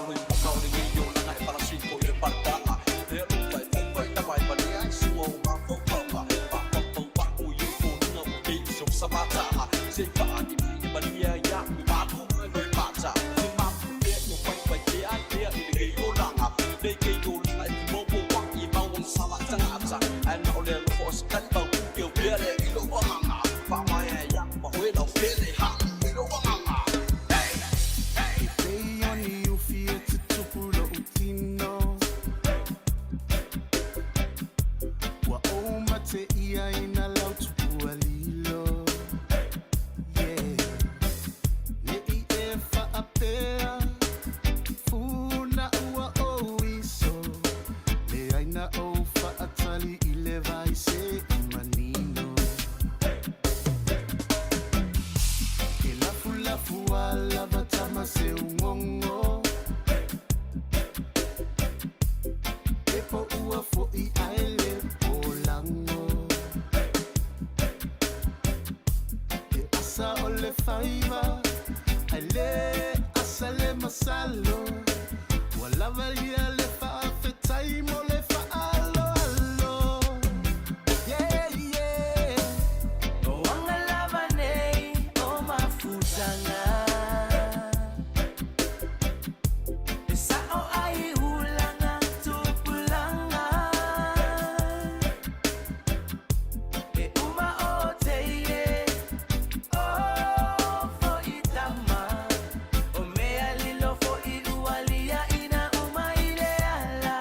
Pei o ni ufi e tutupu lo'u tino. Ua ou mate ia ina lau tupua lilo. Yeah. Ne i e whaapea Funa ua o iso Le aina o whaatali i le vai se i manino. E lafu lafu a lava tama se ungongo. E po ua fo i aele o lango. E asa o le faiva Ai le asa le masalo. Ua lava ia le faafetai mo le faaaloalo. Yeah, yeah. O anga lava nei o mafutanga. E sao ai hulanga tupulanga. E uma o teie o fo i tama. O mea lilo fo i ualia ina uma i le ala.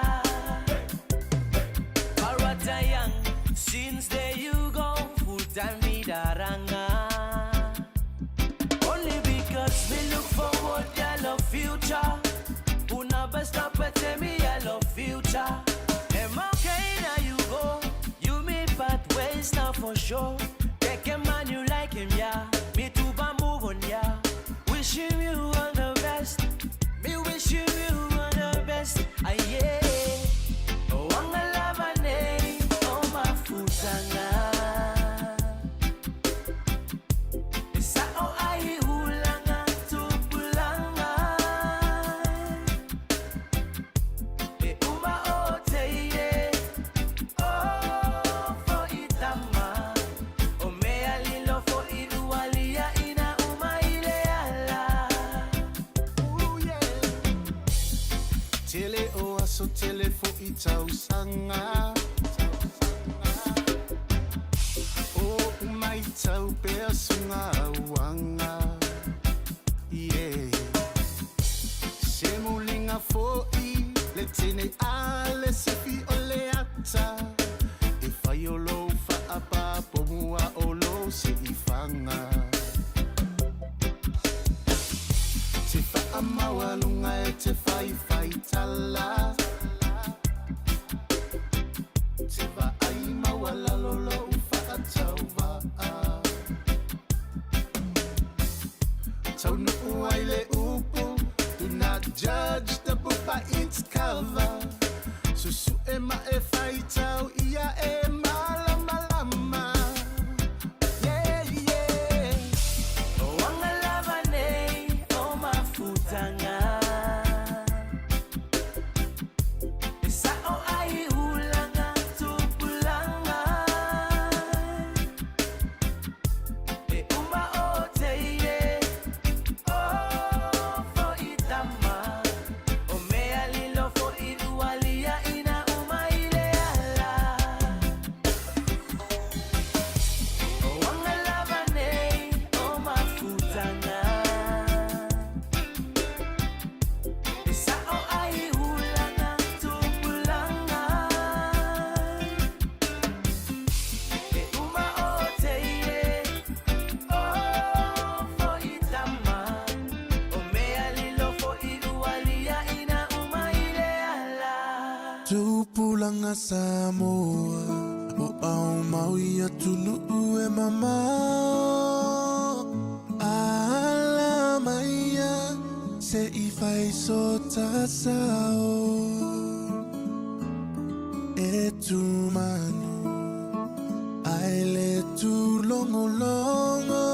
Parata young, since there you go, full time me daranga. Only because me look forward, yellow future. Una best up at me yellow future. Am okay now you go, you me part ways now for sure. Take a man you like him, yeah. Me too, but move on, yeah. Wishing you all the best. Me wishing you all the best. Ah, yeah. O anga lava nei, o mafutanga. E sao ai hulanga tupulanga. E uma o teie o fo i tama. O mea lilo fo i ualia ina uma i le ala. Ooh, yeah. Tele o aso tele fo i tausanga. O umai tau pea sunga uanga. Yeah. Se mulinga fo i le tene a le sefi o le ata. E whai o lo whaapa po mua o lo se i whanga. Te whaamaua lunga e te whai whai tala. Te vaai maua lalo lo whaatau va'a. Taunu ai le upu. Do not judge the book by its cover. Susu e ma e whaitau ia e malama lama. Yeah, yeah. O anga lava nei o mafutanga. E sao ai hulanga tupulanga. E uma o teie o fo i tama. O mea lilo fo i ualia ina uma i le ala. O anga lava nei o mafutanga. E sao ai hulanga tupulanga. E uma o teie o fo i tama. O mea lilo fo i ualia ina uma i le ala. Tupulanga Samoa o au mau ia tunu e mamao. Ala maia se i whai so tasao. E tūmanu ai le tūlongolongo.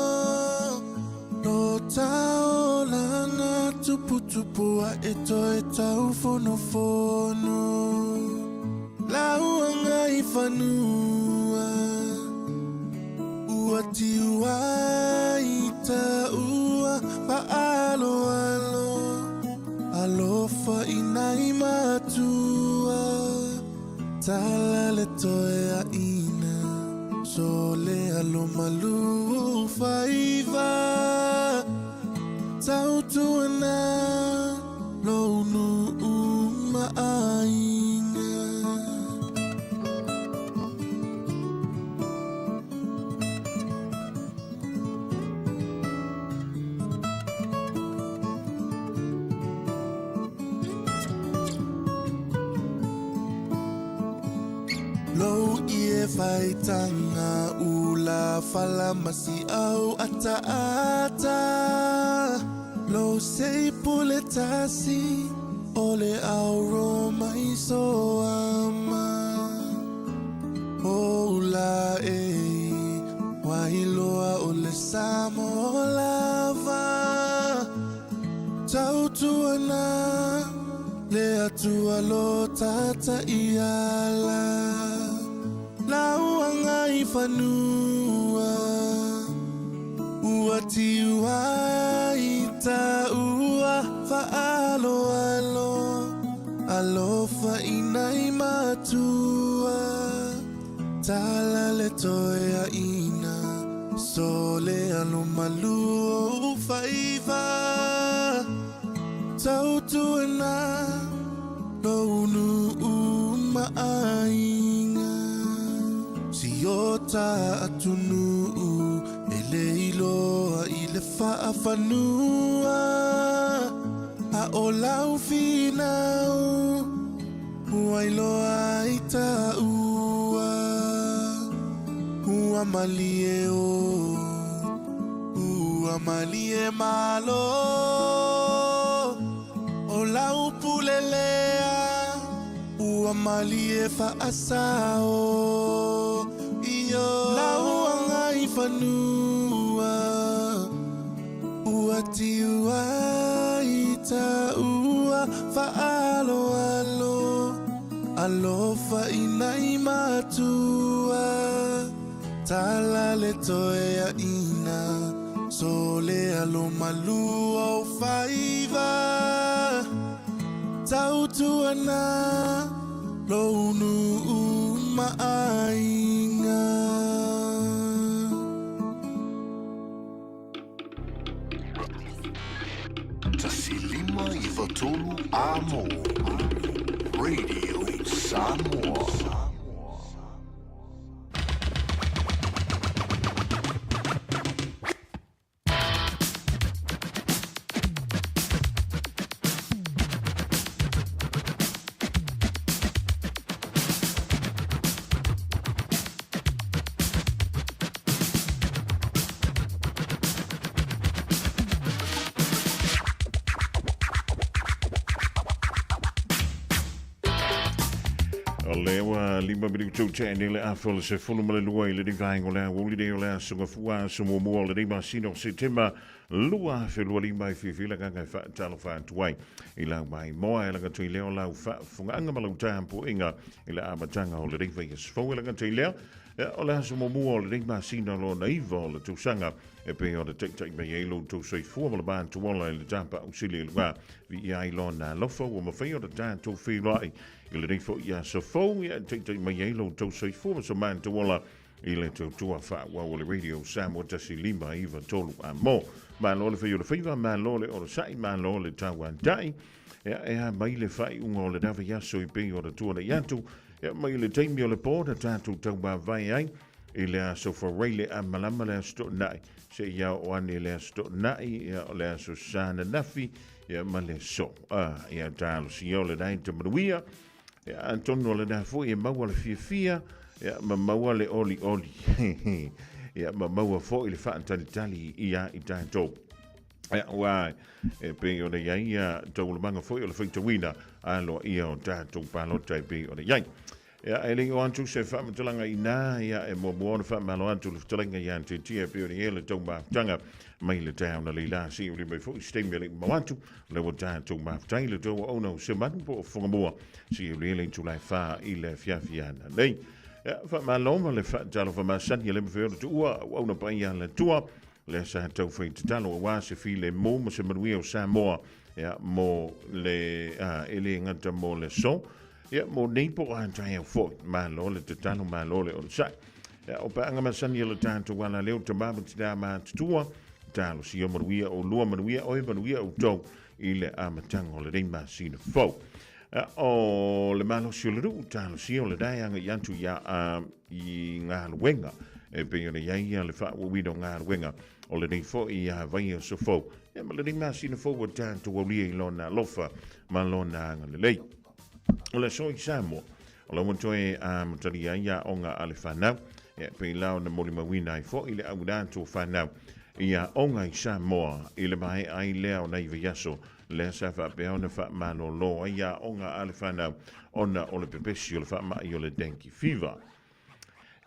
Lo taolanga tuputu tupu ae toe taufonofono Lauanga i fanua Ua tiu ai taua faaaloalo Alofa i nai matua Tala le toe aina So le alo malu faiva Tautuana lou nuu ma aiga. Lou ie faitaga ula fala ma siau ataata Lou sei pule tasi o le auro mai soama O ula e wailoa o le Samoa lava Tautuana le Atua lo tata iala Lauanga i fanua Ua tiu ai taua faaaloalo Alofa i nai matua Tala le toe aina So le alo malu o faiva Tautuana lou nuu ma aiga Si o ta atunuu e le iloa i le faafanua A o lau finau ua iloa ai taua Ua malie o ua malie malo O lau pule lea ua malie faasao Io lauanga i fanua Ua tiu ai taua faaaloalo Alofa i nai matua Tala le toe aina So le alo malu o faiva Tautuana lou nuu ma aiga. 153 Amo Radio Samoa. O lea ua lima minutu te ene le afe o le 12 i le vaenga o le aoauli nei o le aso Gafua, aso muamua o lenei masina o Setema 2025 e fiafia le agaga e faatalofa atu ai i lau maimoa e laga tui lea o lau faafofogaaga ma lau tapuaiga i le amataga o lenei vaiaso fou e laga tui lea o le aso muamua o lenei masina lona iva o le tausaga e pei ona taitai mai ai lo outou soifua ma le matuola i le tapausili i luga viia ai lona alofa ua mafai ona tatou feiloai i lenei foi aso fou e taitai mai ai lo outou soifua ma so matuola i le tautua faaauau o le Radio Samoa 1593 a mo. Malo le fai o le faiva, malo le onosai, malo le tauatai. Ea, ea mai le faaiuga o lena vaiaso i pei ona tuanai atu. Ea mai le taimi o le po na tatou taumavae ai i le aso Faraile a malama le aso Toonai. Seia oo ane le aso Toonai, ia o le aso Sa ananafi, ia ma le aso. Ah, ia talosia o lena e te manuia. Ia, atonu o lena foi e maua le fiafia, ia, ma maua le olioli. Ia, ma maua foi le faatalitali ia i tatou. Ia, ua e pei ona i ai ia taualumaga foi o le faitauina aloaia o tatou palota e pei ona i ai. Ia, e le i oo atu se faamatalaga inā, ia, e muamua ona faamalo atu le fetalaiga ia Tetia e pei ona i ai le tou mafutaga mai le taeao na leila se i uli mai foi se taimi e le i mamao atu. O lea ua tatou mafutai le tou auauna o Semanu po o Fofogamua se i uli ai le itula e 4 i le afiafi ananei. Ia, faamalo ma le faatalofa masani e le mafai ona tuua auauna paia a le Atua lea sa taufai tatalo aua se filemu ma se manuia o Samoa, ia, mo le, a, e le gata mo le aso, Ia, mo nei po o a taeao foi, malo le tatalo, malo le onosai. Ia, o paaga masani a le tatou ala leo, tama ma tina matutua, talosia manuia oulua, manuia oe, manuia outou i le amataga o lenei masina fou. Ia, o le malosi o le nuu, talosia o le e agai atu ia i galuega, e pei ona i ai ia le faaauauina o galuega o lenei foi ia vaiaso fou. Ia, ma lenei masina fou ua tatou aulia i lona alofa ma lona agalelei. O le aso i Samoa, o la ua toe amatalia ai aoga a le fanau, e pei la ona molimauina ai foi le auina atu o fanau i aoga i Samoa i le maea ai lea o nai vaiaso lea sa faapea ona faamalolo ai aoga a le fanau ona o le pepesi o le faamai o le dengue fever.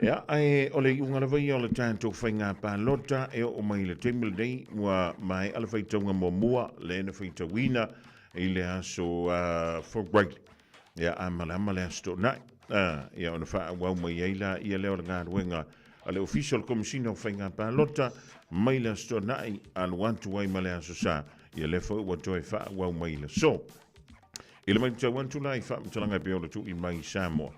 Ia, ae o le iuga lava ia o le tatou faiga palota e oo mai i le taimi lenei, ua maea le faitauga muamua lea na faitauina i le aso Febraile. Ia, a malama le Aso Toonai. Ia, ona faaauau mai ai la ia lea o le galuega a le Ofisa o le Komesina o Faiga Palota mai le Aso Toonai alu atu ai ma le Aso Sa. Ia, lea foi ua toe faaauau mai i le aso. I le matau atu la i faamatalaga e pei ona tuuina mai i Samoa,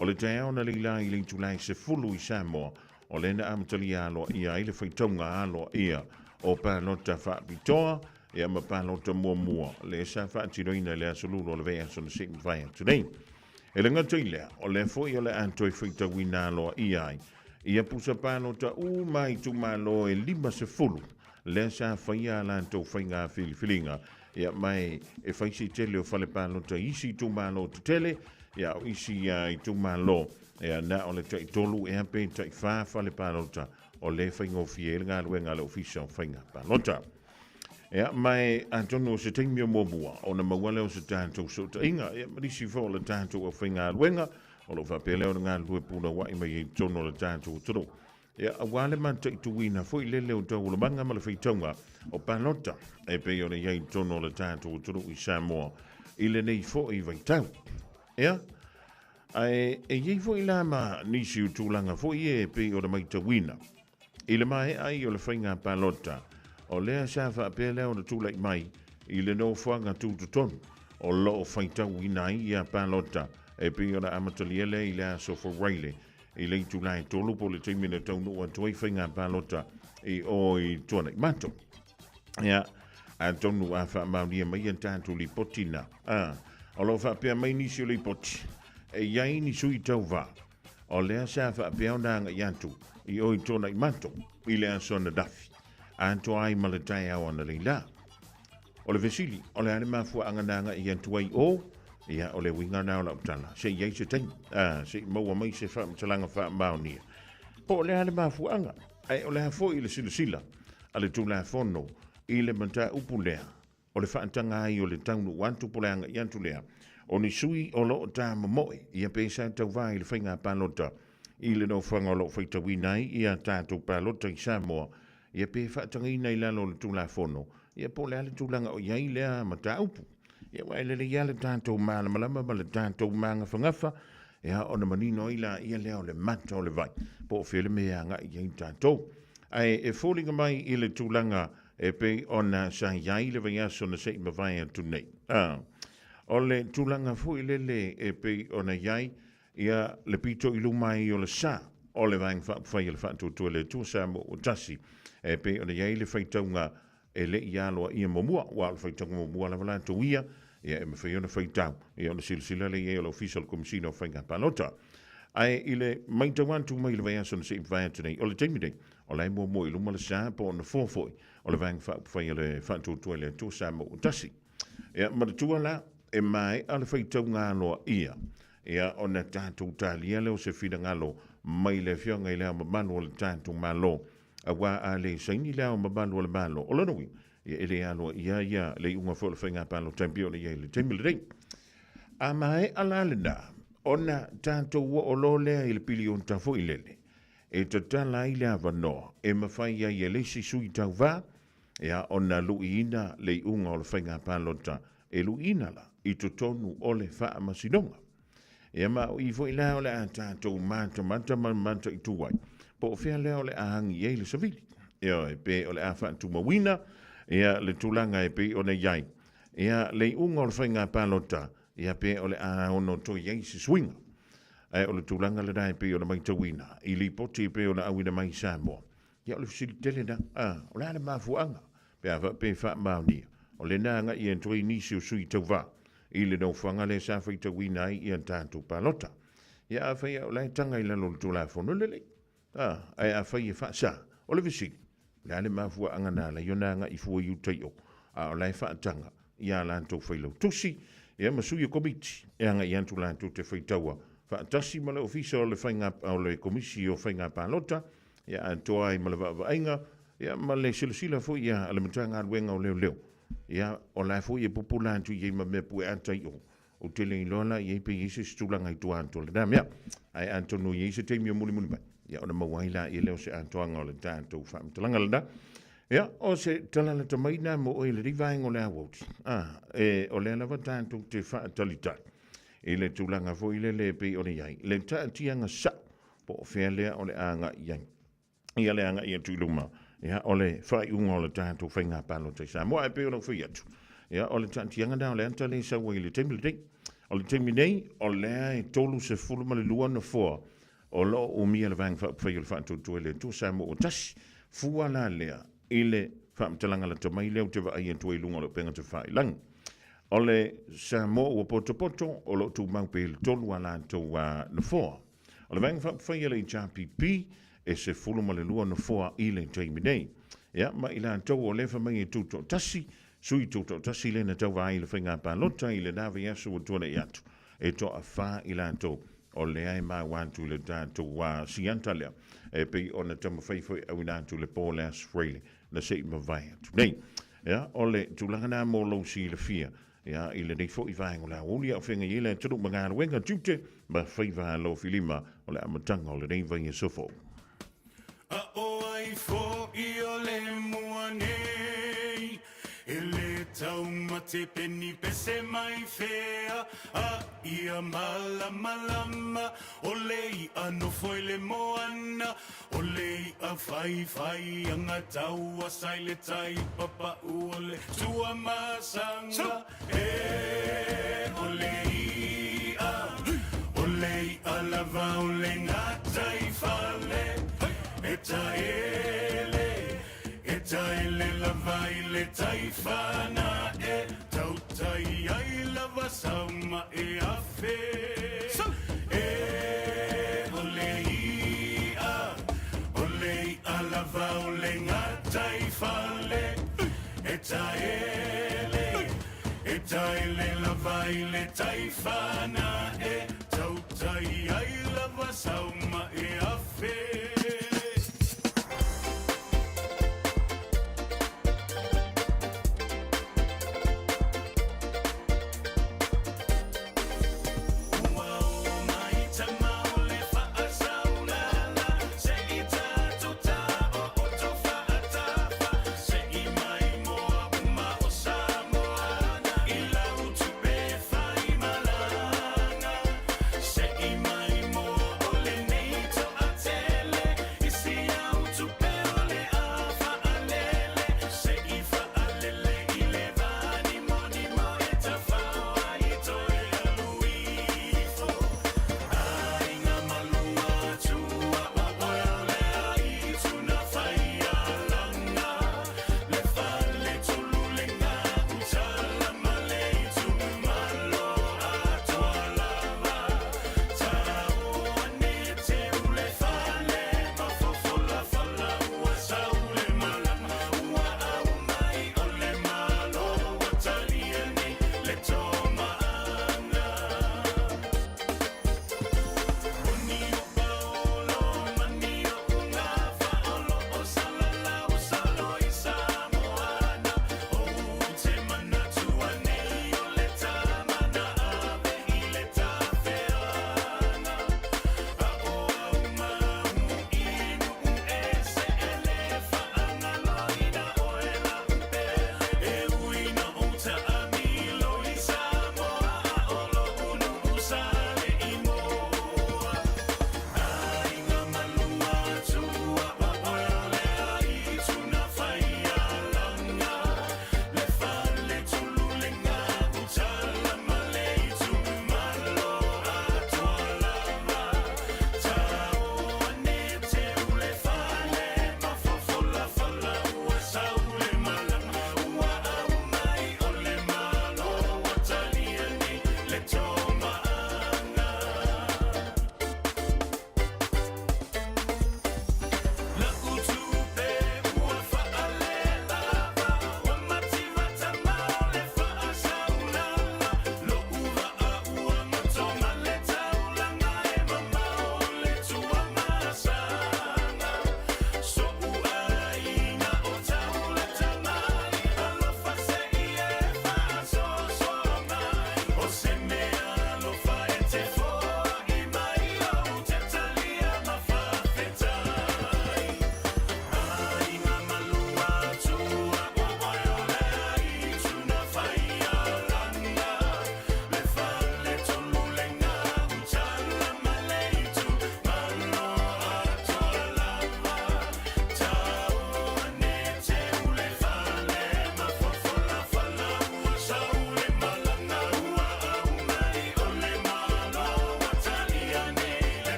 O le taeao na leila i le itula e 10 i Samoa, o lea na amatalia aloaia ai le faitauga aloaia o palota faapitoa ia ma palota muamua lea sa faatinoina i le aso Lulu o le vaiaso na sei mavae atu nei. E le gata i lea, o lea foi o le a toe faitauina aloaia ai ia pusa palota uma i itumalo e 50 lea sa faia a latou faiga filifiliga Ia, ma e fai se tele o fale palota i isi itumalo tetele, ia, o isi itumalo, ia, na o le taitolu ea pe taifa fale palota, o lea e faigofie ai le galuega a le Ofisa o Faiga Palota. Ia, ma e atonu o se taimi o muamua, ona maua lea o se tatou sootaiga, ia, ma nisi foi o le tatou aufaigaluega, o lo o faapea lea ona galulue punouai mai ai i totonu o le tatou atunuu. Ia, aua le mataituina foi lele o taualumaga ma le faitauga o palota e pei ona i ai i totonu o le tatou atunuu i Samoa i lenei foi vaitau. Ia, ae e i ai foi la ma nisi o tulaga foi e pei ona matauina i le maea ai o le faiga palota, o lea sa faapea lea ona tulai mai i le nofoaga tutotonu o lo o faitauina ai ia palota e pei ona amatalia lea i le aso Faraile I le itula e 3 po o le taimi na taunuu atu ai faiga palota i o i Tuanaimato. Ia, atonu a faamaonia mai ia tatou lipoti na. A, o lo o faapea mai nisi o lipoti, e i ai ni sui tauva, o lea sa faapea ona agai atu i o i Tuanaimato i le aso ananafi, atoa ai ma le taeao analeila. O le fesili, o le a le mafuaaga na agai atu ai o? Ia, o le uiga lena o lau tala, se i ai se taimi, a, se i maua mai se faamatalaga faamaonia. Po o le a le mafuaaga, ae o le a foi le silasila a le Tulafono i le mataupu lea, o le faataga ai o le taunuu atu po o le agai atu lea o ni sui o lo o tamomoe ia pe sa tauva i le faiga palota i le nofoaga o lo o faitauina ai ia tatou palota i Samoa ia pe faatagaina i lalo o le Tulafono, ia po o le a le tulaga o i ai lea mataupu. Ia aua e lelei lava le tatou malamalama ma le tatou magafagafa, ia ona manino ai laia lea o le mata o le vai, po o fea le mea e agai i ai tatou. Ae e foliga mai i le tulaga e pei ona sa i ai le vaiaso na se i mavae atu nei. O le tulaga foi lele e pei ona i ai Ia le pito i luma ai o le sa o le Vaega Faaupufai a le Faatuatua i le Atua Samoa ua tasi, e pei ona i ai le faitauga e le i aloaia muamua, aua o le faitauga muamua lava latou ia, ia e mafai ona faitau, ia ona silasila lea i ai o le Ofisa o le Komesina o Faiga Palota. Ae i le matau atu mai i le vaiaso na se i mavae atu nei, o le taimi nei, o la e muamua i luma le sa po o nofoa foi o le Vaega Faaupufai a le Faatuatua i le Atua Samoa ua tasi. Ia, manatua la, e maea le faitauga aloaia, ia, ona tatou talia lea o se finagalo mai le Afioga i Le Ao Mamalu o le tatou Malo, aua a le saini Le Ao Mamalu o le Malo, o lona uiga, ia, e le aloaia ia le iuga foi o le faiga palota e pei ona i ai i le taimi lenei. A maea la lena, Ona tatou oo loa lea i le piliota foi lele, e tatala ai le avanoa e mafai ai e le isi sui tauva ia ona luiina le iuga o le faiga palota e luiina la i totonu o le faamasinoga. Ia ma o i foi la o le a tatou matamata ma mataitu ai, po o fea lea o le a agi i ai le savili. Ioe, pe o le a faatumauina ia le tulaga e pei ona i ai ia le iuga o le faiga palota, ia pe o le a ono toe i ai se suiga. Ae o le tulaga lena e pei ona matauina i lipoti e pei ona auina mai i Samoa. Ia o le fesili tele lena, a, o le a le mafuaaga pe a faapea e faamaonia, o lena agai atu ai nisi o sui tauva i le nofoaga lea sa faitauina ai ia tatou palota. Ia afai lava o la e taga i lalo o le Tulafono, lelei. A, ae afai e faasa, o le fesili, o le a le mafuaaga na ala ai ona agai fua i uta i o, a o la e faataga i a latou failautusi, ia ma sui o komiti e agai atu latou te faitaua faatasi ma le Ofisa o le Faiga, o le Komisi o Faiga Palota, ia atoa ai ma le vaavaaiga, ia ma le silasila foi ia a le Matagaluega o Leoleo, ia o la foi e pupula atu i ai ma mea pueata i o. Ou te le iloa la i ai pe i ai se isi tulaga i tua atu o lena mea. Ae atonu e i ai se taimi o mulimuli mai, ia ona maua ai laia lea o se atoaga o le tatou faamatalaga lena. Ia, o se tala lata mai lena mo oe i lenei vaega o le aoauli. A, e, o lea lava tatou te faatalitali i le tulaga foi lele e pei ona i ai le taatiaga sao po o fea lea o le a agai i ai. Ia le agai atu i luma, ia, o le faaiuga o le tatou faiga palota i Samoa. Ae pei ona ou fai atu, ia, o le taatiaga lena o le ata lea e sau ai i le taimi lenei. O le taimi nei, o lea e 32 nofoa o lo o umia le Vaega Faaupufai o le Faatuatua i le Atua Samoa ua tasi. Fua la lea i le faamatalaga lata mai lea ou te vaai atu ai i luga o le upega tafailagi. O le Samoa ua potopoto, o lo o tumau pea i le tolu a latou nofoa. O le Vaega Faaupufai a le HRPP, e 12 nofoa i le taimi nei. Ia, ma i latou o lea fai mai e tutoatasi, sui tutoatasi lea na tauva ai i le faiga palota i lena vaiaso ua tuanai atu, e toafa i latou o lea e maua atu i le tatou siata lea, e pei ona taumafai foi e auina atu i le po o le Aso Faraile na se i mavae atu nei. Ia, o le tulaga lena mo lou silafia. Ia, i lenei foi vaega o le aoauli a o feagai ai le atunuu ma galuega tiute ma faiva alofilima o le amataga o lenei vaiaso fou. A o ai foʻi o le mua nei E le taumate peni pese mai fea A ia malamalama O le iʻa nofo i le moana O le iʻa whaiwhai anga taua sa i le tai papaʻu o le Tuamasaga E o le iʻa, o le iʻa lava o le gataifale E taele, e taele lava i le tai whanae Tautai ai lava sau ma e afe E o le iʻa, o le iʻa lava o le gataifale E taele, e taele lava i le tai whanae Tautai ai lava sau ma e afe.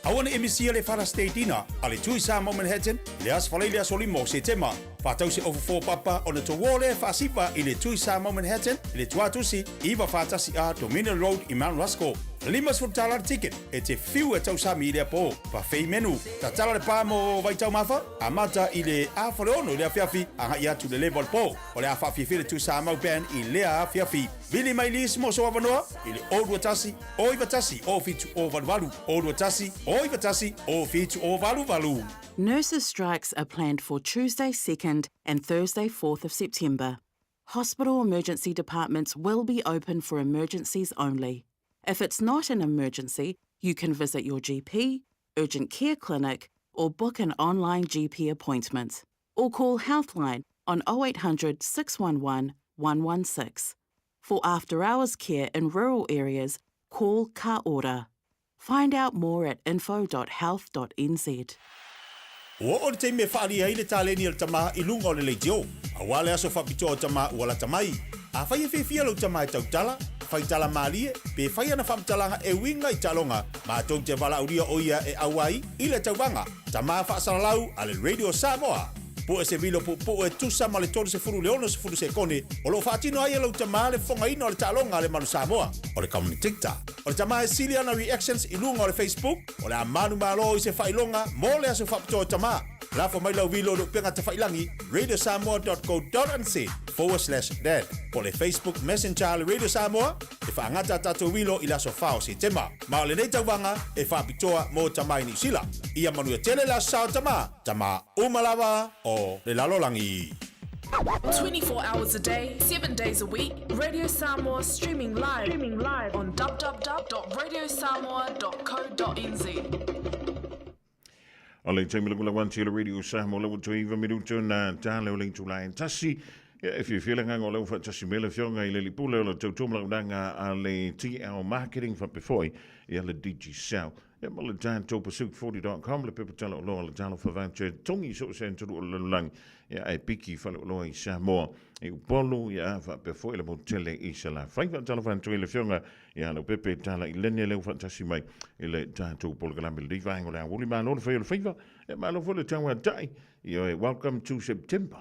Aua ne i misia le Father's Day Dinner a le Tui Samoa Manhattan i le Aso Faraile aso 5 o Setema. Faatau se ofu fo papa ona touō lea e faasiva i le Tui Samoa Manhattan i le Tuatusi 941A Dominion Road i Mount Ruskell. $50 le ticket e te whiu e tausami i lea pō. Buffet menu. Tatala le pā mo Vaitaumafa, amata i le 5:30 i le afiafi agai atu i le leva o le pō. O le a faafiafia le Tui Samoa Band i lea afiafi. Vili mai lisi mo sou avanoa i le 021 091 0788 021 091 0788. Nurses strikes are planned for Tuesday 2nd and Thursday 4th of September. Hospital emergency departments will be open for emergencies only. If it's not an emergency, you can visit your GP, urgent care clinic, or book an online GP appointment. Or call Healthline on 0800 611 116. For after hours care in rural areas, call Ka Ora. Find out more at info.health.nz. Ua oo le taimi e faaalia ai le taleni a le tama i luga o le leitio. Aua le aso faapitoa o tama ua lata mai. Afai e fiafia lou tama e tautala, fai tala malie, pe fai ana faamatalaga e uiga i taaloga, matou te valaaulia o ia e auai i le tauvaga. Tama faasalalau a le Radio Samoa. Pue se vilo puupuu e tusa ma le 30 i le 60 sekone o lo o faatino ai e lou tama le fofogaina o le taaloga a le Manu Samoa. O le commentator. O le tama e sili ana reactions i luga o le Facebook, o le a manumalo i se faailoga mo le aso faapitoa o tama. Lafo mai lau vilo i le upega tafailangi radiosamoa.co.nz/dad po o le Facebook Messenger a le Radio Samoa e faagata a tatou vilo i le aso 4 o Setema. Ma o lenei tauvaga e faapitoa mo tama i Niu Sila. Ia manuia tele le aso sa o tama, tama uma lava o le lalolagi. 24 hours a day, 7 days a week, Radio Samoa streaming live, streaming live on www.radiosamoa.co.nz. O le taimi lagolago atu i le Radio Samoa lau atu iva minutu na tale o le itula e tasi. Ia, e fiafia le agaga o lau faatasi mai le afioga i le Lipule o le tautua ma launaga a le TL Marketing faapea foi ia le Digicel. Ia ma le tatou Pacific40.com le pepa tala oloa le talofa voucher e togi so o se atunuu o le lalolagi. Ia, ae piki i faleoloa i Samoa, i Upolu, ia, faapea foi le motu tele i Salafai. Faatalofa atu i le afioga ia Leaupepe Tala i Lene lea ua faatasi mai i le tatou polokalame lenei vaega o le aoauli. Malo le fai o le faiva, ia malo foi le tauatai. Ioe, welcome to September.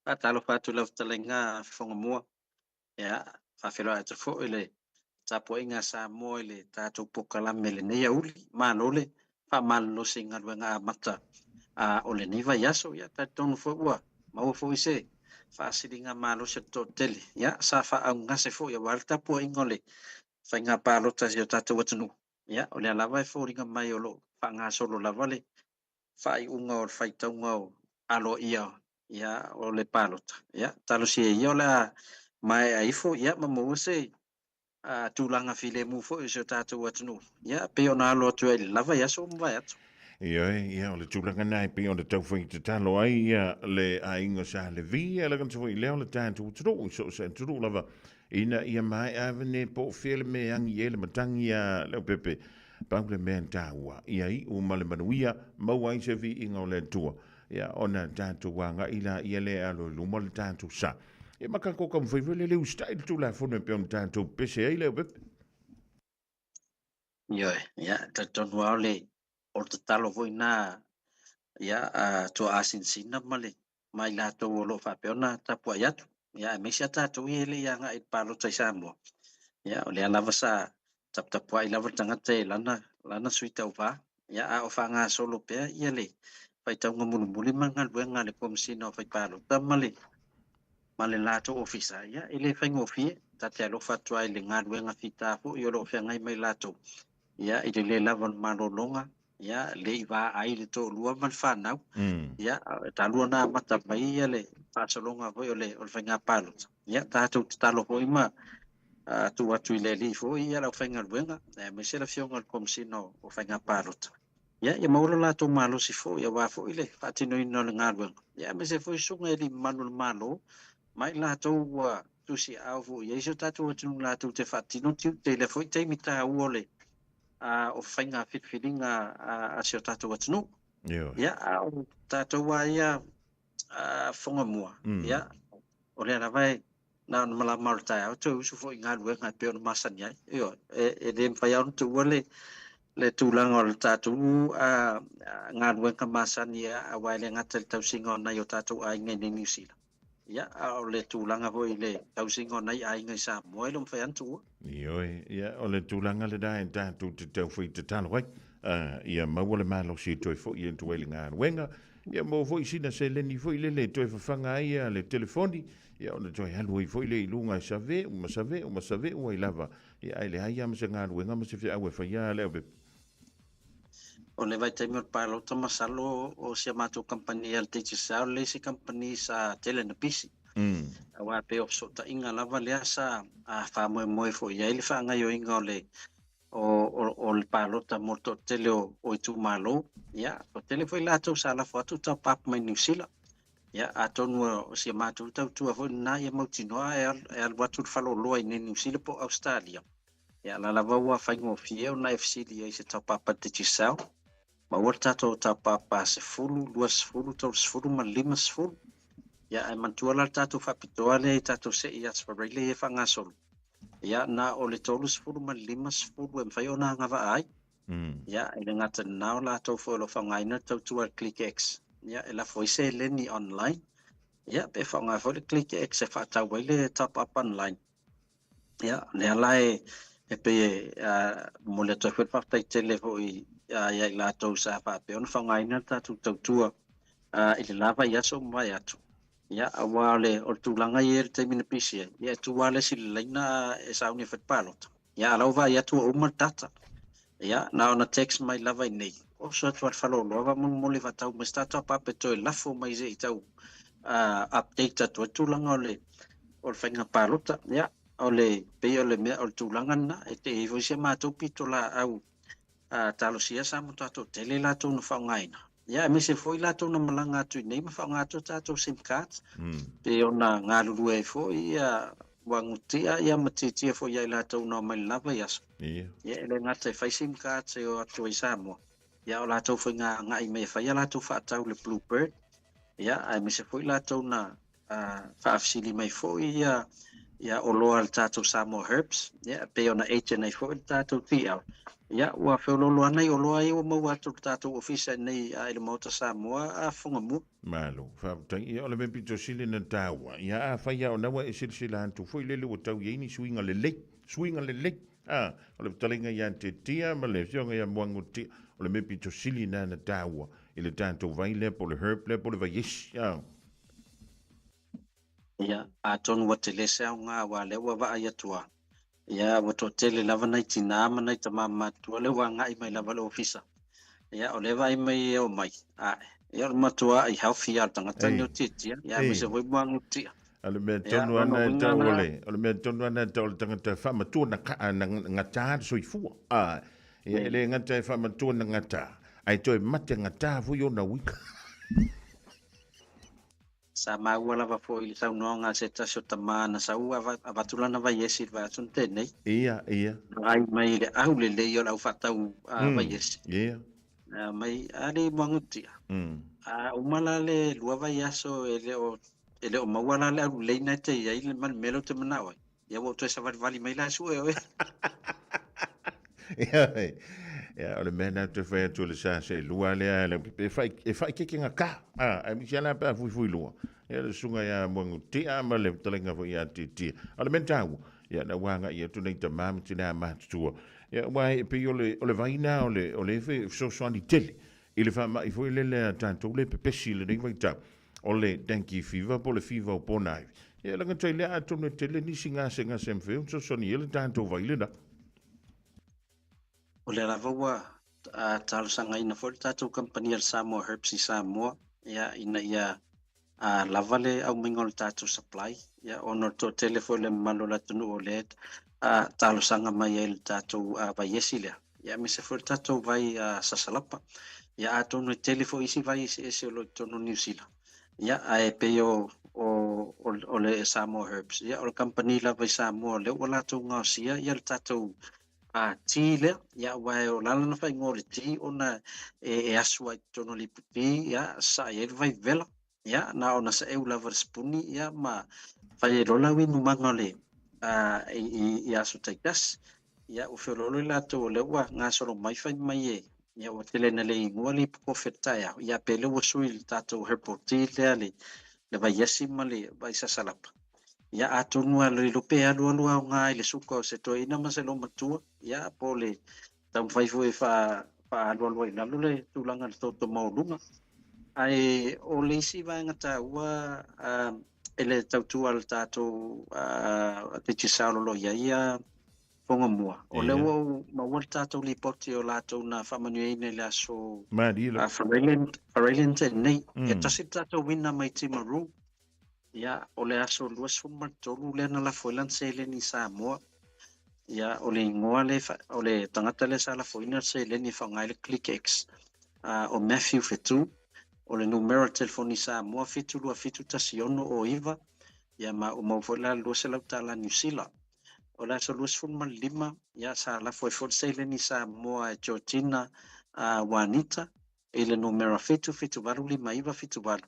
Faatalofa atu i lau fetalaiga Fofoga Mua. Ia, faafeiloai atu foi le tapuaiga a Samoa i le tatou polokalame i lenei aoauli. Malo le faamalolosi i galuega amata o lenei vaiaso. Ia, talitonu foi ua maua foi se faasiliga malosi o le toatele. Ia, sa faaaaugase foi aua le tapuaiga o le faiga palota a si o tatou atunuu. Ia, o lea lava e foliga mai o lo o faagasolo lava le faaiuga o le faitauga o aloaia Ia, o le palota. Ia, talosia ia o le a maea ifo, ia, ma maua se tulaga filemu foi o si o tatou atunuu, ia, pei ona alo atu ai i le lava i aso ua mavae atu. Ioe, ia, o le tulaga lena e pei ona taufai tatalo ai ia le aiga Sa Levi, ia le agata foi lea o le tatou atunuu i so o se atunuu lava, ina ia maea ave ne po o fea le mea e agi i ai le matagi a Leaupepe, pau le mea taua, ia iu ma le manuia, maua ai se viiga o le Atua. Ia, ona tatou agai laia lea e alo i luma le tatou sa. Ia ma tatou taumafai foi lea e usitai le Tulafono e pei ona tatou pese ai Leaupepe. Ioe, ia, talitonu lava o le, o le tatalo foi lena, ia, a tuaasinasina ma le, ma i latou o lo o faapea ona tapuai atu, ia, aemaise lava tatou ia e le i agai i le palota i Samoa. Ia, o lea lava sa taputapuai lava le tagata e lana, lana sui tauva, ia, a o faagasolo pea ia le faitauga mulimuli ma le galuega a le Komesina o Faipalota ma le, ma le latou ofisa, ia, e le faigofie. Ta te alofa atu ai i le galuega fita foi o lo o feagai mai latou, ia, i le le lava o le malologa, ia, le i vaai le toalua ma le fanau, ia, talu ona amata mai ia le faasologa foi o le, o le faiga palota, ia, tatou tatalo foi ma tuu atu i le Alii foi ia le aufaigaluega, aemaise le Afioga i le Komesina o Faiga Palota, ia, ia maua lo latou malosi foi aua foi le faatinoina o le galuega, ia, aemaise foi susuga i alii mamalu o le Malo ma i latou ua tusiaao foi i ai si o tatou atunuu latou te faatino tiute i lea foi taimi taua o le o faiga filifiliga a si o tatou atunuu. Ia, a o tatou lava ia fogamua, ia, o lea lava e na ona malama o le taeao toe usu foi i galuega e pei ona masani ai. Ioe, e le mafai lava ona tuua le le tulaga o le tatou galuega masani aua e le gata i le tausiga o nai o tatou aiga i nei Niu Sila. Ia, a o le tulaga foi i le tausiga o nai aiga i Samoa e le o mafai lava ona tuua. Ioe, ia, o le tulaga lena e tatou te taufai tatalo ai, ia maua le malosi e toe foi atu ai i le galuega, ia maua foi sina seleni foi lele e toe fafaga ai le telefoni, ia ona toe alu ai foi lea i luga e save'u ma save'u ma save'u ai lava, ia ae leai lava ma se galuega ma se feau e faia Leaupepe. O le vaitaimi o le palota masalo o si a matou kamupani a le Digicel le isi kamupani sa tele na pisi. Aua pei o fesootaiga lava lea sa faamoemoe foi i ai le faagaoioiga o le o le palota mo le toatele o itumalo. Ia, toatele foi latou sa lafo atu top up mai Niu Sila. Ia, atonu o si a matou tautua foi lena ia mautinoa e alu atu le faleoloa i Niu Sila po o Ausetalia. Ia, la lava ua faigofie ona e fesili ai i se top up a Digicel. Maua le tatou top up a 10, 20, 30 ma le 50. Ia, ae manatua la le tatou faapitoa lea i tatou sei i Aso Faraile ia e faagasolo. Ia, na o le 30 ma le 50 e mafai ona agavaa ai. Ia, e le gata i lena o latou foi o lo o faaaogaina le tautua a le ClickX. Ia, e lafo ai seleni online. Ia, pe faaaoga foi le ClickX e faatau ai le top up online. Ia, lea la e pei e momoli atu ai foi le faafetai tele foi ia i latou sa faapea ona faaaogaina le tatou tautua i le la vaiaso ua mavae atu. Ia, aua o le tulaga ia i le taimi na pisi ai, ia e tu lava le isi i le laina e sauni e fai le palota. Ia, a o la ua vaai atu ua uma le data. Ia, na ona text mai lava i inei, oso atu lava i le faleoloa faamolemole faatau mai se tatou papa e toe lafo mai se i tau update atu ai tulaga o le o le faiga palota. Ia, o le pei o le mea o le tulaga lena e te i ai foi si a matou pitolaau talosia sa matua toatele latou na faaaogaina. Ia, aemaise foi latou na malaga atu i nei ma faaaoga atu a tatou sim cards, pei ona galulue ai foi ia Uagutia ia ma Titia foi ia i latou na omai i le la vaiaso. Ia, e le gata e fai sim cards e o atu ai i Samoa, ia o latou foi na agai mai e fai a latou faatau i le Blue Bird, ia, aemaise foi latou na faafesili mai foi ia ia oloa a le tatou Samoa Herbs, ia, pei ona agent ai foi le tatou TL. Ia, ua feoloolo lava nai oloa ia ua maua atu i le tatou ofisa i nei i le Maota Samoa a Fogamua. Malo, faafetai. Ia, o le mea pito sili ona taua, ia afai lava o na ua e silasila atu foi lele ua tau i ai ni suiga lelei, suiga lelei, a, o le fetalaiga ia Tetia ma le afioga ia Moagutia, o le mea pito sili lena na taua i le tatou vai lea po o le herb lea po o le vaiesi, a. Ia, atonu ua tele se aoga aua lea ua vaai atu lava, ia, ua toatele lava nai tinā ma nai tamā matutua lea ua agai mai lava i le ofisa. Ia, o lea e vaai mai e omai, ae. Ia, o le matua'i healthy lava o le tagata nei o Tiatia, ia aemaise foi Muagututia. O le mea Ia, tonu lona lava e uiga tau o lena. le, o le mea tonu lava e tau o le tagata e faamatua na ka, na gata le soifua. A, ia e le gata e faamatua na gata, ae toe mate gata foi ona uiga. Sa maua lava foi i le saunoaga a se tasi o tama na sau avatu lana vaiesi i le vaiaso na tea nei. Ia, ia. Vaai mai i le au lelei o le au faatau vaiesi. Ia. Mai a le Muagututia. A uma la le 2 vaiaso e le o e le o maua la le au lelei na e te i ai ma le mea lea ou te manao ai. Ia ua ou toe savalivali mai la e sue oe. Ia, ia, o le mea lena ou te fai atu o le sa seelua lea, e fai, e faaikeike gata. A, aemaise lava la pe a fuifui lua. Ia, le susuga ia Muagututia ma le fetalaiga foi ia Tiatia. A o le mea taua, ia, na ua agai atu nei tama ma tinā matutua. Ia, aua e pei o le, o le vai lena o le, o le fesoasoani tele i le faamai foi lele a tatou le pepesi i lenei vaitau, o le dengue fever po o le fever o ponaivi. Ia, e lagata i lea atonu e tele nisi gasegase e mafai ona fesoasoani ai le tatou vai lena. O lea lava ua talosagaina foi le tatou kamupani a le Samoa Herbs i Samoa, ia, ina ia lava le aumaiga o le tatou supply, ia, ona o le toatele foi o le mamalu o le atunuu o lea e talosaga mai ai i le tatou vaiesi lea, ia, aemaise foi o le tatou vai sasalapa. Ia, atonu e tele foi isi vai eseese o lo o i totonu o Niu Sila, ia, ae pei o, o, o le Samoa Herbs, ia, o le kamupani lava i Samoa o lea ua latou gaosia ia le tatou tea lea, ia, aua o le a lana faaigoa o le tea ona e asu ai i totonu o le iputi, ia, saai ai le vai vela, ia, na ona saeu lava i le sipuni, ia, ma fai ai loa lau inumaga o le i aso taitasi. Ia, ua feoloolo i latou o lea ua gasolo mai fai mai e, ia, ua tele ina le inua le ipu kofi i le taeao, ia, pe lea ua sui i le tatou herbal tea lea le vaiasi ma le vai sasalapa. Ia, atonu lava le iloa pe alualu aoga i le suka o se toeaina ma se loomatua, ia, po o le taumafai foi e faaalualu ai i lalo le tulaga i le toto maualuga. Ae o le isi vaega taua e le tautua a le tatou Digicel o lo o i ai Fogamua, o lea ua ou maua le tatou lipoti o latou na faamanuiaina i le aso Farailand nei. E tasi le tatou wina mai Timaru. Ia, o le aso 23 lea na lafo ai lana seleni i Samoa. Ia, o le igoa lea, o le tagata lea sa lafoina le seleni e faaaoga ai le ClickX, o Matthew Fetu. O le numera o le telefoni i Samoa, 7271609. Ia, ma ua maua foi la le $200 Niu Sila. O le aso 25, ia, sa lafo ai foi le seleni i Samoa e Georgina Wanita i le numera 778578.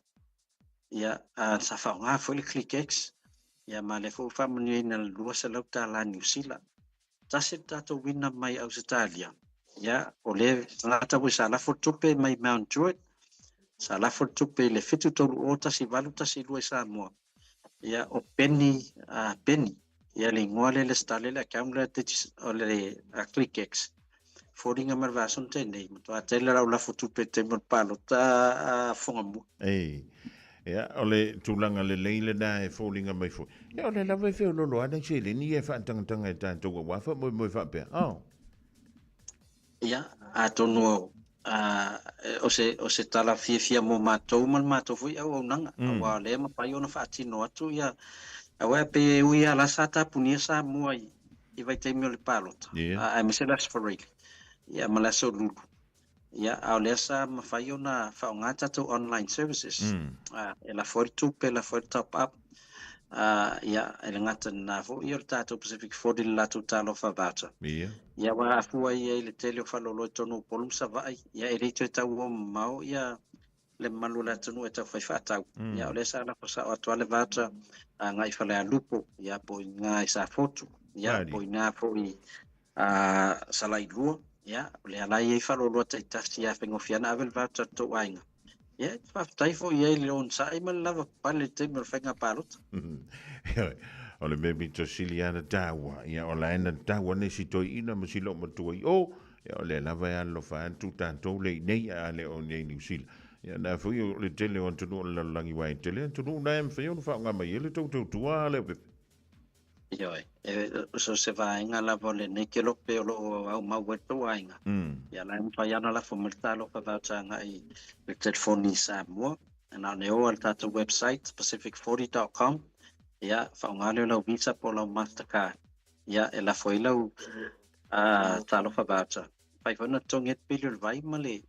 Ia, sa faaaoga foi le ClickX, ia ma lea foi ua faamanuiaina le $200 Niu Sila. Tasi le tatou uina mai Ausetalia, ia, o le tagata foi sa lafo le tupe mai Mount Druitt, sa lafo le tupe i le 7301812 i Samoa, ia, o Penny, Penny, ia le igoa lea e lesitala ai le account lea o le ClickX. Foliga mai le vaiaso na tea nei, matua tele lau lafo tupe i le taimi o le palota a Fogamua. Ei, ia, o le tulaga lelei lena e foliga mai foi. Ia, o lea lava e feoloolo lava nai seleni ia e faatagataga e tatou aua faamoemoe faapea. Oh. Ia, atonu o se, o se tala fiafia mo matou ma le matou foi auaunaga, aua o lea e mafai ona faatino atu ia, aua e pei e ui lava la sa tapunia Samoa i, i vaitaimi o le palota, aemaise le Aso Faraile, ia ma le Aso Lulu. Ia, a o lea sa mafai ona faaaoga tatou online services, e lafo ai le tupe, e lafo ai le top up, ia, e le gata i lena foi, o le tatou Pacific 40 i le latou talofa voucher. Ia, aua a fua i ai i le tele o faleoloa i totonu o Upolu ma Savaii, ia, e le toe tau o mamao ia le mamalu o le atunuu e taufai faatau. Ia, o lea sa lafo sao atu lava le voucher agai i Falealupo, ia, po o ina i Safotu, ia, po o ina foi i Salailua, ia, o lea la e i ai faleoloa taitasi ia faigofie lava ona ave le voucher i le tou aiga. Ia, e te faafetai foi i ai i le onosai ma le lavapapale i le taimi o le faiga palota. O le mea pito sili lava ona taua, ia, o la e na taua nisi toeaina ma si loomatua i o, Ia, o lea lava e alolofa atu tatou le i nei a le o nei Niu Sila. Ia, na foi o le tele o atunuu o le lalolagi aua e tele atunuu na e mafai ona faaaoga mai ai le tou tautua a Leaupepe. Ioe, e so se vaega lava o lenei kelope o lo o aumau ai le tou aiga, ia la e mafai lava ona lafo mai le talofa voucher agai i le telefoni i Samoa. Na ona e o lava i le tatou website pacific40.com, ia faaaoga lea o lau Visa po o lau Mastercard, ia e lafo ai lau talofa voucher. Mafai foi ona totogi ai le pili o le vai ma le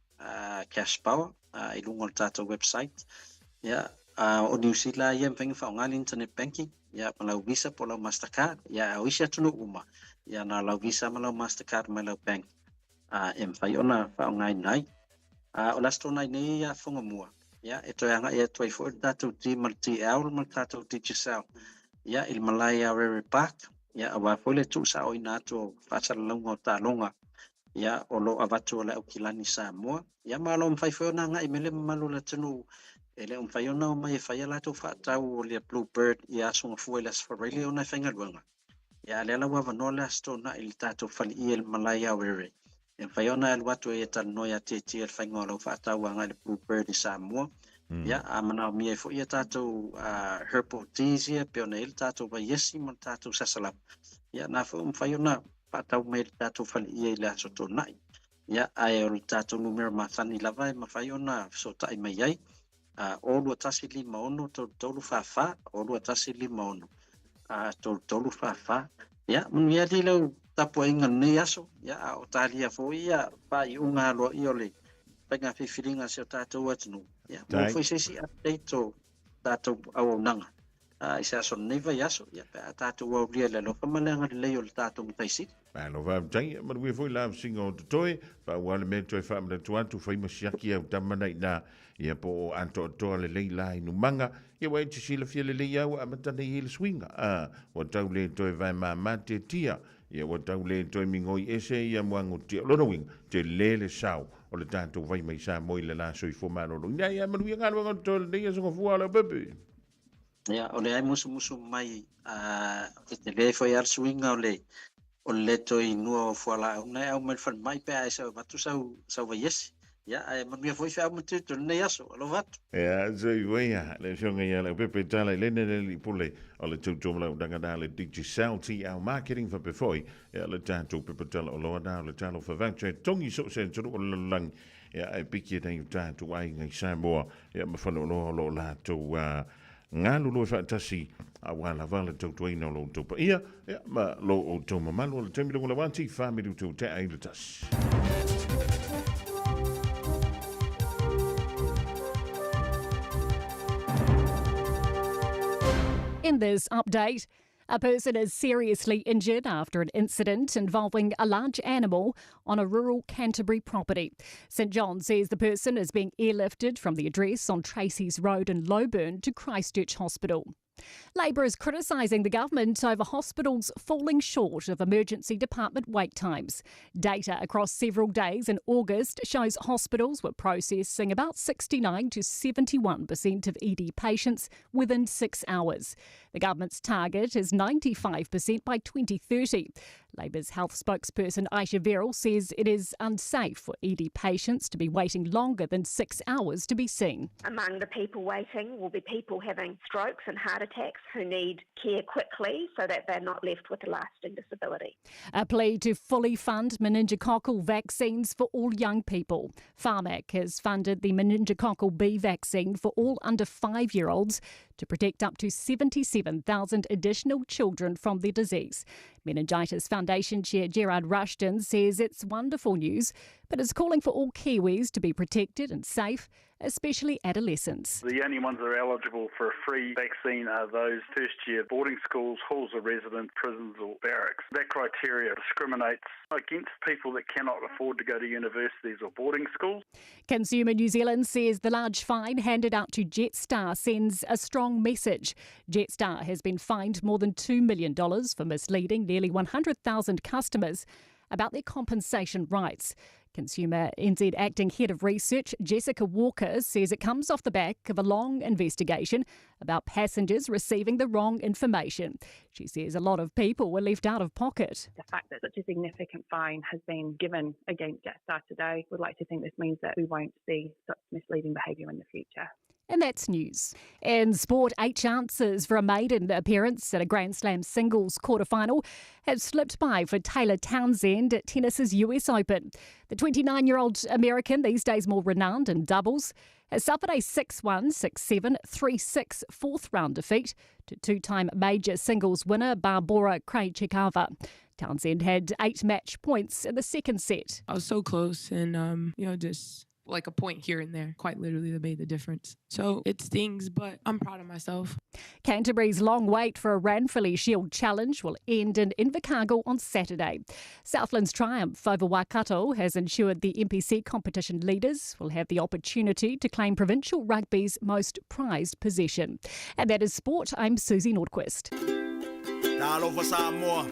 cash power i luga o le tatou website. Ia, o Niu Sila ia e mafai ona faaaoga le internet banking, ia, ma lau Visa po o lau Mastercard. Ia, a o isi atunuu uma, ia, na o lau Visa ma lau Mastercard mai lau bank e mafai ona faaaogaina ai. O le Aso Toonai nei ia Fogamua, ia, e toe agai atu ai foi le tatou team ma le TL ma le tatou Digicel, ia, i le malae i Aorere Park, ia, aua foi le tuusaoina atu o faasalalauga o taaloga, ia, o lo o avatu e le Aukilani Samoa. Ia, ma o lo o mafai foi ona agai mai le mamalu o le atunuu e le o mafai ona omai e fai a latou faatau o le Blue Bird i Aso Gafua i le Aso Faraile ona e faigaluega. Ia, a o lea la ua avanoa le Aso Toonai i le tatou faleie i le malae i Aorere, e mafai ona e alu atu ai e talanoa ia Tietie i le faiga o lau faatau agai i le Blue Bird i Samoa. Ia, a manaomia ai foi ia tatou herbal teas ia, pei ona i ai le tatou vaiesi ma le tatou sasalava, ia, na foi ua mafai ona faatau mai i le tatou faleie i le Aso Toonai. Ia, ae o le tatou numera masani lava e mafai ona fesootai mai ai, 0 2 1 5 6 3 3 4 4, 0 2 1 5 6 3 3 4 4. Ia, manuia alii lau tapuaiga i lenei aso, ia, a o talia foi ia faaiuga aloaia o le faiga filifiliga a si o tatou atunuu. Ia, maua foi se isi update o tatou auaunaga i se aso o lenei vaiaso, ia, pe a tatou aulia i le alofa ma le agalelei o le tatou Matai Sili. Malo faafetai, manuia foi la avesiga o totoe, faaua le mea toe faamanatu atu, fai ma siaki au tama na ina, ia po o atoatoa lelei la inumaga, ia ua e te silafia lelei a ua amata nei ai le suiga, a, ua tau le toe vae mama te tia, ia ua tau le toe migoi ese ia muagutia. O lona uiga, tele le sao o le tatou vai mai Samoa i le la soifua maloloina. Ia manuia galuega o totoe o lenei aso gafua o Leaupepe. Ia, o lea e musumusu mai e tele foi lava le suiga o le o le toe inua o fualaau na e aumai i le falemai pe a e sau e avatu sau sau vaiesi. Ia, ae manuia foi feau ma tiute o lenei aso. Alofa atu. Ia, soifua ia le Afioga ia Leaupepe Tala i Lene le alii pule o le tautua malautaga na le Digicel TL Marketing faapea foi ia le tatou pepa tala oloa na o le Talofa Voucher e togi so o se atunuu o le lalolagi ia ae piki e nai o tatou aiga i Samoa ia ma faleoloa o lo o latou galulue faatasi aua lava le tautuaina o lo outou paia ia, ma lo outou mamalu. O le taimi luga lauati, 4 minutu tea i le 1. In this update, a person is seriously injured after an incident involving a large animal on a rural Canterbury property. St John says the person is being airlifted from the address on Tracy's Road in Loburn to Christchurch Hospital. Labour is criticising the government over hospitals falling short of emergency department wait times. Data across several days in August shows hospitals were processing about 69 to 71% of ED patients within 6 hours. The government's target is 95% by 2030. Labour's health spokesperson Ayesha Verrall says it is unsafe for ED patients to be waiting longer than 6 hours to be seen. Among the people waiting will be people having strokes and heart attacks who need care quickly so that they're not left with a lasting disability. A plea to fully fund meningococcal vaccines for all young people. Pharmac has funded the meningococcal B vaccine for all under 5-year-olds to protect up to 77,000 additional children from the disease. Meningitis Foundation Chair Gerard Rushton says it's wonderful news, but is calling for all Kiwis to be protected and safe, especially adolescents. The only ones that are eligible for a free vaccine are those first year boarding schools, halls of residence, prisons or barracks. That criteria discriminates against people that cannot afford to go to universities or boarding schools. Consumer New Zealand says the large fine handed out to Jetstar sends a strong message. Jetstar has been fined more than $2 million for misleading nearly 100,000 customers about their compensation rights. Consumer NZ Acting Head of Research Jessica Walker says it comes off the back of a long investigation about passengers receiving the wrong information. She says a lot of people were left out of pocket. The fact that such a significant fine has been given against Jetstar today, would like to think this means that we won't see such misleading behaviour in the future. And that's news. In sport, eight chances for a maiden appearance at a Grand Slam singles quarterfinal have slipped by for Taylor Townsend at tennis's US Open. The 29 year old American, these days more renowned in doubles, has suffered a 6 1, 6 7, 3 6 fourth round defeat to two time major singles winner Barbora Krejcikova. Townsend had eight match points in the second set. I was so close and, um, you know, just like a point here and there, quite literally, that made the difference. So it stings, but I'm proud of myself. Canterbury's long wait for a Ranfurly Shield challenge will end in Invercargill on Saturday. Southland's triumph over Waikato has ensured the NPC competition leaders will have the opportunity to claim provincial rugby's most prized possession. And that is sport. I'm Susie Nordquist. Talofa Samoa,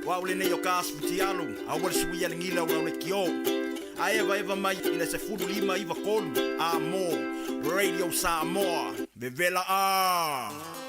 o au lenei o ka asu futialu, aua le suia le gila o lau lekiō. A evaeva mai i le 15 93 a mō Radio Samoa, vevela a!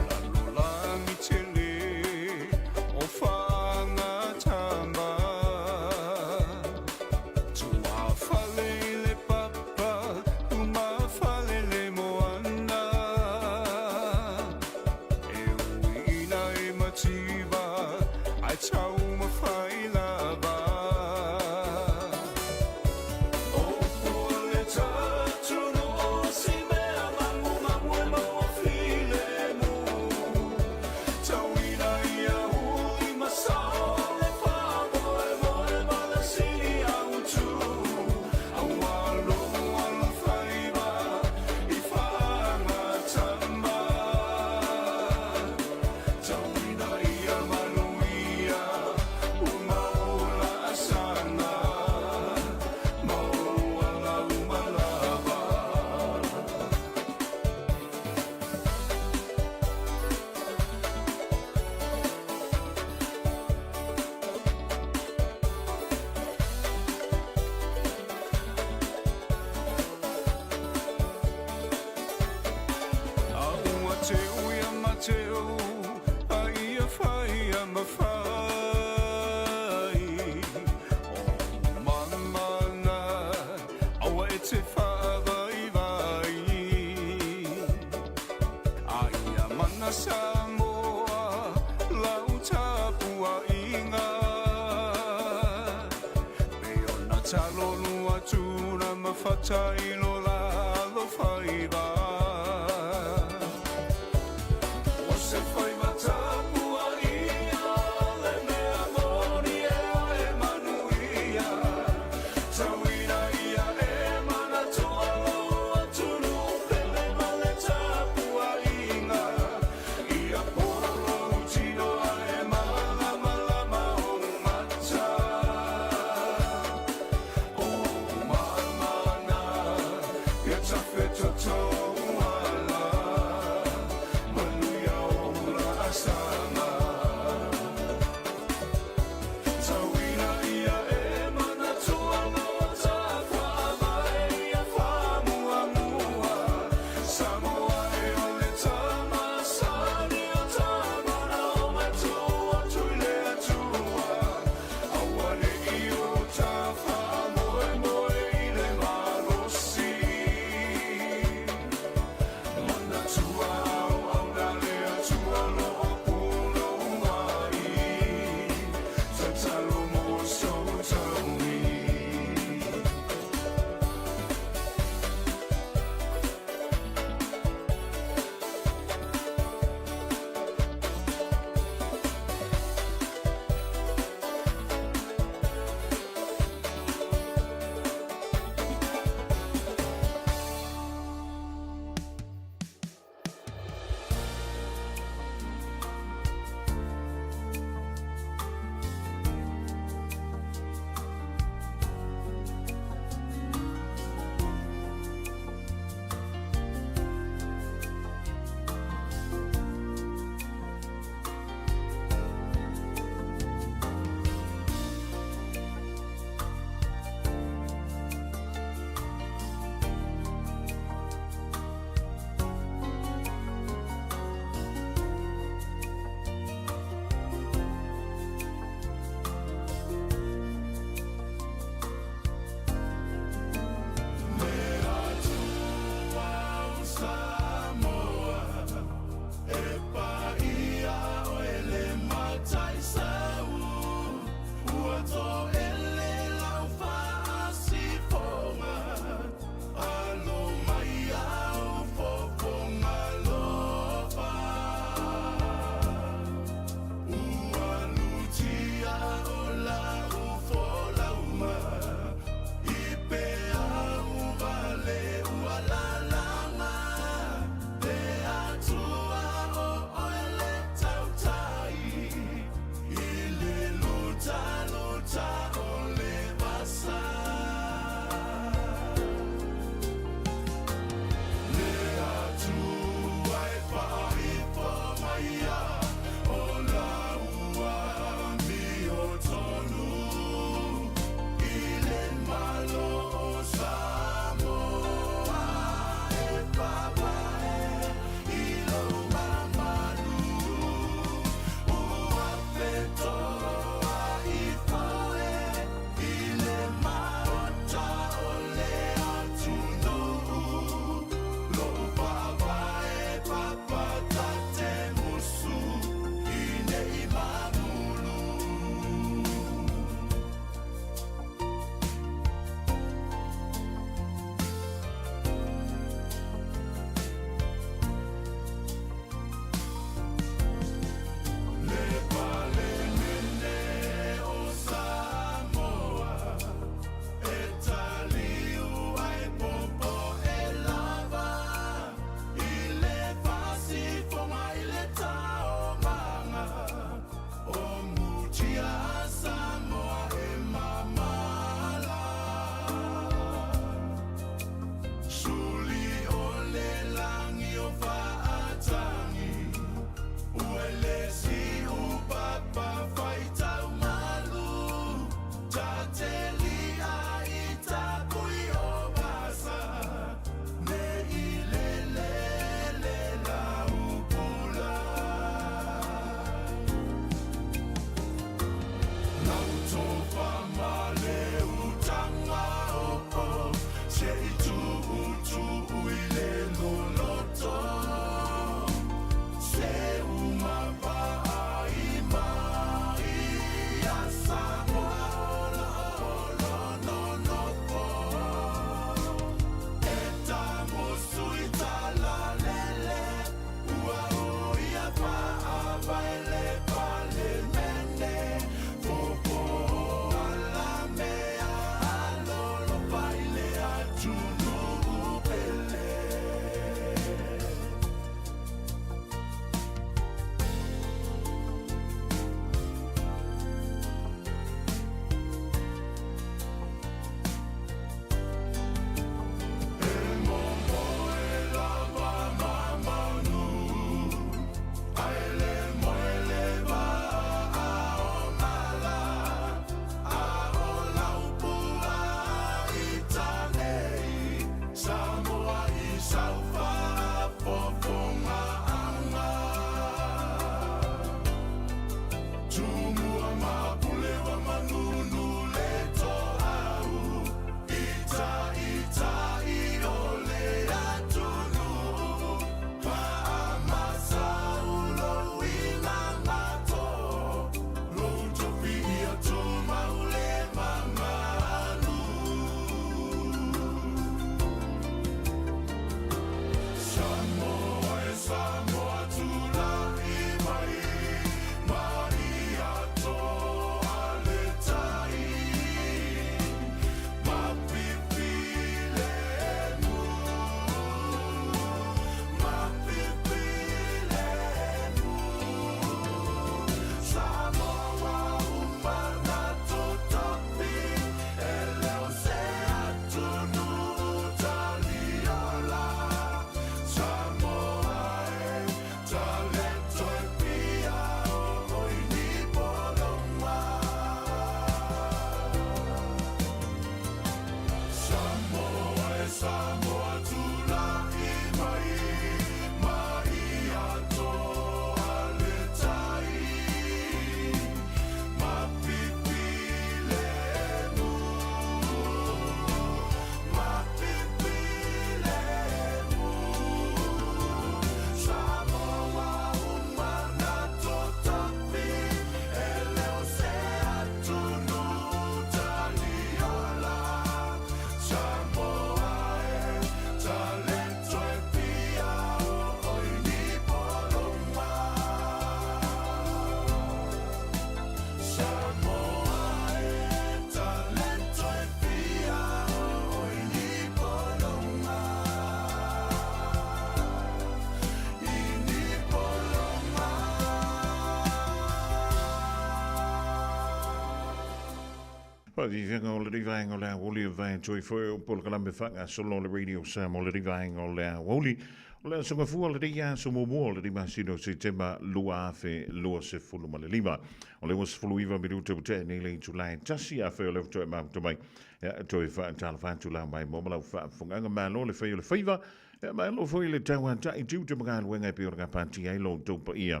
Faaviaviaga o lenei vaega o le aoauli e vae atu ai foi o polokalame faagasolo o le Radio Samoa o lenei vaega o le aoauli. O le aso Gafua lenei aso muamua o lenei masina o Setema 2025. O le 29 minute ua tea nei le itula e tasi, afai o lea ua toe mafuta mai, ia, toe faatalofa atu la mai mo ma lau faafofogaaga. Malo le fai o le faiva, ia, malo foi le tauatai tiute ma galuega e pei ona gapatia ai lo outou paia,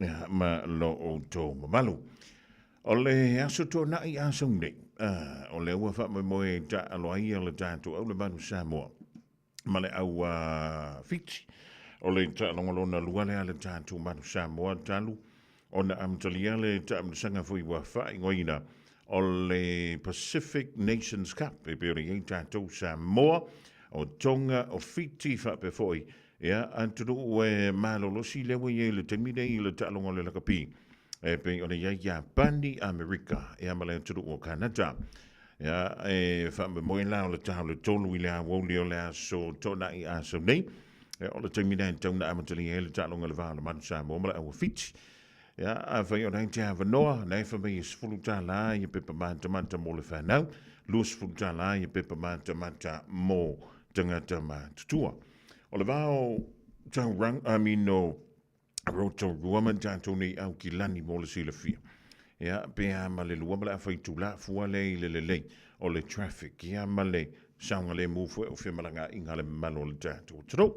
ia, ma lo outou mamalu. O le aso tuanai aso nei, o lea ua faamoemoe e taaalo ai le tatou au le Manu Samoa ma le au Fiti. O le taaloga lona lua lea a le tatou Manu Samoa talu ona amatalia le taamilosaga foi ua faaigoaina o le Pacific Nations Cup e pei ona i ai tatou Samoa, o Tonga, o Fiti faapea foi ia atunuu e malolosi lea ua i ai i le taimi nei i le taaloga o le lakapi e pei ona i ai Iapani, Amerika, ia ma le atunuu o Kanata. Ia, e faamoemoe la o le ta o le 3 i le aoauli o le aso Toonai aso nei. Ia, o le taimi lea e tatau ona amatalia ai le taaloga i le va o le Manu Samoa ma le Aua Fiti. Ia, afai o na e te avanoa, na e fai mai e $10 ia pepa matamata mo le fanau, $20 ia pepa matamata mo tagata matutua. O le va o Tauranga, I mean, o Rotorua ma tatou nei Aukilani mo le silafia. Ia, pe a ma le lua ma le afa itula fua lea i le lelei o le traffic, ia ma le saogalemu foi o femalagaaiga a le mamalu o le tatou atunuu.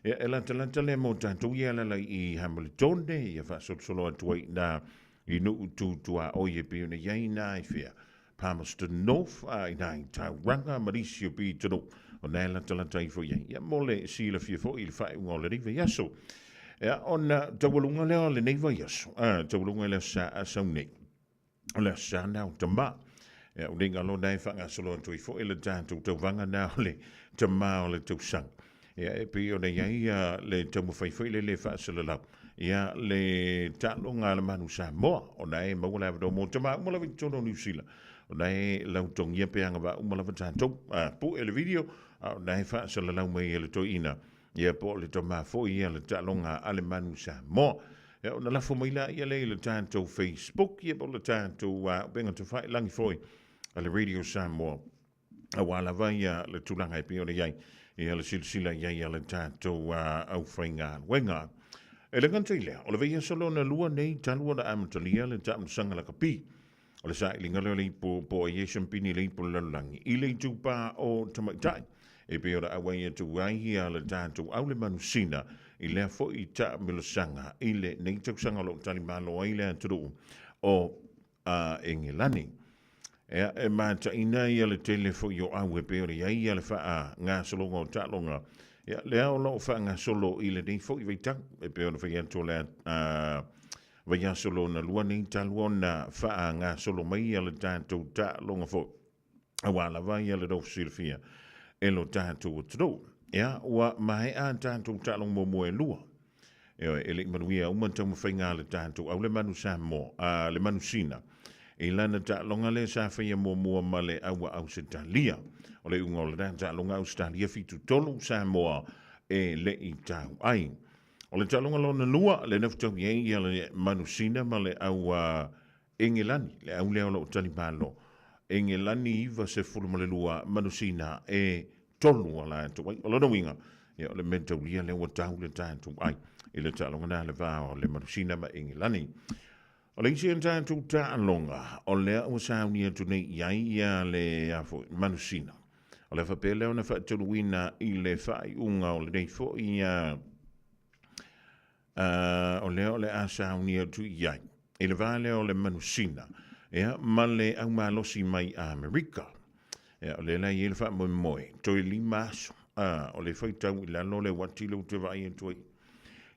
Ia, e latalata lea mo tatou ia e alaala i Hamiltone, ia faasolosolo atu ai i ina i nuu tu tuaoi e pei ona i ai ina i fea, Palmerston North, a ina i Tauranga ma nisi o pitonuu o na e latalata ifo i ai. Ia, mo le silafia foi i le faaiuga o lenei vaiaso. Ia, ona taualuga lea o lenei vaiaso, a, taualuga i le aso Sa a sau nei, o le aso Sa na o Tamā. Ia, o nei galo na e faagasolo atu ai foi le tatou tauvaga na o le Tamā o le tausaga. Ia, e pei ona i ai le taumafai foi lele e faasalalau, ia, le taaloga a le Manu Samoa, ona e maua le avanoa mo tama uma lava i totonu o Niu Sila, ona e lautogia pe agavaa uma lava tatou. A pue le video, a ona e faasalalau mai e le toeaina, ia, po o le tama foi ia le taaloga a le Manu Samoa. Ia, ona lafo mai laia lea i le tatou Facebook, ia, po o le tatou upega tafailagi foi a le Radio Samoa. Aua lava ia le tulaga e pei ona i ai, ia le silasila i ai a le tatou aufaigaluega. E le gata i lea, o le vaiaso lona lua nei talu ona amatalia le taamilosaga lakapi. O le sailiga lea o le ipu po o ai e siampini le ipu o le lalolagi i le itupa o tamaitai e pei ona auai atu ai ia le tatou au le manusina i lea foi taamilosaga i lenei tausaga o lo o talimalo ai le atunuu o Engelani. Ea, e mataina ia le tele foi o au e pei ona i ai ia le faagasologa o taaloga, ia, lea o lo o faagasolo i lenei foi vaitau, e pei ona fai atu o le vaiaso lona lua nei talu ona faagasolo mai ia le tatou taaloga foi, aua lava ia le nofo silafia e lo tatou atunuu. Ia, ua maea a tatou taaloga muamua e lua. Ioe, e le i manuia uma taumafaiga a le tatou au le manu Samoa, a le manu Sina, i lana taaloga lea sa faia muamua ma le au a Ausetalia. O le iuga o lena taaloga Ausetalia 7-3 Samoa e le i tau ai. O le taaloga lona lua, lea na fetaui ai ia le manu Sina ma le au a Engelani, le au lea o lo o talimalo, Engelani 92, Manusina e tolu ala atu ai. O lona uiga, ia, o le mea taulia lea ua tau le tatou ai i le taaloga na le va o le Manusina ma Engelani. O le isi o tatou taaloga, o lea ua sauni atu nei i ai ia le a foi, Manusina. O le faapea lea ona faatoluina i le faaiuga o lenei foi ia o lea o le a sauni atu i ai i le va lea o le manusina ia, ma le aumalosi mai Amerika. Ia, o lea la e i ai le faamoemoe, toe 5 aso, o le faitau i lalo le uati lea ou te vaai atu ai,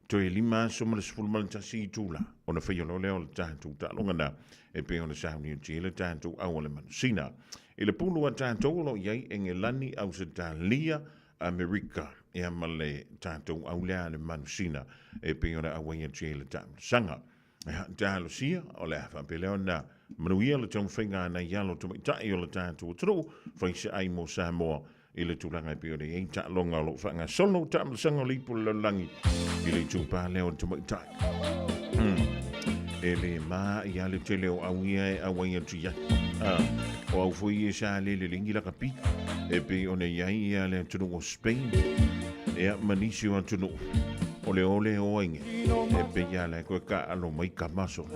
toe 5 aso ma le 11 itula, ona faia loa lea o le tatou taaloga na, e pei ona sauni atu i ai le tatou au a le manusina. I le pulu a tatou o lo o i ai Engelani, Ausetalia, Amerika, ia ma le tatou au lea a le manusina e pei ona auai atu ai le taamilosaga. Ia, talosia, o le a faapea lea ona manuia le taumafaiga a nai alo tamaitai o le tatou atunuu, fai se ai mo Samoa i le tulaga e pei ona i ai taaloga o lo o faagasolo taamilosaga o le ipu o le lalolagi i le itupa lea o le tamaitai. E le ma ia le tele o au ia e auai atu i ai. O au foi ia sa le lelegi lakapi e pei ona i ai ia le atunuu o Spain ia ma nisi o atunuu o le ole o aiga e pei a la koe ka alo mai ka maso.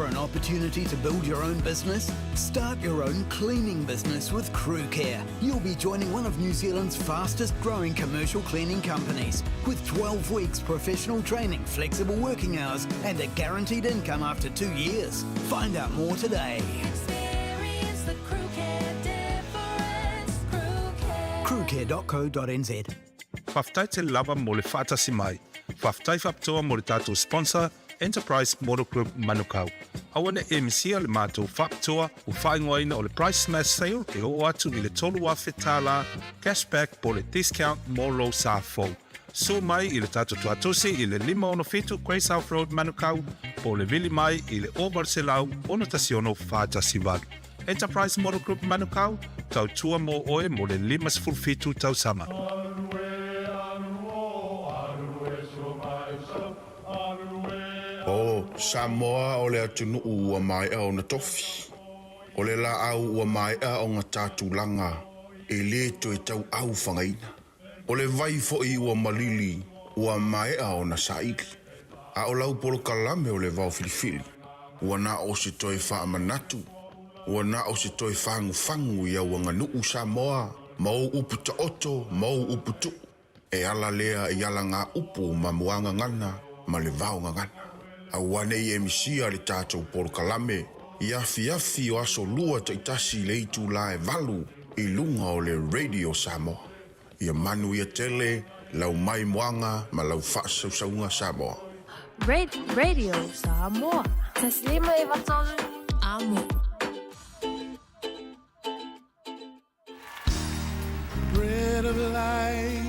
for an opportunity to build your own business? Start your own cleaning business with Crew Care. You'll be joining one of New Zealand's fastest growing commercial cleaning companies with 12 weeks professional training, flexible working hours, and a guaranteed income after two years. Find out more today. Experience the Crew Care difference. Crew Care. Crewcare.co.nz. Faafetai tele lava mo le faatasi mai. Faafetai faapitoa mo le tatou sponsor, Enterprise Motor Group Manukau. Aua ne i misia le matou faapitoa ua faaigoaina o le Price Smash Sale e oo atu i le $3,000 cash back po o le discount mo lou sa fou. Sue mai i le tatou tuatosi i le 567 Grey South Road Manukau po o le vili mai i le 0800 61 418. Enterprise Motor Group Manukau, tautua mō oe mo le 57 tausaga. O Samoa o le atunuu ua maea ona tofi. O le laau ua maea ona ta tulaga e lē toe tauau fagaina. O le vai foi ua malili ua maea ona saili. A o lau polokalame o le vao filifili, ua na o se toe faamanatu, ua na o se toe fagufagu i au aganuu Samoa ma ou upu taoto ma ou upu tuu, e ala lea i alagaupu ma muagagana ma le vaogagana. Aua ne i e misia le tatou polokalame i afiafi o aso Lua taitasi i le itulā e 8 i luga o le Radio Samoa. Ia manuia tele lau maimoaga ma lau faasausauga Samoa. Radio Samoa. Taslima Ivatolu. Amo. Bread of life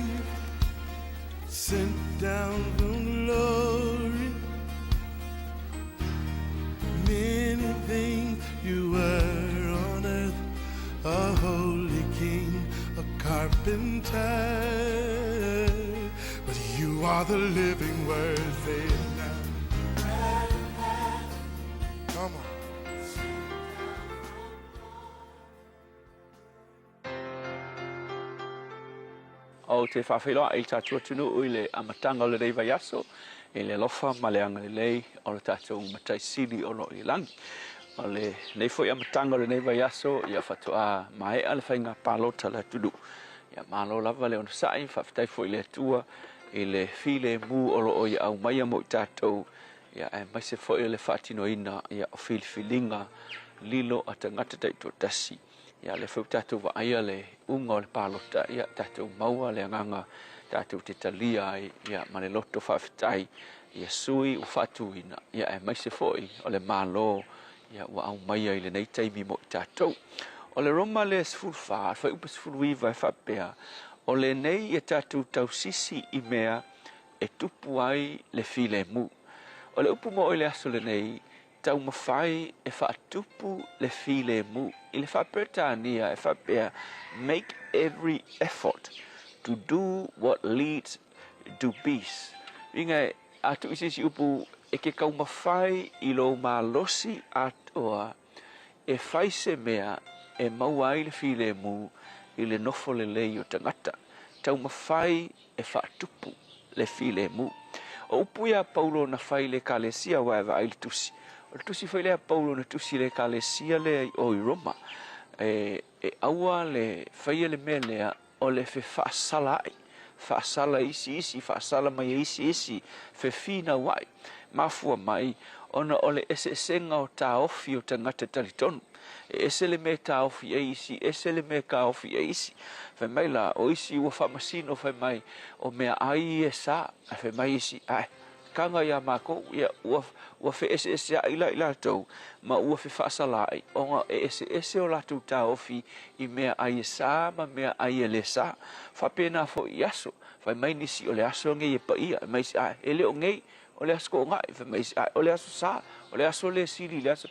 sent down from glory. Many things you were on earth, a holy king, a carpenter. But you are the living word, say it now. Come on. Ou te faafeiloai i le tatou atunuu i le amataga o lenei vaiaso i le alofa ma le agalelei o le tatou Matai Sili o lo o i le lagi. O lenei foi amataga o lenei vaiaso, ia faatoa maea le faiga palota a le atunuu. Ia malo lava le onosai, faafetai foi i le Atua i le filemu o lo o ia aumaia mo i tatou, ia aemaise foi o le faatinoina ia o filifiliga lilo a tagata taitoatasi. Ia lea foi ua tatou vaaia le uga o le palota, ia tatou maua le agaga tatou te talia ai ia ma le loto faafetai ia sui ua faatuina, ia aemaise foi o le Malo ia ua aumaia i lenei taimi mo i tatou. O le Roma le 14, le fuaiupu 19 e faapea, O lenei ia tatou tausisi i mea e tupu ai le filemu. O le upu mo i le aso lenei, taumafai e faatupu le filemu. I le Faa-Peretania e faapea, Make every effort to do what leads to peace. Uiga, a tuu i se isi upu, e ke taumafai i lou malosi atoa e fai se mea e maua ai le filemu i le nofo lelei o tagata. Taumafai e faatupu le filemu. O upu ia a Paulo na fai i le Ekalesia aua e vaai i le tusi. O le tusi foi lea a Paulo na tusi i le Ekalesia lea i o i Roma, e, e aua le faia le mea lea o le fefaasalaai, faasala e isi isi, faasala mai e isi isi, fefinauai. Mafua mai ona o le eseesega o taofi o tagata talitonu. E ese le mea e taofi ai isi, ese le mea e taofi ai isi. Fai mai la, o isi ua faamasino fai mai, o meaai ia e sa. Ae fai mai isi, ae, taga iā makou, ia, ua, ua feeseeseaʻi la i latou, ma ua fefaasalaʻi, ona e eseese o latou taofi i meaai e sa ma meaai e lē sa. Faapena foi i aso. Fai mai nisi, o le aso nei e paia. Fai mai isi, ae, e le o nei, o le Aso Toonai. Fai mai isi, ae, o le Aso Sa, o le aso lē sili i le aso.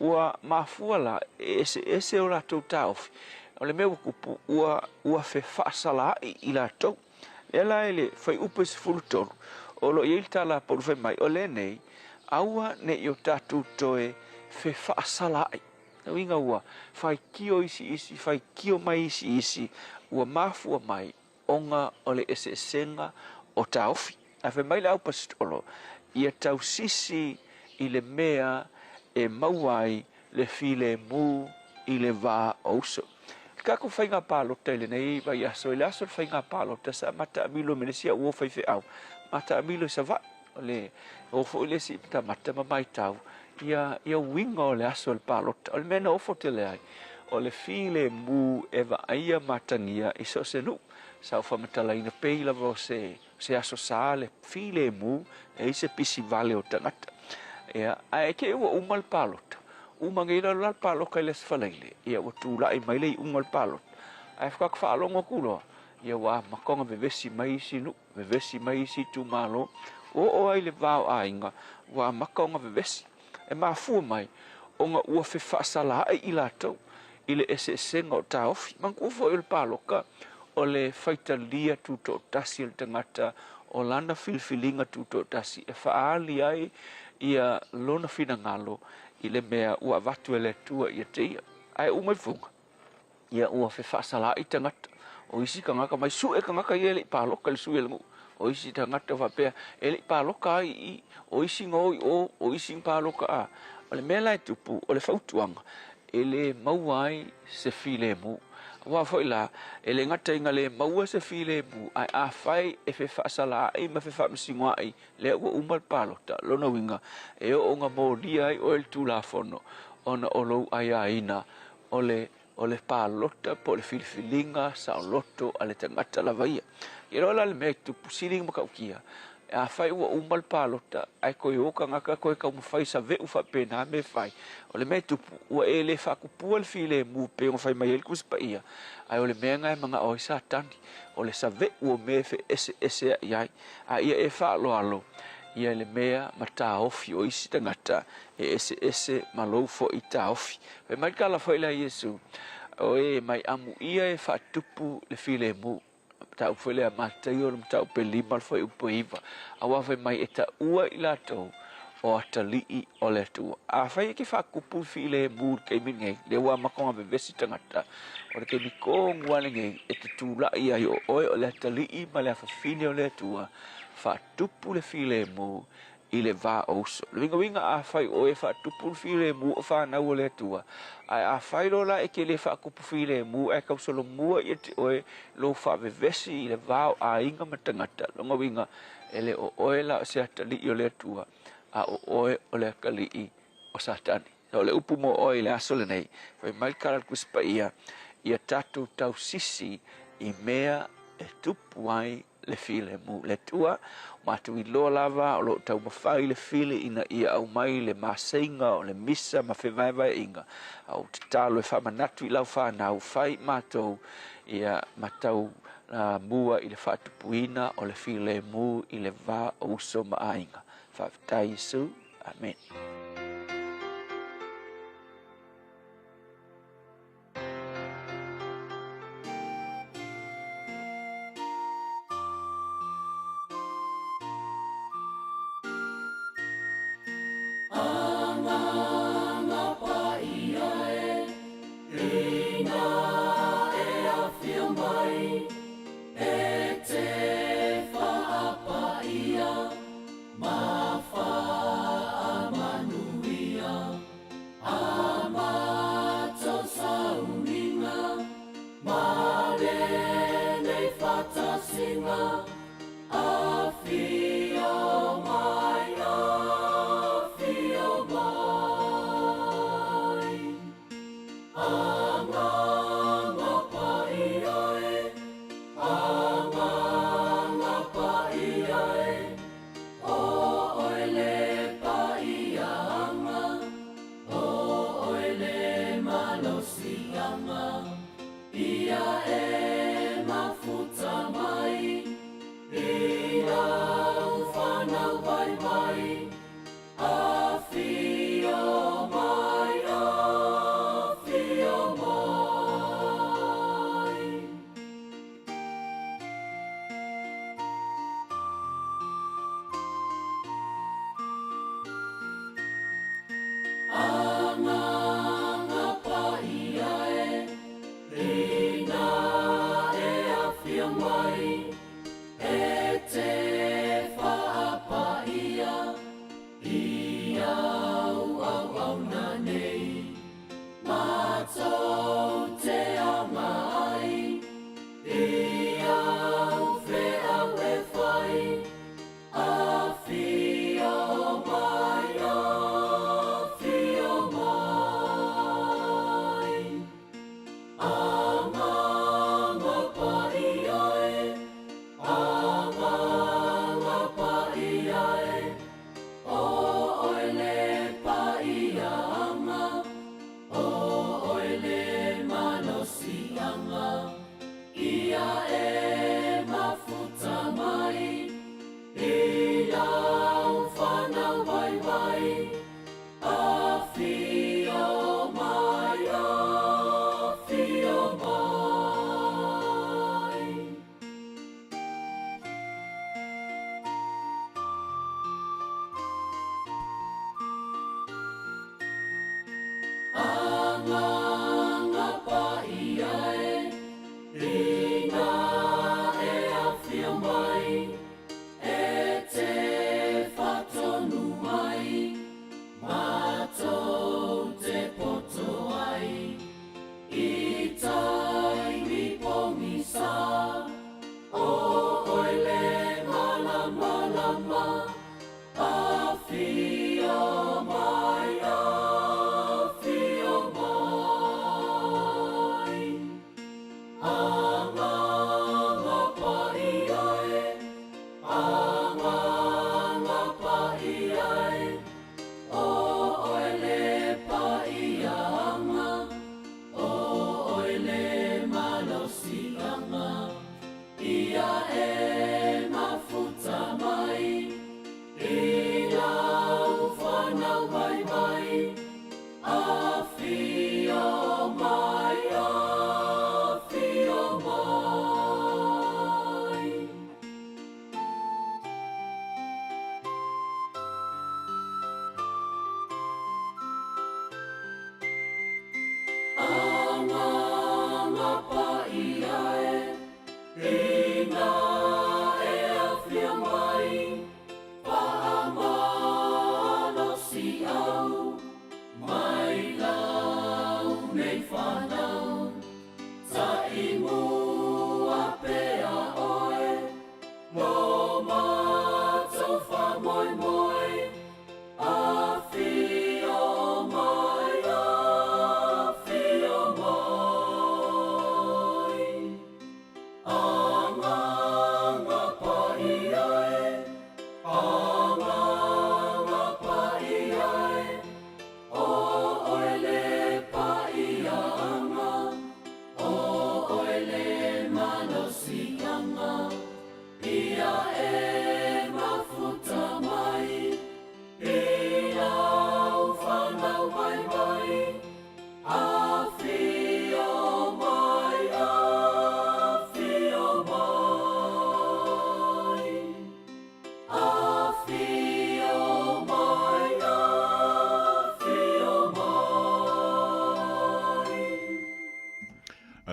Ua mafua la e eseese o latou taofi, o le mea ua tupu, ua, ua fefaasalaai i latou. Lea la i le fuaiupu e 13, o lo o i ai le tala a Paulo fai mai, o lenei, aua ne i o tatou toe fefaasalaai. Lona uiga ua faitio isi isi, faitio mai isi isi, ua mafua mai ona o le eseesega o taofi. Ae fai mai le aupasitolo, ia tausisi i le mea e maua ai le filemu i le va o uso. Le tatou faiga palota i lenei vaiaso, i le aso o le faiga palota sa mataamilo ma le isi au uo faifeau, mataamilo i Savaii. O le o foi le isi matamata ma matau ia ia uiga o le aso o le palota. O le mea na ofo tele ai, o le filemu e vaaia ma atagia i so o se nuu. Sa ou faamatalaina pei lava o se se aso sa le filemu, e i se pisi vale o tagata. Ia, ae te i ua uma le palota, uma nei la le paloka i le Aso Faraile, ia ua tulai mai le iuga o le palota, ae faatoa faalogo atu loa, ia ua amata ona vevesi mai isi nuu, vevesi mai isi itumalo, ua oo ai i le va o aiga, ua amata ona vevesi. E mafua mai ona ua fefaasalaai i latou i le eseesega o taofi. Manatua foi o le paloka, o le faitalia tutoatasi o le tagata o lana filifiliga tutoatasi e faaali ai ia lona finagalo i le mea ua avatu e le Atua ia te ia. Ae uma ifoga, ia ua fefaasalaai tagata. O isi tagata mai sue tagata ia e le i paloka i le sui o le nuu. O isi tagata faapea e le i paloka ai i i, o isi na o i o, o isi na paloka a. O le mea la e tupu, o le fautuaga, e le maua ai se filemu. Aua foi la, e le gata ina le maua se filemu, ae afai e fefaasalaai ma fefaamasinoai, lea ua uma le palota, lona uiga, e oo ina molia ai oe i le Tulafono ona o lou aiaina o le o le palota po o le filifiliga saoloto a le tagata lava ia. Ia loa la le mea e tupu, sili ona matautia, afai ua uma le palota ae toe o tagata toe taumafai save'u faapena mea e fai, o le mea e tupu, ua e le faatupua le filemu pei ona fai mai ai le Tusi Paia, ae o le mea lena e manao ai Satani, o le save'u o mea e feeseesea'i ai. A ia e faaaloalo ia i le mea ma taofi o isi tagata e eseese ma lou foi taofi. Fai mai le tala foi lea a Iesu, O e mai amuia e faatupu le filemu. Mataupu foi lea a Mataio, le mataupu e 5, le fuaiupu e 9. Aua fai mai e taua i latou o atalii o le Atua. Afai e te faatupu le filemu i le taimi lenei, lea ua amata ona vevesi tagata, o le taimi tonu lava lenei e te tulai ai o oe o le atalii ma le afafine o le Atua, faatupu le filemu i le va o uso. O le uiga uiga afai o oe e faatupu le filemu o fanau a le Atua, ae afai loa la e te le faatupu filemu ae tausolomua ia te oe lou faavevesi i le va o aiga ma tagata, lona uiga e le o oe la o se atalii o le Atua, a o oe o le atalii o Satani. O le upu mo oe i le aso lenei, fai mai le tala a le Tusi Paia, ia tatou tausisi i mea e tupu ai le filemu. Le Atua, matou iloa lava o lo o taumafai le fili ina ia aumai le maseiga o le misa ma fevaevaeaiga, a ou tatalo e faamanatu i lau fanau, fai matou ia ma tau mua i le faatupuina o le filemu i le va o uso ma aiga. Faafetai Iesu. Amene.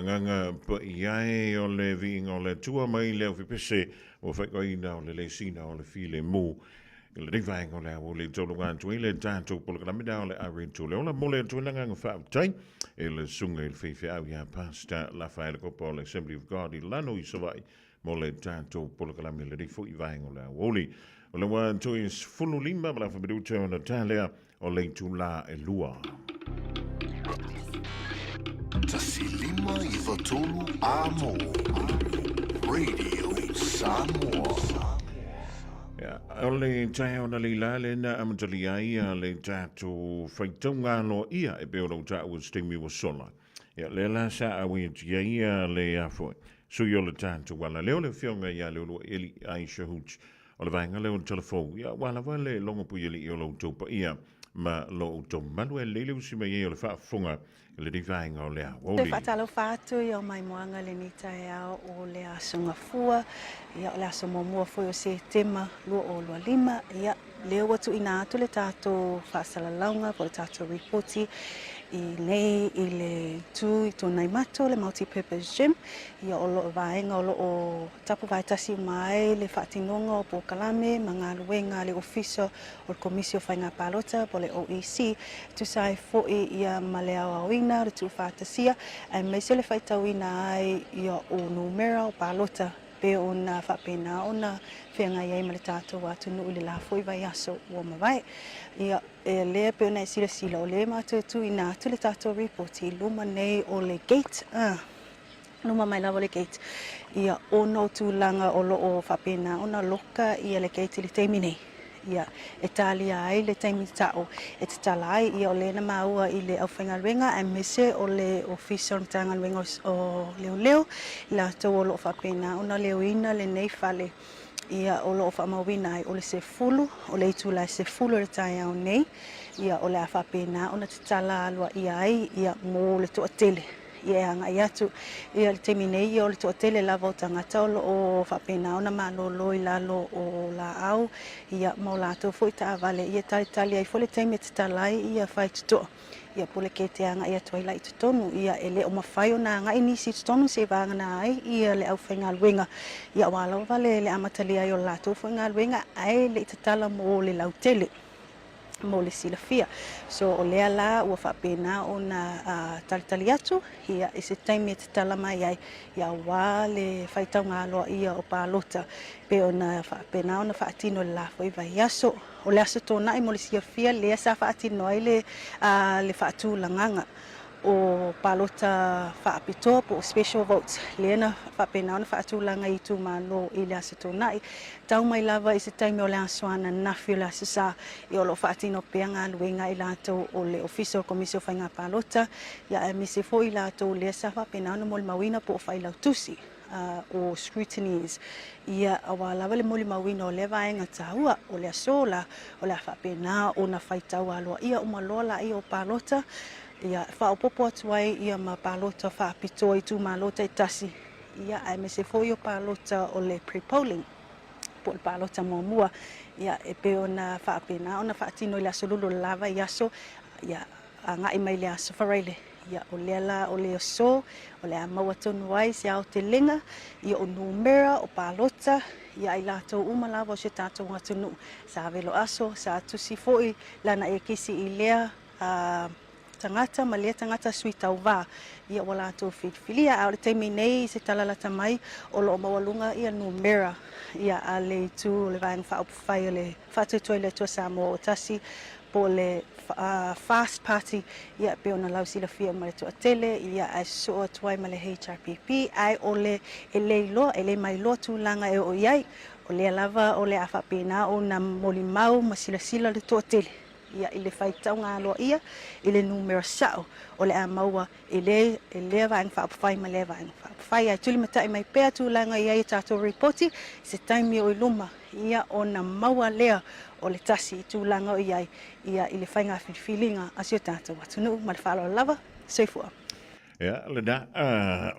Agaga Paia e o le viiga o le Atua mai le aufipese ua faaigoaina o le lesina o le filemu. I lenei vaega o le aoauli e tauluga atu ai le tatou polokalame na o le ave atu le ola mo le Atua le agaga faafetai i le susuga i le faifeau ia Pastor Lafaele Kopa o le Assembly of God i Lano i Savaii mo le tatou polokalame i lenei foi vaega o le aoauli. O le ua toe 15 ma le afa minute ona talea o le itulā e lua. 1593 A mo Radio Samoa. Ia, o le taeao na leila le na amatalia ai a le tatou faitauga aloaia e pei o lou taua se taimi ua sola. Ia, lea la sa auai atu i ai a le afoi. Sui o le tatou ala lea o le afioga ia Leuluai Eli Aisha Hooch O le vaega lea o le talafou, ia aua lava le logo puialii o lo outou paia ma lo outou malu e lei le usi mai ai o le faafofoga i lenei vaega o le Toe aoauli. faatalofa atu i o maimoaga lenei taeao o le Aso Gafua, ia o le aso muamua foi o Setema 2025, ia lea ua tuuina atu le tatou faasalalauga po o le tatou ripoti i nei i le itu i Tuanaimato, le Multi-Purpose Gym, ia o lo o vaega o lo o Tapu vaetasi uma ai le faatinoga o polokalame ma galuega a le Ofisa o le Komisi o Faiga Palota po o le OEC, e tusa ai foi ia ma le aoaoina o le tuufaatasia aemaise le faitauina ai ia o numera o palota pei ona faapena ona feagai ai ma le tatou atunuu i le la foi vaiaso ua mavae. Ia, e lea pei ona e silasila, o lea matou e tuuina atu le tatou ripoti i luma nei o le gate, luma mai lava o le gate, ia ona o tulaga o lo o faapena ona loka ia le gate i le taimi nei. Ia, e talia ai le taimi tao e tatala ai, ia o lea na maua i le aufaigaluega aemaise o le Ofisa o le Matagaluega o Leoleo, i latou o lo o faapena ona leoina lenei fale, ia o lo o faamauina ai o le 10, o le itula e 10 o le taeao nei, ia o le a faapena ona tatala aloaia ai ia mo le toatele. Ia e agai atu. Ia i le taimi nei, ia o le toatele lava o tagata o lo o faapena ona malolo i lalo o laau, ia ma o latou foi taavale, ia e talitali ai foi le taimi e tatala ai ia faitotoa. Ia po o le kete e agai atu ai la i totonu. Ia e le o mafai ona agai nisi i totonu seivagana ai ia le aufaigaluega. Ia aua lava le amatalia ai o le latou foi galuega ae le i tatala mo le lautele. mo le silafia. So o lea la ua faapena ona talitali atu ia i se taimi e tatala mai ai ia aua le faitauga aloaia o palota pei ona faapena ona faatino i le la foi vaiaso. O le Aso Toonai mo le silafia lea sa faatino ai le le faatulagaga o palota faapitoa po o special votes lea na faapena ona faatulaga i itumalo i le Aso Toonai. Tau mai lava i se taimi o le aso ananafi o le Aso Sa, ia o lo o faatino pea galuega a i latou o le Ofisa o le Komisi o Faiga Palota, ia aemaise foi i latou lea sa faapena ona molimauina po o failautusi o scrutineers, ia aua lava le molimauina o lea vaega taua o le aso la, o le a faapena ona faitau aloaia uma loa laia o palota, ia faaopoopo atu ai ia ma palota faapitoa i itumalo taitasi, ia aemaise foi o palota o le pre-polling po o le palota muamua, ia e pei ona faapena ona faatino i le aso Lulu o le la vaiaso, ia agai mai le aso Faraile, ia o lea la o le aso o le a maua tonu ai se aotelega, ia o numera o palota, ia ai latou uma lava o si o tatou atunuu sa velo aso, sa tusi foi lana ekisi i lea tagata ma lea tagata sui tauva ia ua latou filifilia. A o le taimi nei i se tala lata mai o lo o maualuga ia numera ia a le itu o le Vaega Faaupufai o le Faatuatua i le Atua Samoa o Tasi po o le Fast Party ia e pei ona lausilafia uma e le toatele ia ae sosoo atu ai ma le HRPP ae o le e le iloa e le mailoa tulaga e oo i ai o lea lava o le a faapena ona molimau ma silasila le toatele ia i le faitauga aloaia i le numera sao o le a maua i le i lea Vaega Faaupufai ma lea Vaega Faaupufai. Ae tulimatai mai pea tulaga i ai a tatou ripoti i se taimi o i luma ia ona maua lea o le tasi i tulaga o i ai ia i le faiga filifiliga a si o tatou atunuu. Ma le faaaloalo lava. Soifua. Ia, lena,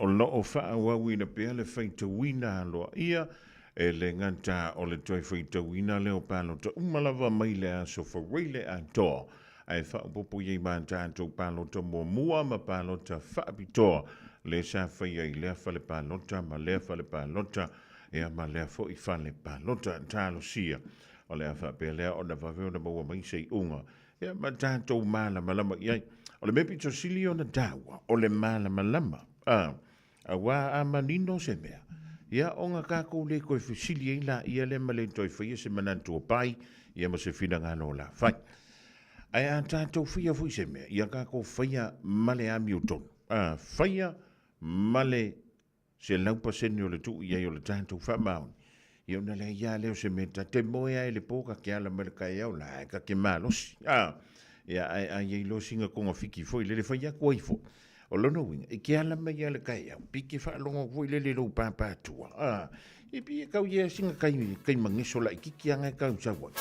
o lo o faaauauina pea le faitauina aloaia E le gata o le toe faitauina lea o palota uma lava mai le aso Faraile atoa, ae faaopoopo i ai ma tatou palota muamua ma palota faapitoa. le sa faia i lea fale palota ma lea fale palota, ia ma lea foi fale palota. Talosia o le a faapea lea ona vave ona maua mai se iuga, ia ma tatou malamalama i ai. O le mea pito sili ona taua, o le malamalama. A, auā a manino se mea, ia ona tatou le toe fesili ai laia lea ma le toe faia se manatu o pai, ia ma se finagalo o la fai. Ae a tatou faia foi se mea, ia tatou faia ma le amiotonu. A, faia ma le 100% o le tuu i ai o le tatou faamaoni, ia ona leai lava lea o se mea ta te moe ai i le po ta te ala mai le taeao la e ta te malosi. A, ia ae a i ai loa sina togafiti foi lele fai atu ai foi. O lona uiga, e te ala mai lava i le taeao, pei te faalogo atu foi lele i lou pāpātua. A, e pei e tau i ai sina tai, tai mageso laitiiti lava na e tau sau ai.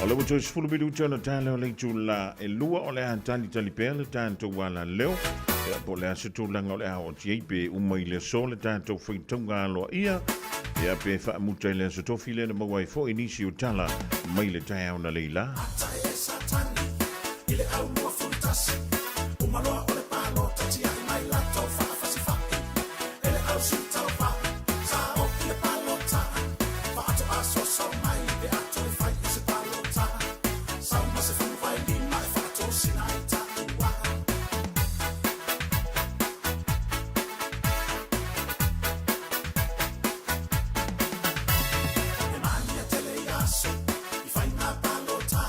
O le ua toe 10 minuta ona tala o le itula e lua o le a talitali pea le tatou alaleo. Ia, po o le a se tulaga o le a oo atu i ai pe uma i le aso le tatou faitauga aloaia. Ia, pe faamuta i le aso tofi lea na maua ai foi nisi o tala mai le taeao na leila. Ata e Satani i le au 21, uma loa o le palota tiai mai latou faafasifai e le au sitauvai sa o i le palota faatoasoaso mai pe a toe fai i se palota sau ma se fulu vailima e faatosina ai taua. E malia tele i aso i faiga palota.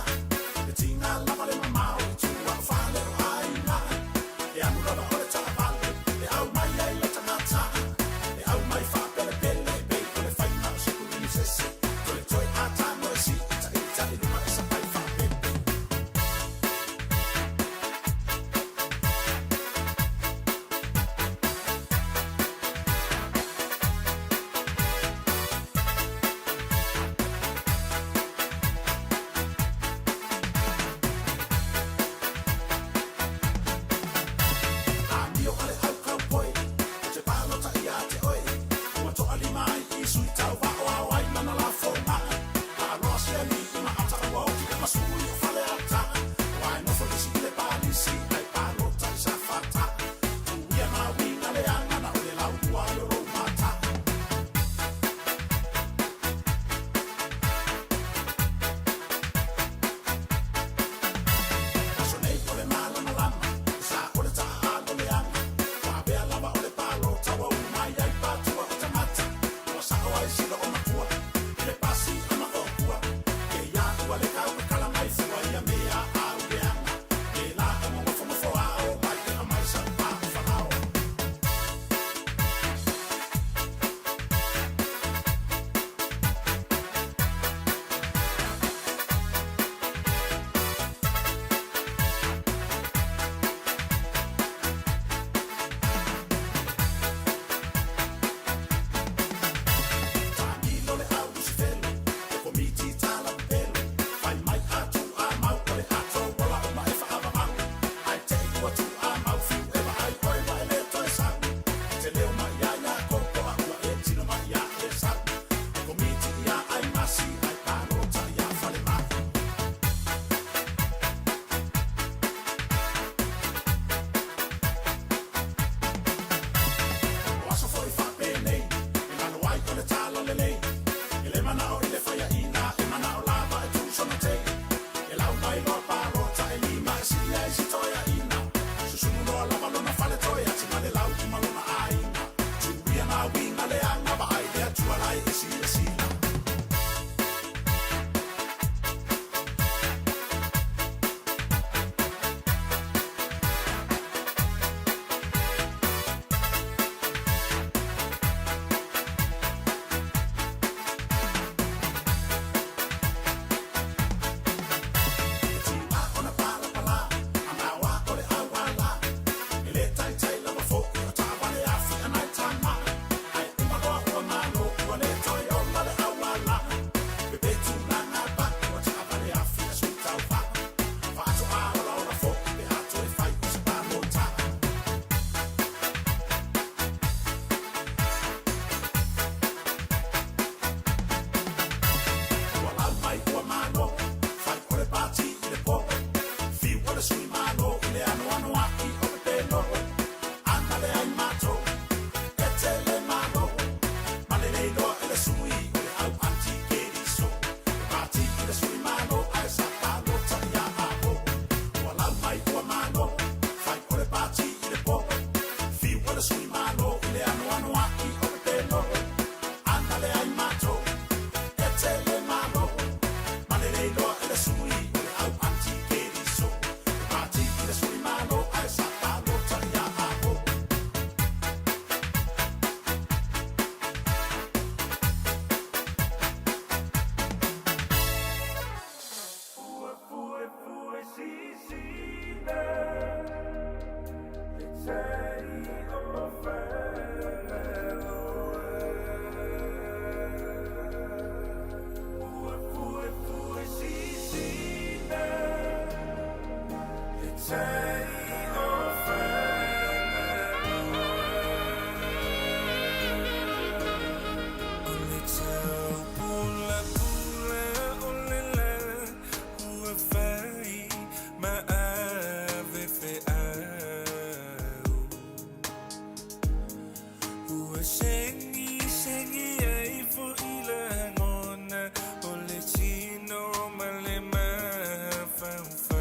Ua segisegia ai foʻi lagona o le tino ma le mafaufau.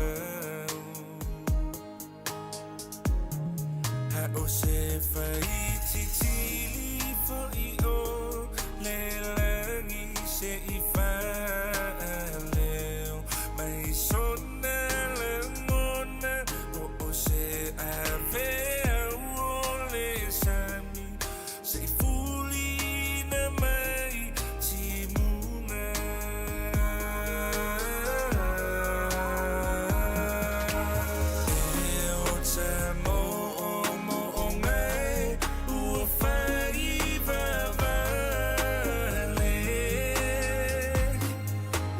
A o se faititili foʻi o le lagi se i faaleo mai sona lagona o o se aveau o le sami se i fulina mai timuga. E ota mo'omo'oga e ua faivavale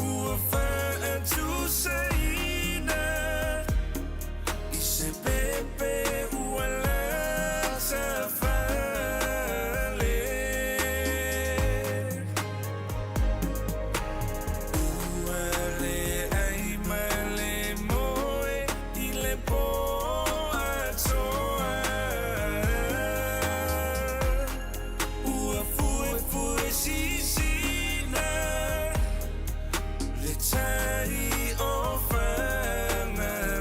ua fa'atusaina i se pepe ua latafale. Ua leai ma le moe i le pō atoa. Ua fuefue sisina le tai o Fagaloa.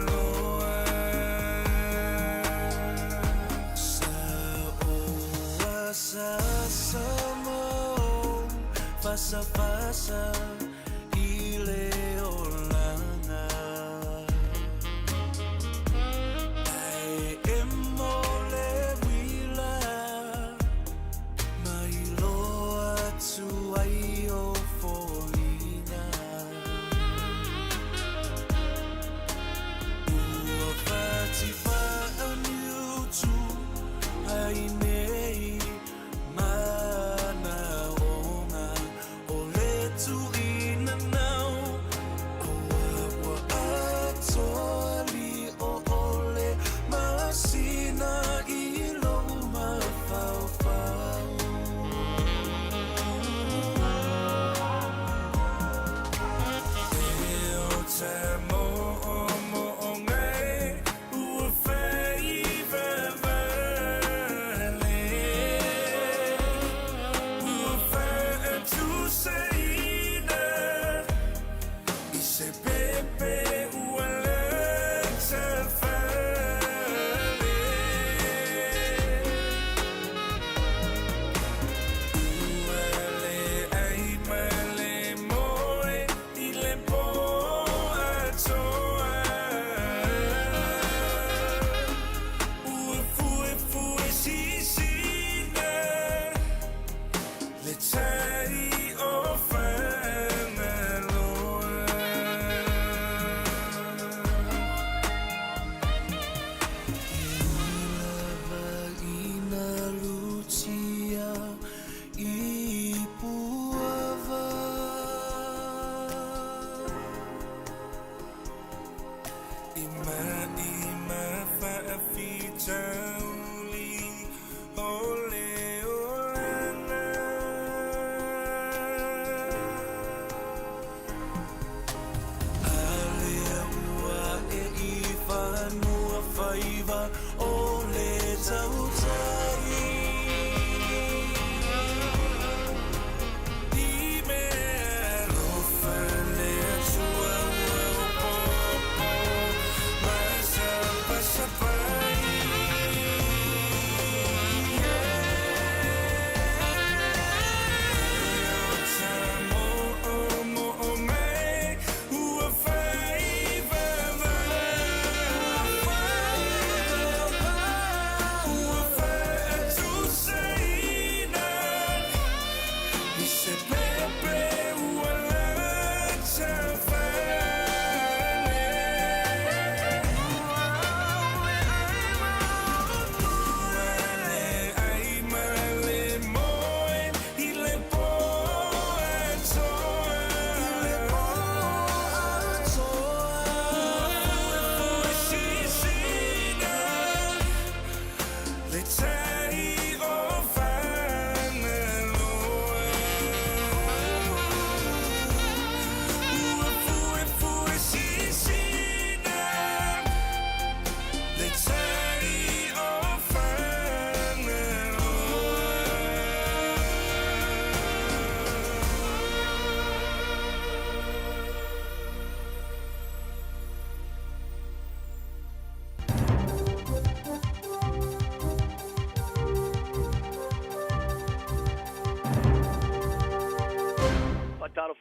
Sa oa sa samo fasafasa i le olaga. Ae emo le uila mai loa atu ai o foliga. Ua fatifaaniutu ai nei manaoga o le tuʻina.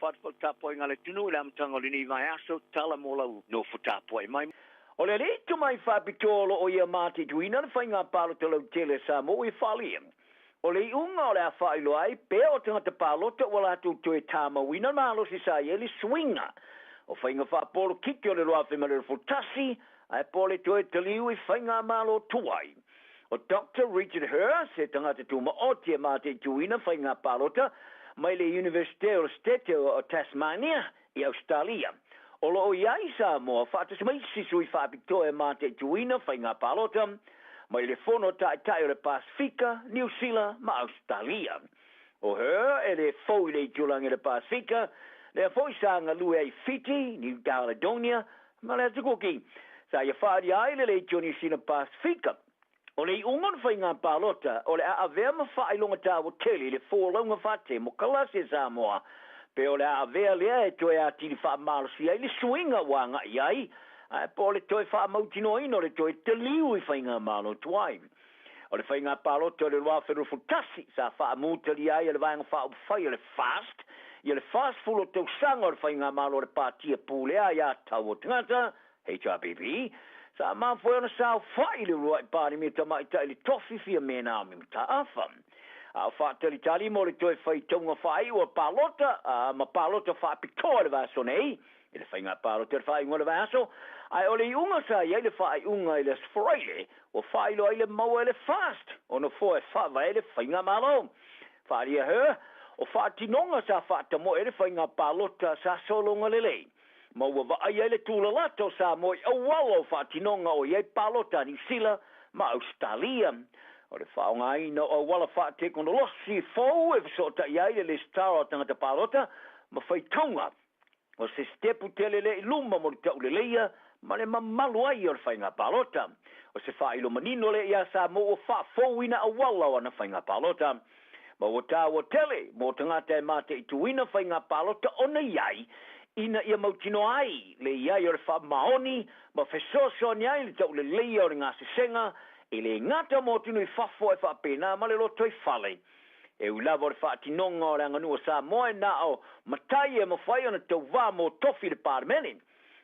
Faatalofa atu foi i le tapuaiga a le atunuu i le amataga o lenei vaiaso, tala mo lau nofo tapuai mai. O le alii tomai faapitoa o lo o ia mataituina le faiga palota lautele a Samoa ua ia faaalia. O le iuga o le a faailoa ai pea o tagata palota ua latou toe tamauina le malosi sa i ai le suiga o faiga faapolokiki o le 2021 ae po o le toe taliu i faigamalo tuai. O Doctor Richard Herr se tagata tumaoti e mataituina faiga palota mai le Iunivesite o le Setete o Tasmania i Ausetalia. O lo o i ai i Samoa faatasi ma isi sui faapitoa e mataituina faiga palota mai le Fono Taitai o le Pasefika, Niu Sila ma Ausetalia. O Her e le fou i le itulagi o le Pasefika, lea foi sa galue ai i Fiti, New Caledonia ma le Atu Kuki. Sa ia faaalia ai le Leitio Niu Sila Pasefika. O le iuga o le faiga palota, o le a avea ma faailoga taua tele i le folauga faatemokalasi a Samoa, pe o le a avea lea e toe atili faamalosia ai le suiga ua agai ai, ae po o le toe faamautinoaina o le toe taliu i faigamalo tuai. O le faiga palota o le 2021 sa faamutalia ai e le Vaega Faaupufai o le FAST ia le 40 o tausaga o le faigamalo a le Pātia Pulea ia Tau o Tagata, HRPP, sa mafua ai ona saofai le uluai Palemia Tamaitai i le tofi Fiame Naomi Mataafa. A o faatalitali mo le toe faitauga faaiu o palota ma palota faapitoa i le vaiaso nei, i le faiga palota i le faaiuga o le vaiaso, ae o le iuga sa i ai le faaiuga i le Aso Faraile, ua faailoa ai le maua e le FAST o nofoa e faavae ai le faigamalo. Faaalia Her, o faatinoga sa faatamoe ai le faiga palota sa sologa lelei. Ma ua vaai ai le tulalata o Samoa i auala o faatinoga o i ai palota a Niu Sila ma Ausetalia. O le faaaogaina o auala faatekonolosi fou e fesootai ai le lesitala o tagata palota ma faitauga o se sitepu tele lea i luma mo le tauleleia ma le mamalu ai o le faiga palota. O se faailo manino lea iā Samoa ua faafouina auala o ana faiga palota. Ma ua taua tele mo tagata e mataituina faiga palota ona i ai ina ia mautinoa ai le i ai o le faamaoni ma fesoasoani ai i le tauleleia o le gasesega e le gata mo atunuu i fafo ae faapena ma le lotoifale. E ui lava o le faatinoga o le aganuu a Samoa e na o matai e mafai ona tauvā mo tofi i le Palemene,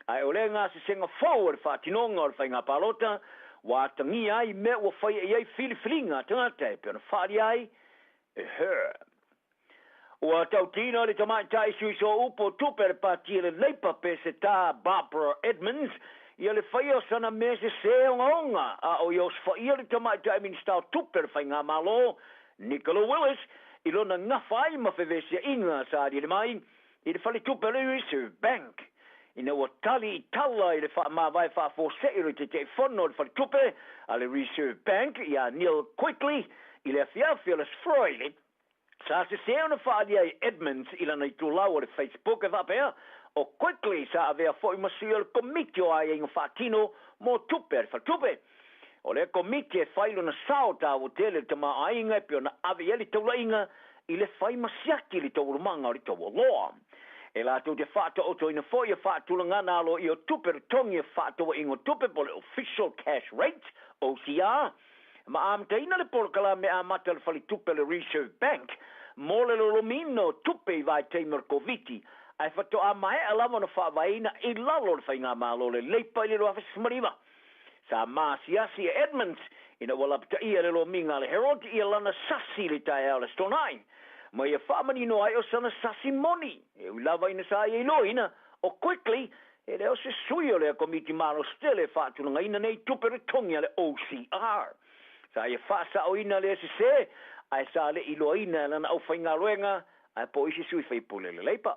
ae o lea gasesega fou o le faatinoga o le faiga palota ua atagia ai mea ua faia i ai filifiliga a tagata e pei ona faaalia ai e Her. Ua tautino le tamaitai sui sooupu o tupe a le Pati a le Leipa Peseta Barbara Edmonds ia le faia o sana mea sesē ogaoga a o ia osofaia le tamaitai Minisita o Tupe o le Faigamalo Nicola Willis i lona gafa ai ma fevesiaiga sa aliali mai i le faletupe o le Reserve Bank ina ua tali i tala i le faamavae faafuasei o le Taitaifono o le Faletupe a le Reserve Bank ia Neil Quigley i le afiafi o le Aso Faraile. Sa sesē ona faaalia ai Edmonds i lana itulau o le Facebook e faapea, O Quigley sa avea foi ma sui o le Komiti o Aiaiga Faatino mo Tupe a le Faletupe. O lea Komiti e fai lona sao taua tele i le tamaoaiga e pei ona ave i ai le taulaiga i le fai ma siaki i le taualumaga o le taualoa. E latou te faataotoina foi ia faatulagana aloaia o tupe totogi e faatauaiga o tupe po o le Official Cash Rate, OCR, ma amataina le polokalame amata a le faletupe a le Reserve Bank mo le lolomiina o tupe i vaitaimi o le Koviti, ae faatoa maea lava ona faavaeina i lalo o le Faigamalo le Leipa i le 2019. Sa maasiasi e Edmonds ina ua lapataia le lomiga a le Herald ia lana sasi i le taeao o le Aso Toonai, ma ia faamanino ai o sana sasi moni, e ui lava ina sa ia iloaina o Quigley e le o se sui o lea Komiti malosi tele e faatulagaina nei tupe totogi a le OCR. Sa ia faasaoina lea sesē, ae sa le iloaina e lana aufaigaluega ae po o isi sui faipule o le Leipa.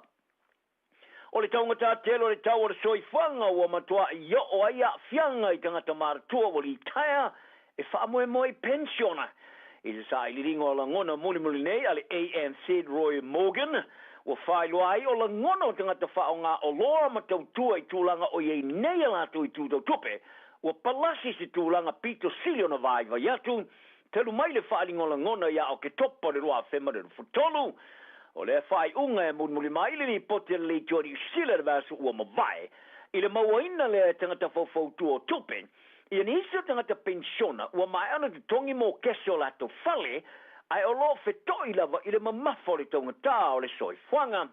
O le taugata tele o le tau o le soifuaga ua matuai oo ai aafiaga i tagata matutua ua litaea e faamoemoe i penisiona. I le sailiiliga o lagona mulimuli nei a le ANZ Roy Morgan, ua faailoa ai o lagona o tagata faaaoga oloa ma tautua i tulaga o i ai nei a latou itu tau tupe, ua palasi se tulaga pito sili ona vaivai atu talu mai le faaaliga o lagona ia Oketopa o le 2023. O lea faaiuga e mulimuli mai le lipoti a le Leitio Niu Sila i le vaiaso ua mavae, i le mauaina lea e tagata faufautua o tupe ia nisi o tagata penisiona ua maea ona totogi mokese o latou fale ae o lo o feto'i lava i le mamafa o le taugata o le soifuaga.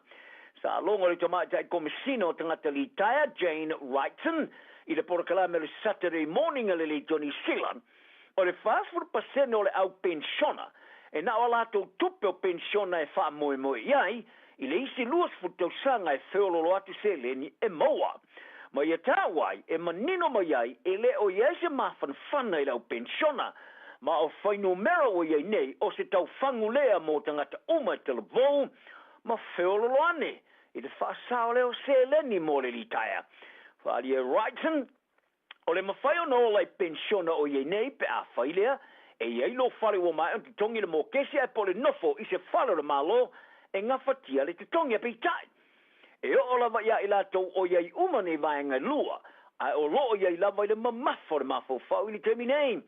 Sa logo le tamaitai Komesina o Tagata Litaea, Jane Wrightson, i le polokalame o le Saturday Morning a le Leitio Niu Sila, o le 40% o le au penisiona e na o a latou tupe o penisiona e faamoemoe i ai i le isi 20 tausaga e feololo atu seleni e maua. Ma ia taua ai, e manino mai ai e le o i ai se mafanafana i le au penisiona, ma o fuainumera ua i ai nei o se taufagu lea mo tagata uma e talavou ma feololo ane i le faasao lea o seleni mo le litaea. Faaalia e Wrightson, o le mafai ona ola i penisiona o i ai nei pe a fai lea e i ai lou fale ua maea ona totogi le mokesi ae po o le nofo i se fale o le Malo e gafatia le totogi. Ae peitai, e oo lava ia i latou o i ai uma nei vaega e lua, ae o lo o i ai lava i le mamafa o le mafaufau i le taimi nei.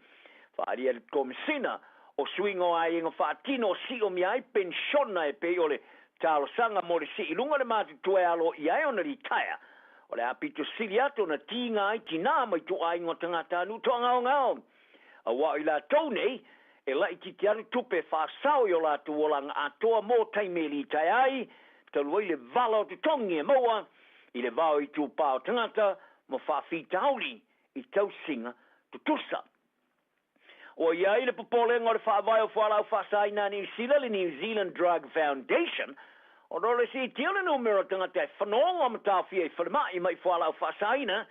Faaalia e le Komesina o Suiga o Aiaiga Faatino o siomia ai penisiona e pei o le talosaga mo le sii i luga o le matutua e alo i ai ona litaea, o le a pito sili atu ona tiga ai tinā ma ituaiga o tagatanuu toagaogao. Aua o i latou nei, e laitiiti atu tupe e faasao i o latou olaga atoa mo taimi e litaea ai, talu ai le vala o totogi e maua i le va o itupā o tagata ma faafitauli i tausiga tutusa. Ua i ai le popolega o le faavae o fualaau faasaina a Niu Sila, le New Zealand Drug Foundation, ona o le siitia o le numera o tagata e fanoga ma taofia i falemai mai fualaau faasaina,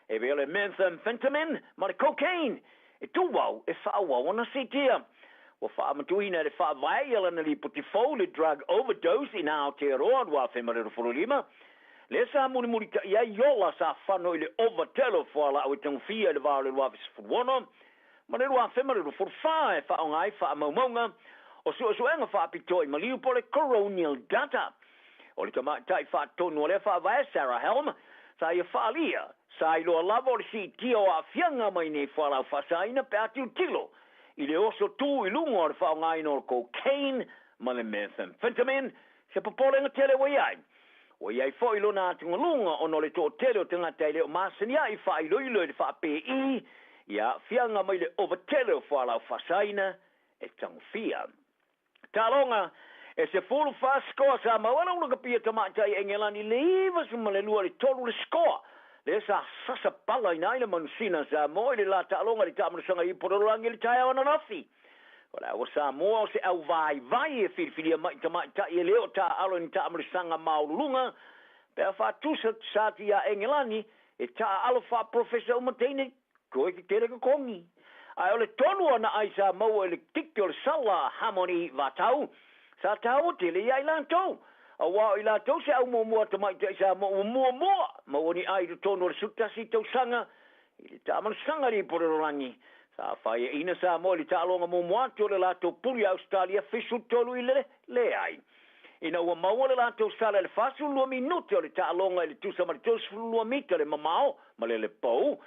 e pei o le methamphetamine ma le cocaine, e tumau e faaauau ona siitia. Ua faamatuina e le faavae ia lana lipoti fou, le Drug Overdose in Aotearoa 2025, lea sa mulimulita'i ai ola sa fano i le ova tele o fualaau e tagofia i le va o le 2016 ma le 2024 e faaaoga ai faamaumauga o suesuega faapitoa i maliu po o le coronial data. O le tamaitai faatonu o lea faavae, Sarah Helm, sa ia faaalia, sa iloa lava o le siitia o aafiaga mai nei fualaau faasaina pe a tilotilo i le oso tu i luga o le faaaogaina o le cocaine ma le methamphetamine, se popolega tele ua i ai. Ua i ai foi lona atugaluga ona o le toatele o tagata e le o masani ai faailoilo i le faa-PE i aafiaga mai le ova tele o fualaau faasaina e tagofia. Taaloga, E 14 sikoa sa maua le ulakapia tamaitai Engelani i le 92 i le 3 le sikoa lea sa sasa palaina ai le manusina Samoa i le la taaloga i le taamanasaga i Ipolololangi i le taeao ananafi. O le au a Samoa o se au vaivai e filifilia mai tamaitai e le o taaalo i ni taamanasaga maululuga pe a faatusa sa atu ia Engelani e taaalo faaprofesa uma teine toe tetele totogi. Ae o le tonu o ana ai sa maua i le tiki o le sala a Harmony Vatau, sa taua tele ia i latou. Aua o i latou se au muamua a tamaitai Samoa ua muamua maua ni ai i totonu o le 11 tausaga i le taamanasaga i Ipolelolagi. Sa faiaina Samoa i le taaloga muamua atu o le latou pulu ia Ausetalia 73 i le leai. Ina ua maua le latou sala i le 42 minute o le taaloga i le tusa ma le 32 mita le mamao ma le lepou,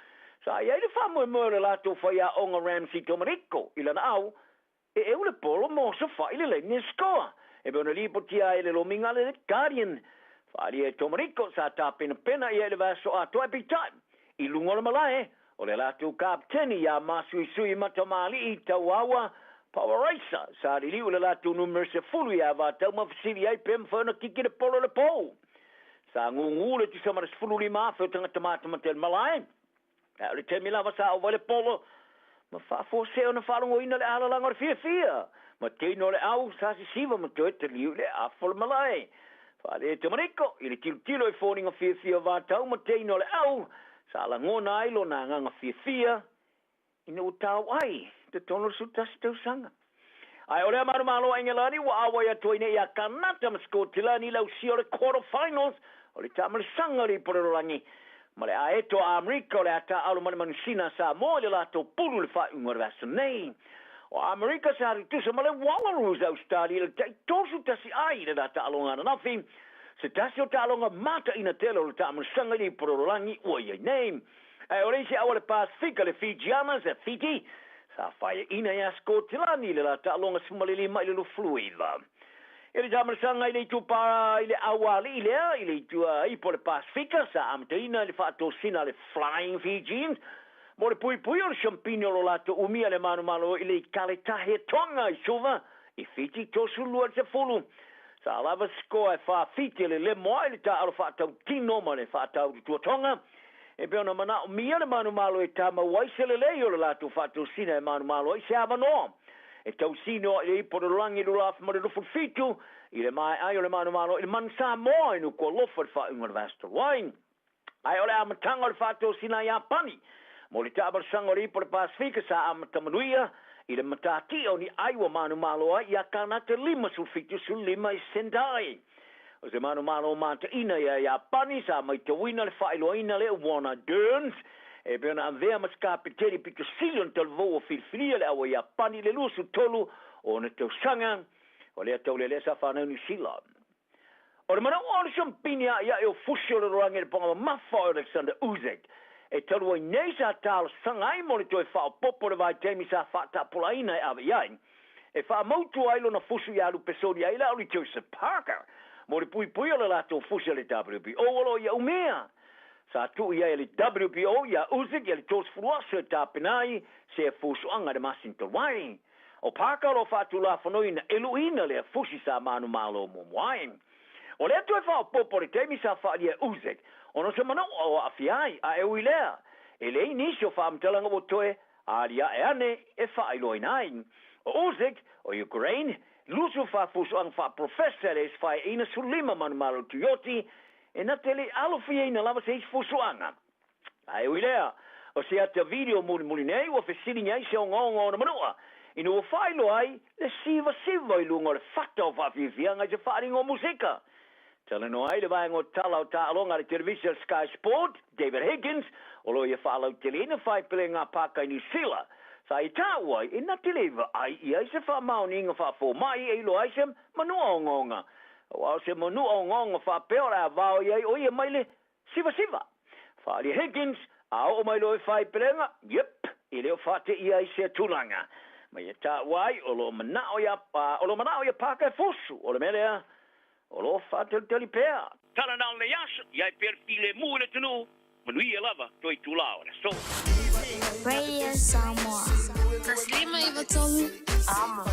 sa i ai le faamoemoe o le latou faiaoga Ramsey Tomariko i lana au e eu le polo ma osofai le laini e sikoa, e pei ona lipotia ai e le lomiga a le Guardian. Faaalia e Tomariko sa tapenapena ia i le vaiaso atoa ae peitai, i luga o le malae, o le latou kapeteni ia Masuisui Matamali'i Tauaua Pauaraisa sa liliu i le latou numera 10 ia Vatau ma fesili ai pe mafai ona kiki le polo i le pou. Sa gūgū le tusa ma le 15,000 o tagata matamata i le malae, ae o le taimi lava sa ova ai le polo ma faafuasei ona faalogoina le alalaga o le fiafia ma teina o le au sa sisiva ma toe taliu i le afa o le malae. Faale Tamariko i le tilotilo i foliga fiafia o Vatau ma teina o le au sa lagona ai lona agaga fiafia ina ua tau ai i totonu o le 11 tausaga. Ae o lea manumalo a Engelani ua auai atu ai nei ia Kanata ma Sikotilani i le ausia o le quarter finals o le taamalasaga o le ipu o le lalolagi ma le aeto a Amerika o le a taaalo ma le manusina a Samoa i le latou pulu i le faaiuga o le vaiaso nei. O Amerika sa tutusa ma le Wallaroos a Ausetalia i le tai 31 ai i le la taaloga ananafi, se tasi o taaloga mataina tele o le taamalasaga i le ipu o le lalolagi ua i ai nei. Ae o le isi au a le Pasefika, le Fijianas a Fiti, sa faiaina ia Sikotilani i le la taaloga 15 i le 29. I le taamalasaga i le itupa i le aualii lea i le itu ipu o le Pasefika, sa amataina i le faatosina a le Flying Fijians mo le puipui o le siampini o lo latou umia le manumalo i le Ikaletahe Tonga i Suva i Fiti 32 i le 10. Sa lava se koa e fafite le lemo ai le taaalo faatautino ma le faataututuatoga, e pei ona manaomia le manumalo e tamau ai se lelei o le latou faatosina e manumalo ai se avanoa e tausino ai le ipo lalolagi 2027 i le maea ai o le manumalo i le Manu Samoa i Nukualofa i le faaiuga o le vaiaso talu ai. Ae o le amataga o le faatosina a Iapani mo le taavalesaga o le Ipo o le Pasefika sa amata manuia i le matatia o ni ai ua manumalo ai iā Kanata 57 15 i Sendai. O se manumalo mataina ia Iapani sa maitauina le faailoaina lea Warner Dearns e pei ona avea ma se kapeteni pito sili ona talavou ua filifilia le aua Iapani i le 23 o ona tausaga. O lea taulelea sa fanau Niu Sila. O le manaʻo o le siampini aʻiaʻi o fusi o le lalolagi i le poga mamafa o Alexander Usyk e talu ai nei sa talosaga ai mo le toe faaopoopo o le vaitaimi sa faatapulaaina e ave i ai e faamautu ai lona fusu iā Lupesoni ai le auli Joseph Parker mo le puipui o le latou fusi a le WBO o lo o ia umia. Sa tuu i ai e le WBO iā Usyk ia le 30 aso e tapena ai se fusuaga i le masina talu ai. O Parker o lo o faatulafonoina e luʻiina lea fusi sa manumalo muamua ai. O lea toe faaopoopo le taimi sa faaalia e Usyk ona o se manaʻo o aafia ai, a e ui lea, e leai nisi o faamatalaga ua toe aliae ane e faailoaina ai. O Usyk, o Ukraine, 24 fusuaga faaprofesa e le SFAEina 15 manumalo tuioti, e na te le i alofiaina lava se isi fusuaga. Ae ui lea, o se ata video mulimuli nei ua fesiligia ai se ogaoga o ona manua, ina ua faailoa ai le sivasiva i luga o le fata o faafiafiaga i se faaaliga o musika. Talanoa ai le vaega o tala o taaloga a le televisa a le Sky Sport, David Higgins, o lo o ia faalauteleina faipele ngā pāka i Niu Sila. Sa ia taua ai e na te le vaai i ai se faamaoniga faafomai e iloa ai se manua ogaoga. Aua o se manua ogaoga faapea o le a vao i ai o ia mai le Sivasiva! Faaalia Higgins, a oo mai loa i Faipelega, yep, e le o faateia ai sea tulaga. Ma ia taua ai, o lo o manao ia, o lo o manao ia Parker e fusu, o le mea lea, o lo o faatalitali pea. Tala na o lenei aso, i ai pea le filemu i le atunuu, manuia lava toe itulā o le aso. Radio Samoa. 153 Amo.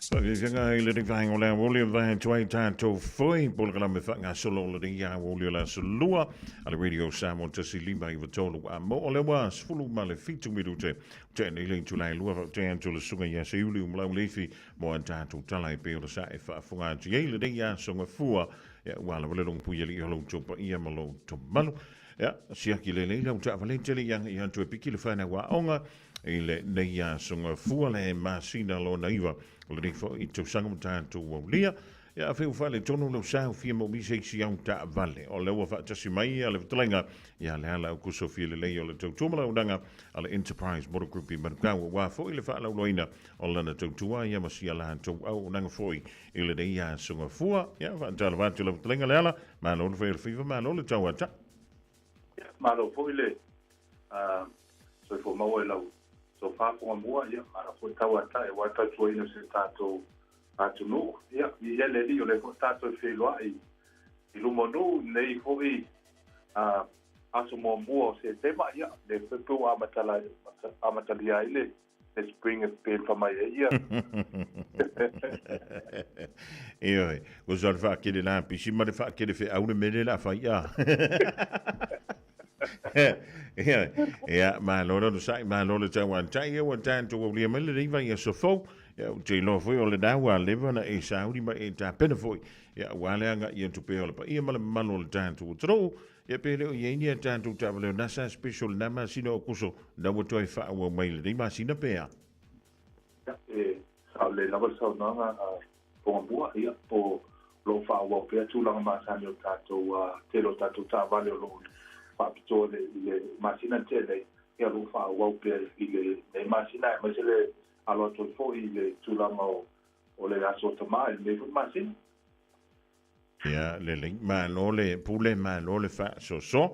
Faafiafiaga i lenei vaega o le aoauli o vae atu ai tatou foi polokalame faagasolo o lenei aoauli o le aso Lua a le Radio Samoa 159 a mo o lea ua 17 minute tea nei le itula e lua faapea atu le susuga ia Seiuli Umalau Leifi mo a tatou tala e pei ona sa e faafofoga atu i ai lenei aso Gafua. Ia ua lava le logopui alii o lo outou paia ma lo outou mamalu. Ia siaki lelei lau taavale tele ia ia atu e piki le whanau aoga i lenei aso Gafua le masina lona iva o lenei foi tausaga ma tatou aulia. Ia afai ua faaletonu lau sa ua fia moomia se isi au taavale, o lea ua faatasi mai le fetalaiga ia Leala Aukuso fia lelei o le tautua ma le auaunaga a le Enterprise Motor Group i Manukau aua foi le faalauiloaina o lana tautua ia ma sia latou auaunaga foi i lenei aso Gafua. Ia faatalofa atu i lau fetalaiga Leala, malo le fai o le faiva, malo le tauata. Malo foi le soifua maua i lau tofa Fugamua, ia malo foi tauata aua le tautuaina o si o tatou atunuu. Ia, viia le Alii o lea foi tatou e feiloai i luma o nuu i lenei foi aso muamua o Setema, ia, lea foi pei ua amatalia ai le spring e pei ona fai mai ai ia. Ioe, ua sa le faakele lapisi ma le faakele feau le mea lea o le a fai a. Ia, ia, malo le onosai, malo le tauatai, ia ua tatou aulia mai lenei vaiaso fou. Ia, ou te iloa foi o lena ua leva ona e sauni ma e tapena foi. Ia, aua le agai atu pea o le paia ma le mamalu o le tatou atunuu. Ia, pe le o i ai ni a tatou taavale o NASA special i lena masina o Aokuso, na ua toe faaauau mai i lenei masina pea. Ia, e sao lelei lava le saunoaga a Togamua, ia, o lo o faaauau pea tulaga masani o tatou, tele o tatou taavale o lo o faapitoa i le, i le masina na tea nei, ia, o lo o faaauau pea i lenei masina, aemaise le alo atu ai foi i le tulaga o, o le Aso Tama i lenei foi masina. Ia, lelei, malo le pule, malo le faasoasoa.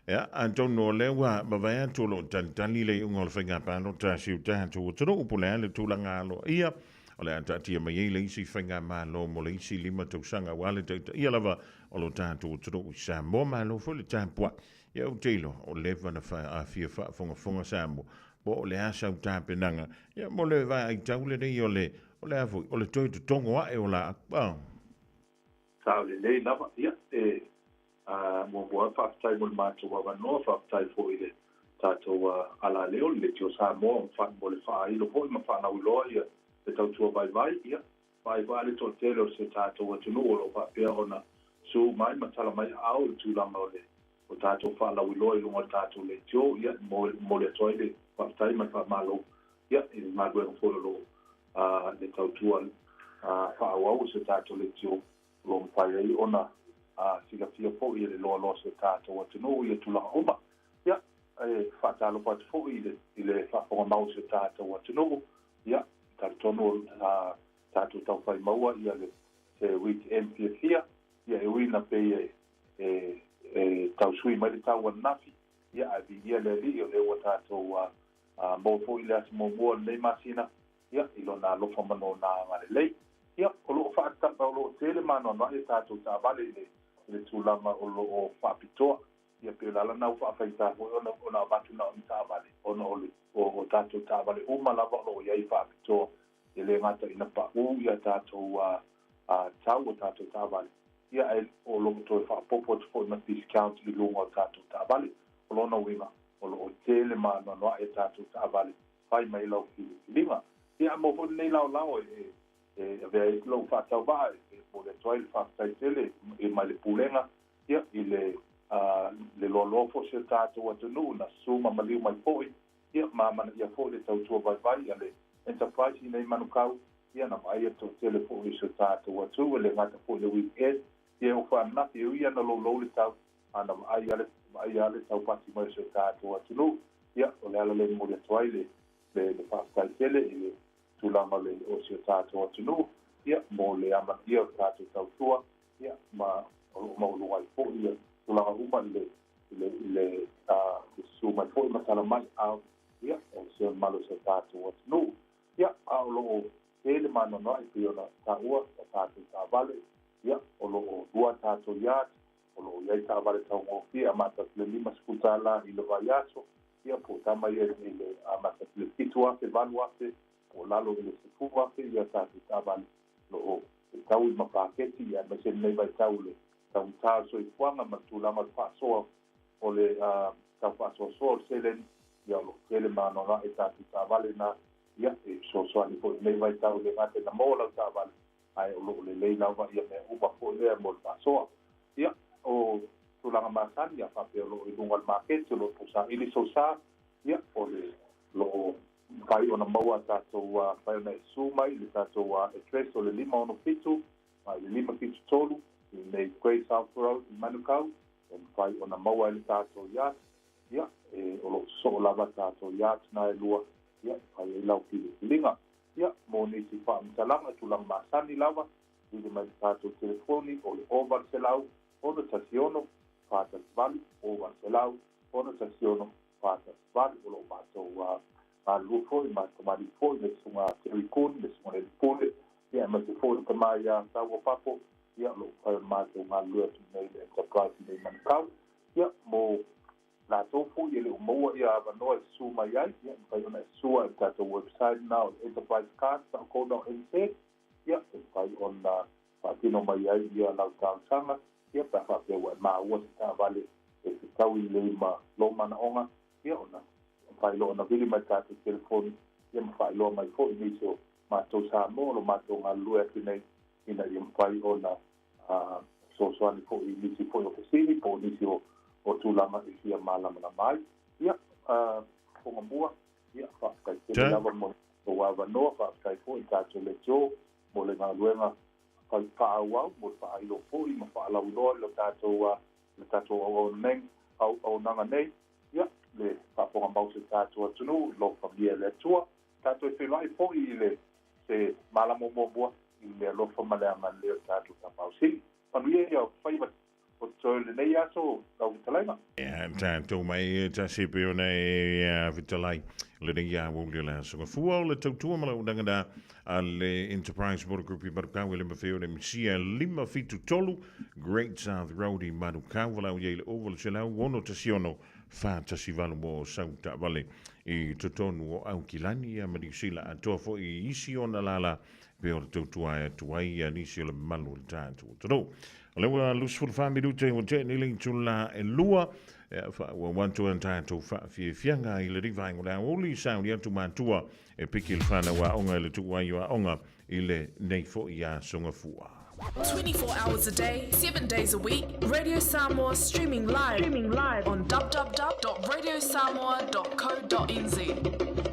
Ia, atonu o lea ua mavae atu o lo o talitali le iuga o le faiga palota a si o tatou atunuu, po o le a le tulaga aloaia o le a taatia mai ai le isi faigamalo mo le isi 5 tausaga aua le taitaia lava o lo tatou atunuu i Samoa. Malo foi le tapuai. Ia, ou te iloa o leva na fia faafogafoga Samoa po o le a sau tapenaga ia mo le vaitau lenei o le, o le a foi, o le toe totogo ae o laau. Sao lelei lava. Ia, e muamua lava faafetai mo le matou avanoa, faafetai foi i le tatou alaleo, le Leitio Samoa mo le faailo foi ma faalauiloa ia le tautua vaivai. Ia, vaai foi lava le toatele o si o tatou atunuu o lo o faapea ona su mai ma tala mai aao i le tulaga o le o tatou faalauiloa i luga o le tatou leitio. Ia, e momoli atu ai le faafetai ma le faamalo ia i le galuega foi o lo o le tautua faaauau o si o tatou leitio o lo o mafai ai ona silafia foi e le loaloa o si o tatou atunuu ia tulaga uma. Ia, e faatalofa atu foi i le faafofoga mau o si o tatou atunuu. Ia, e talitonu tatou taufai maua ia le se weekend fiafia, ia e ui ina pei e e tau sui mai le tau ananafi, ia ae viia le Alii o lea ua tatou maua foi le aso muamua o lenei masina, ia, i Lona alofa ma Lona agalelei. Ia, o lo o faataka, o lo o tele maanoanoaʻi a tatou taavale i le i le tulaga o lo o faapitoa. Ia, pei o le ala lena ua faafaigata foi ona ona avatu na o ni taavale, ona o le o, o tatou taavale uma lava o lo o i ai faapitoa, e le gata ina paʻū ia tatou tau o tatou taavale, ia ae o lo o toe faaopoopo atu foi ma discount i luga o tatou taavale. O lona uiga, o lo o tele maanoanoaʻi a tatou taavale, fai mai lau filifiliga. Ia a maua foi lenei laolao e e avea ai lou faatauvaa e momoli atu ai le faafetai tele i mai le Pulega ia i le le loaloa foi o si o tatou atunuu na susu ma maliu mai foi ia ma amanaia foi le tautua vaivai a le Enterprise i nei Manukau ia na vaaia le toatele foi o si o tatou atunuu e le gata foi i le weekend ia e oo faananafi e ui lava ina loulou le tau a na vaai lava le vaaia lava le taupati mai o si o tatou atunuu. Ia o le ala lea e momoli atu ai le le faafetai tele i le tulaga o le o si o tatou atunuu ia mo le amanaia o le tatou tautua ia ma o lo o maualuga ai foi ia tulaga uma i le i le i le le susu mai foi ma tala mai a ia o se mamalu o si o tatou atunuu. Ia, a o lo o tele maanoanoaʻi pei ona taua o tatou taavale, ia, o lo o lua tatou yard, o lo o i ai taavale taugofie amata atu i le $50 i le vaiaso, ia po o tama ia i le amata atu i le $7,000, $8,000 po o lalo i le 10,000 ia tatou taavale o lo o fetaui ma paketi, aemaise lenei vaitau i le taugata o le soifuaga ma le tulaga o le faasoa o le tau faasoasoa o le seleni, ia o lo o tele ma anoanoai tatou taavale na, ia e fesoasoani foi i lenei vaitau e le gata ina maua lau taavale, ae o lo o lelei lava ia mea uma foi lea mo le faasoa. Ia, o tulaga masani, a faapea o lo o i luga o le maketi, o lo o tausaili sou sa, ia, o le lo o mafai ona maua tatou, mafai ona e susu mai i le tatou address o le 567 mai le 573 i nei Great South Road i Manukau, e mafai ona maua ai le tatou yacht, ia, e, o lo o sosoo lava tatou yacht na e lua, ia, e fai ai lau filifiliga. Ia, mo nisi faamatalaga, tulaga masani lava, vili mai le tatou telefoni o le 0800 616 418, 0800 616 418. O lo o matou galulue foi ma tamalii foi le Susuga Terry Kun, le Susuga Leli Pule, ia, aemaise foi le tama ia Taua Papo, ia, o lo o mafai ona matou galulue atu nei le Enterprise i nei Manukau. Ia, mo latou foi e le o maua ia avanoa e susu mai ai, ia, e mafai ona e susua i le tatou website na o le enterprisecars.co.nz, ia, e mafai ona faatino mai ai ia lau talosaga, ia, pe a faapea ua e maua se taavale e fetaui lelei ma lou manaoga, ia, ona mafai loa ona vili mai le tatou telefoni, ia, ma faailoa mai foi nisi o matou Samoa o lo matou galulue atu nei ina ia mafai ona fesoasoani foi i nisi foi o fesili po o nisi o tulaga e fia malamalama ai. Ia, Fofoga Mua, ia, faafetai tele lava mo lou avanoa, faafetai foi i le tatou leitio mo le galuega fai faaauau mo le faailo foi ma faalauiloa i le tatou auaunaga nei. Ia, le faafofoga mau o si o tatou atunuu, alofagia e le Atua. Tatou e feiloai foi i le se malama muamua i le alofa ma le agalelei o le tatou Tapaau Sili. Manuia ia faiva o totoe o lenei aso lau fetalaiga. Ia tatou mai e tasi pe ona e fetalai lenei aoauli o le Aso Gafua o le tautua ma lau auaunaga a le Enterprise Motor Group i Manukau e le mafai ona misia 573 Great South Road i Manukau valaau i ai i le 0800 616 418 mo sau taavale i totonu o Aukilani ia ma Niu Sila atoa foi i isi ona lala pe o le tautua ai atu ai ia nisi o le mamalu o le tatou atunuu. O lea ua 24 minute ua tea nei le itula e lua, e faaauau atu a tatou faafiafiaga i lenei vaega o le aoauli, sauni atu matua e piki le whanau aoga i le tuu ai o aoga i lenei foi aso Gafua. 24 hours a day, 7 days a week, Radio Samoa streaming live, streaming live on www.radiosamoa.co.nz.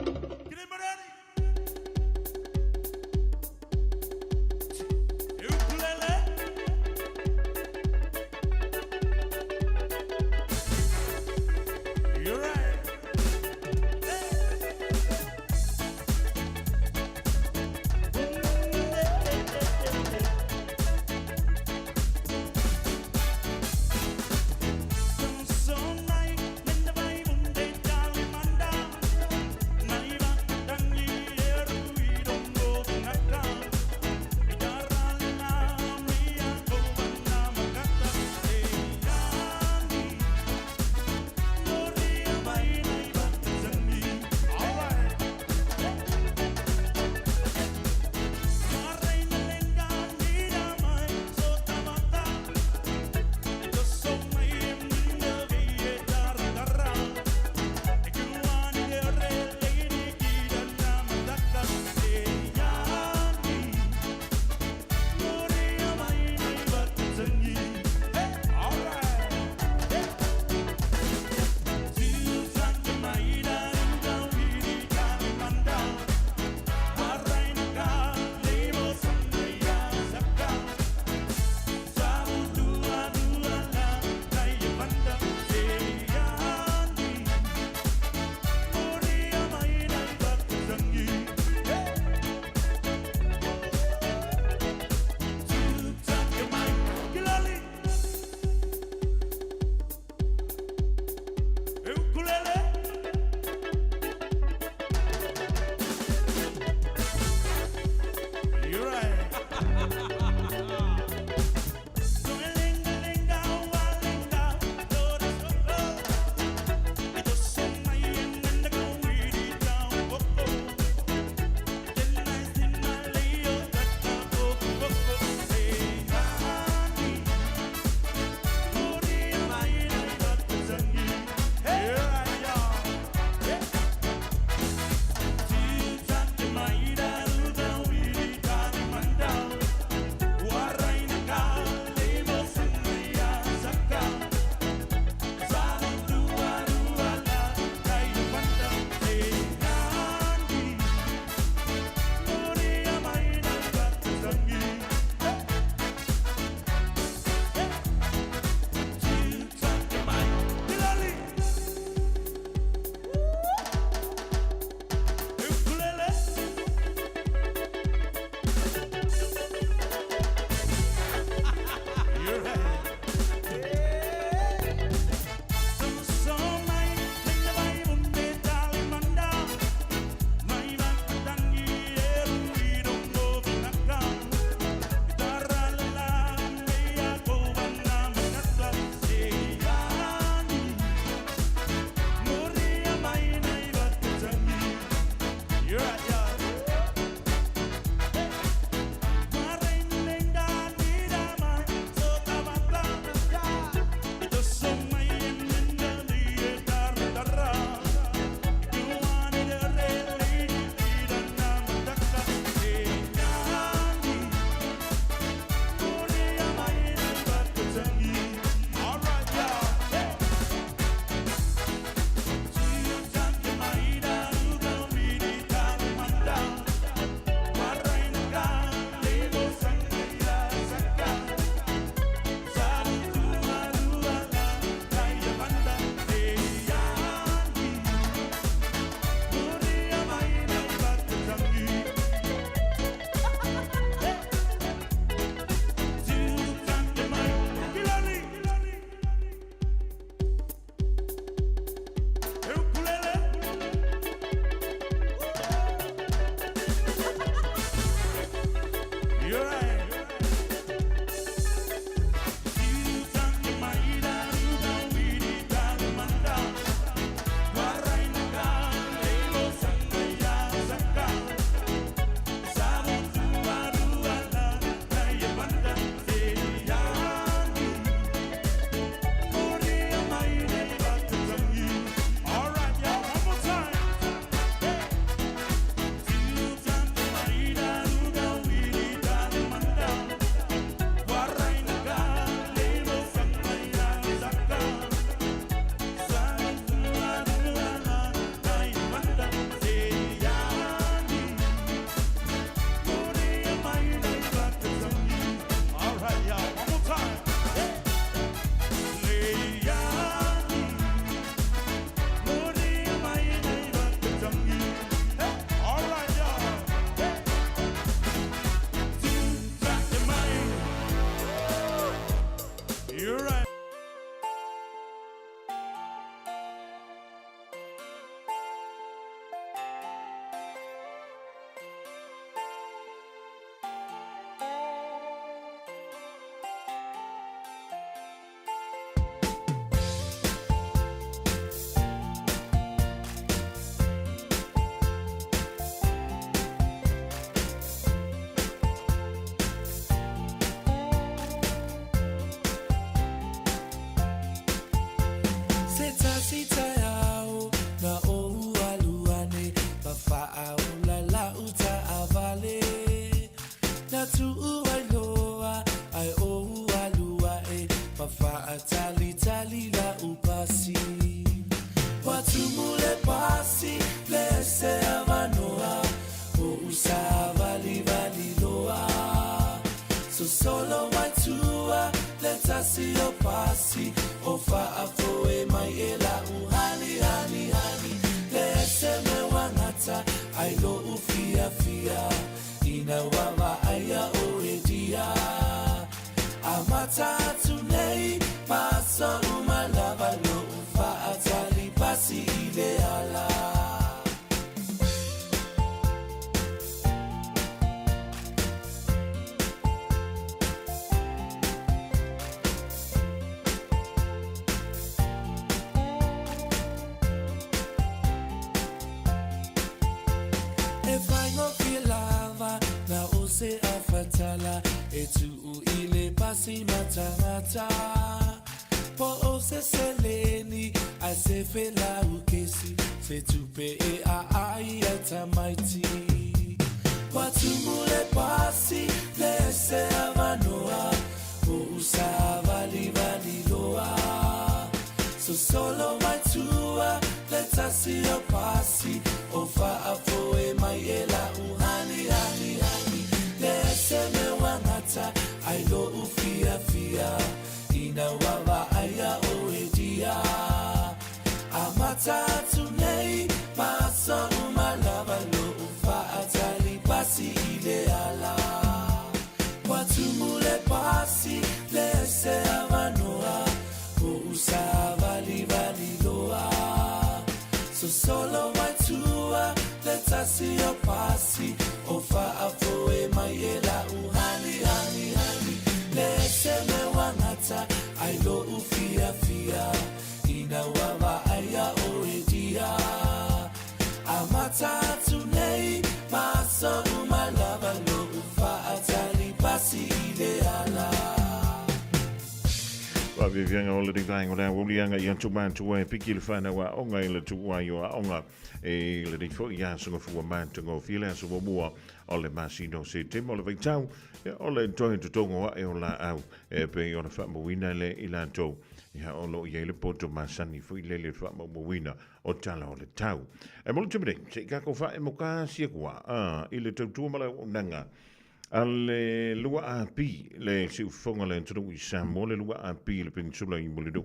tasi taeao na ou alu ane ma faaola lau taavale Na tuu ai loa ae ou alu ae ma faatalitali lau pasi Ua tumu le pasi le ese avanoa Oʻu savalivali loa Sosolo mai tua le tasi o pasi O faafoe mai e lau hani hani hani Le ese mea ua gata ai loʻu fiafia Ina ua vaaia oe dia Amata atu nei ma aso uma lava Loʻu faatali pasi i le ala. E faigofie lava na o se afatala e tuu i le pasi matagata Po o se seleni ae se felaukesi se tupe e aai ai tamaiti Ua tumu le pasi le ese avanoa Oʻu savalivali loa Sosolo mai tua le tasi o pasi O faafoe mai e lau hani hani hani Le ese mea ua gata ai loʻu fiafia Ina ua vaaia oe dia Amata atu nei ma aso uma lava Loʻu faatali pasi i le ala Ua tumu le pasi le ese avanoa Oʻu savalivali loa Sosolo mai tua le tasi o pasi O faafoe mai e lau hani hani hani Le ese mea ua gata ai loʻu fiafia Ina ua vaaia oe dia Amata atu nei ma aso uma lava Loʻu faatali pasi i le ala. Faafiafiaga o le vaega o le aoauli agai atu matua e piki le fanau aoga i le tuuai o aoga i lenei foi aso gafua matagofie le aso muamua o le masina o Setema o le vaitau o le toe totogo ae o laau e pei ona faamauina le i latou ia o lo o i ai le poto masani foi lele le faamaumauina o tala o le tau. E mo le taimi nei, se i kākou faaemoka sia kua a i le tautua ma le auaunaga a le 2AP le siufofoga le atunuu i Samoa le 2AP le peninsula i Mulinuu.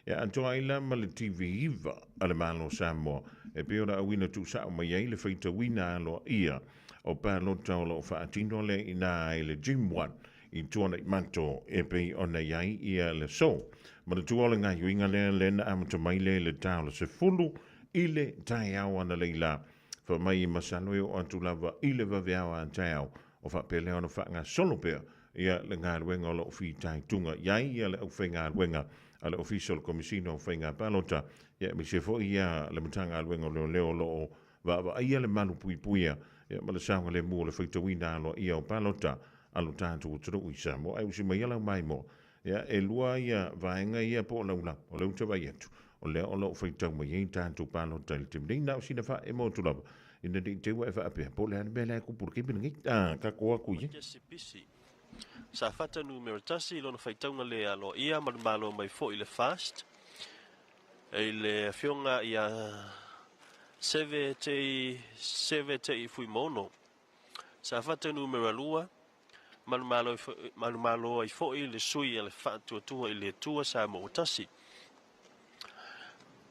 E atoa ai la ma le TV 9 a le Malo o Samoa e pei ona auina tuusao mai ai le faitauina aloaia o palota o lo o faatino lea i ina i le Gym 1 i Tuanaimato e pei ona i ai ia le aso. Manatua o le gaoioiga lea lea na amata mai lea i le ta o le 10 i le taeao analeila. Fai mai masalo e oo atu lava i le vaveao a taeao o faapea lea ona faagasolo pea ia le galuega o lo o fitaituga i ai ia le aufaigaluega a le Ofisa o le Komesina o Faiga Palota ia aemaise foi ia le Matagaluega o Leoleo o lo o vaavaaia le malupuipuia ia ma le saogalemu o le faitauina aloaia o palota a lo tatou atunuu i Samoa. Ae usi mai ia lau maimoa, ia e lua ia vaega ia po o laulau o lea ou te vaai atu, o lea o lo o faitau mai ai tatou palota i le taimi nei. Na o sina faaemo atu lava ina ne i te i ua e faapea po o le a le mea la e kupu i le taimi lenei. A, tatou o atu i ai. Jesse Pisi. Safata numera 1 i lona faitauga le aloaia ma le malo mai foi i le Fast. I le afioga ia Seve Tei Seve Tei Fuimono. Safata numera 2, manumalo ai foi le sui a le Faatuatua i le Atua Samoa Tasi.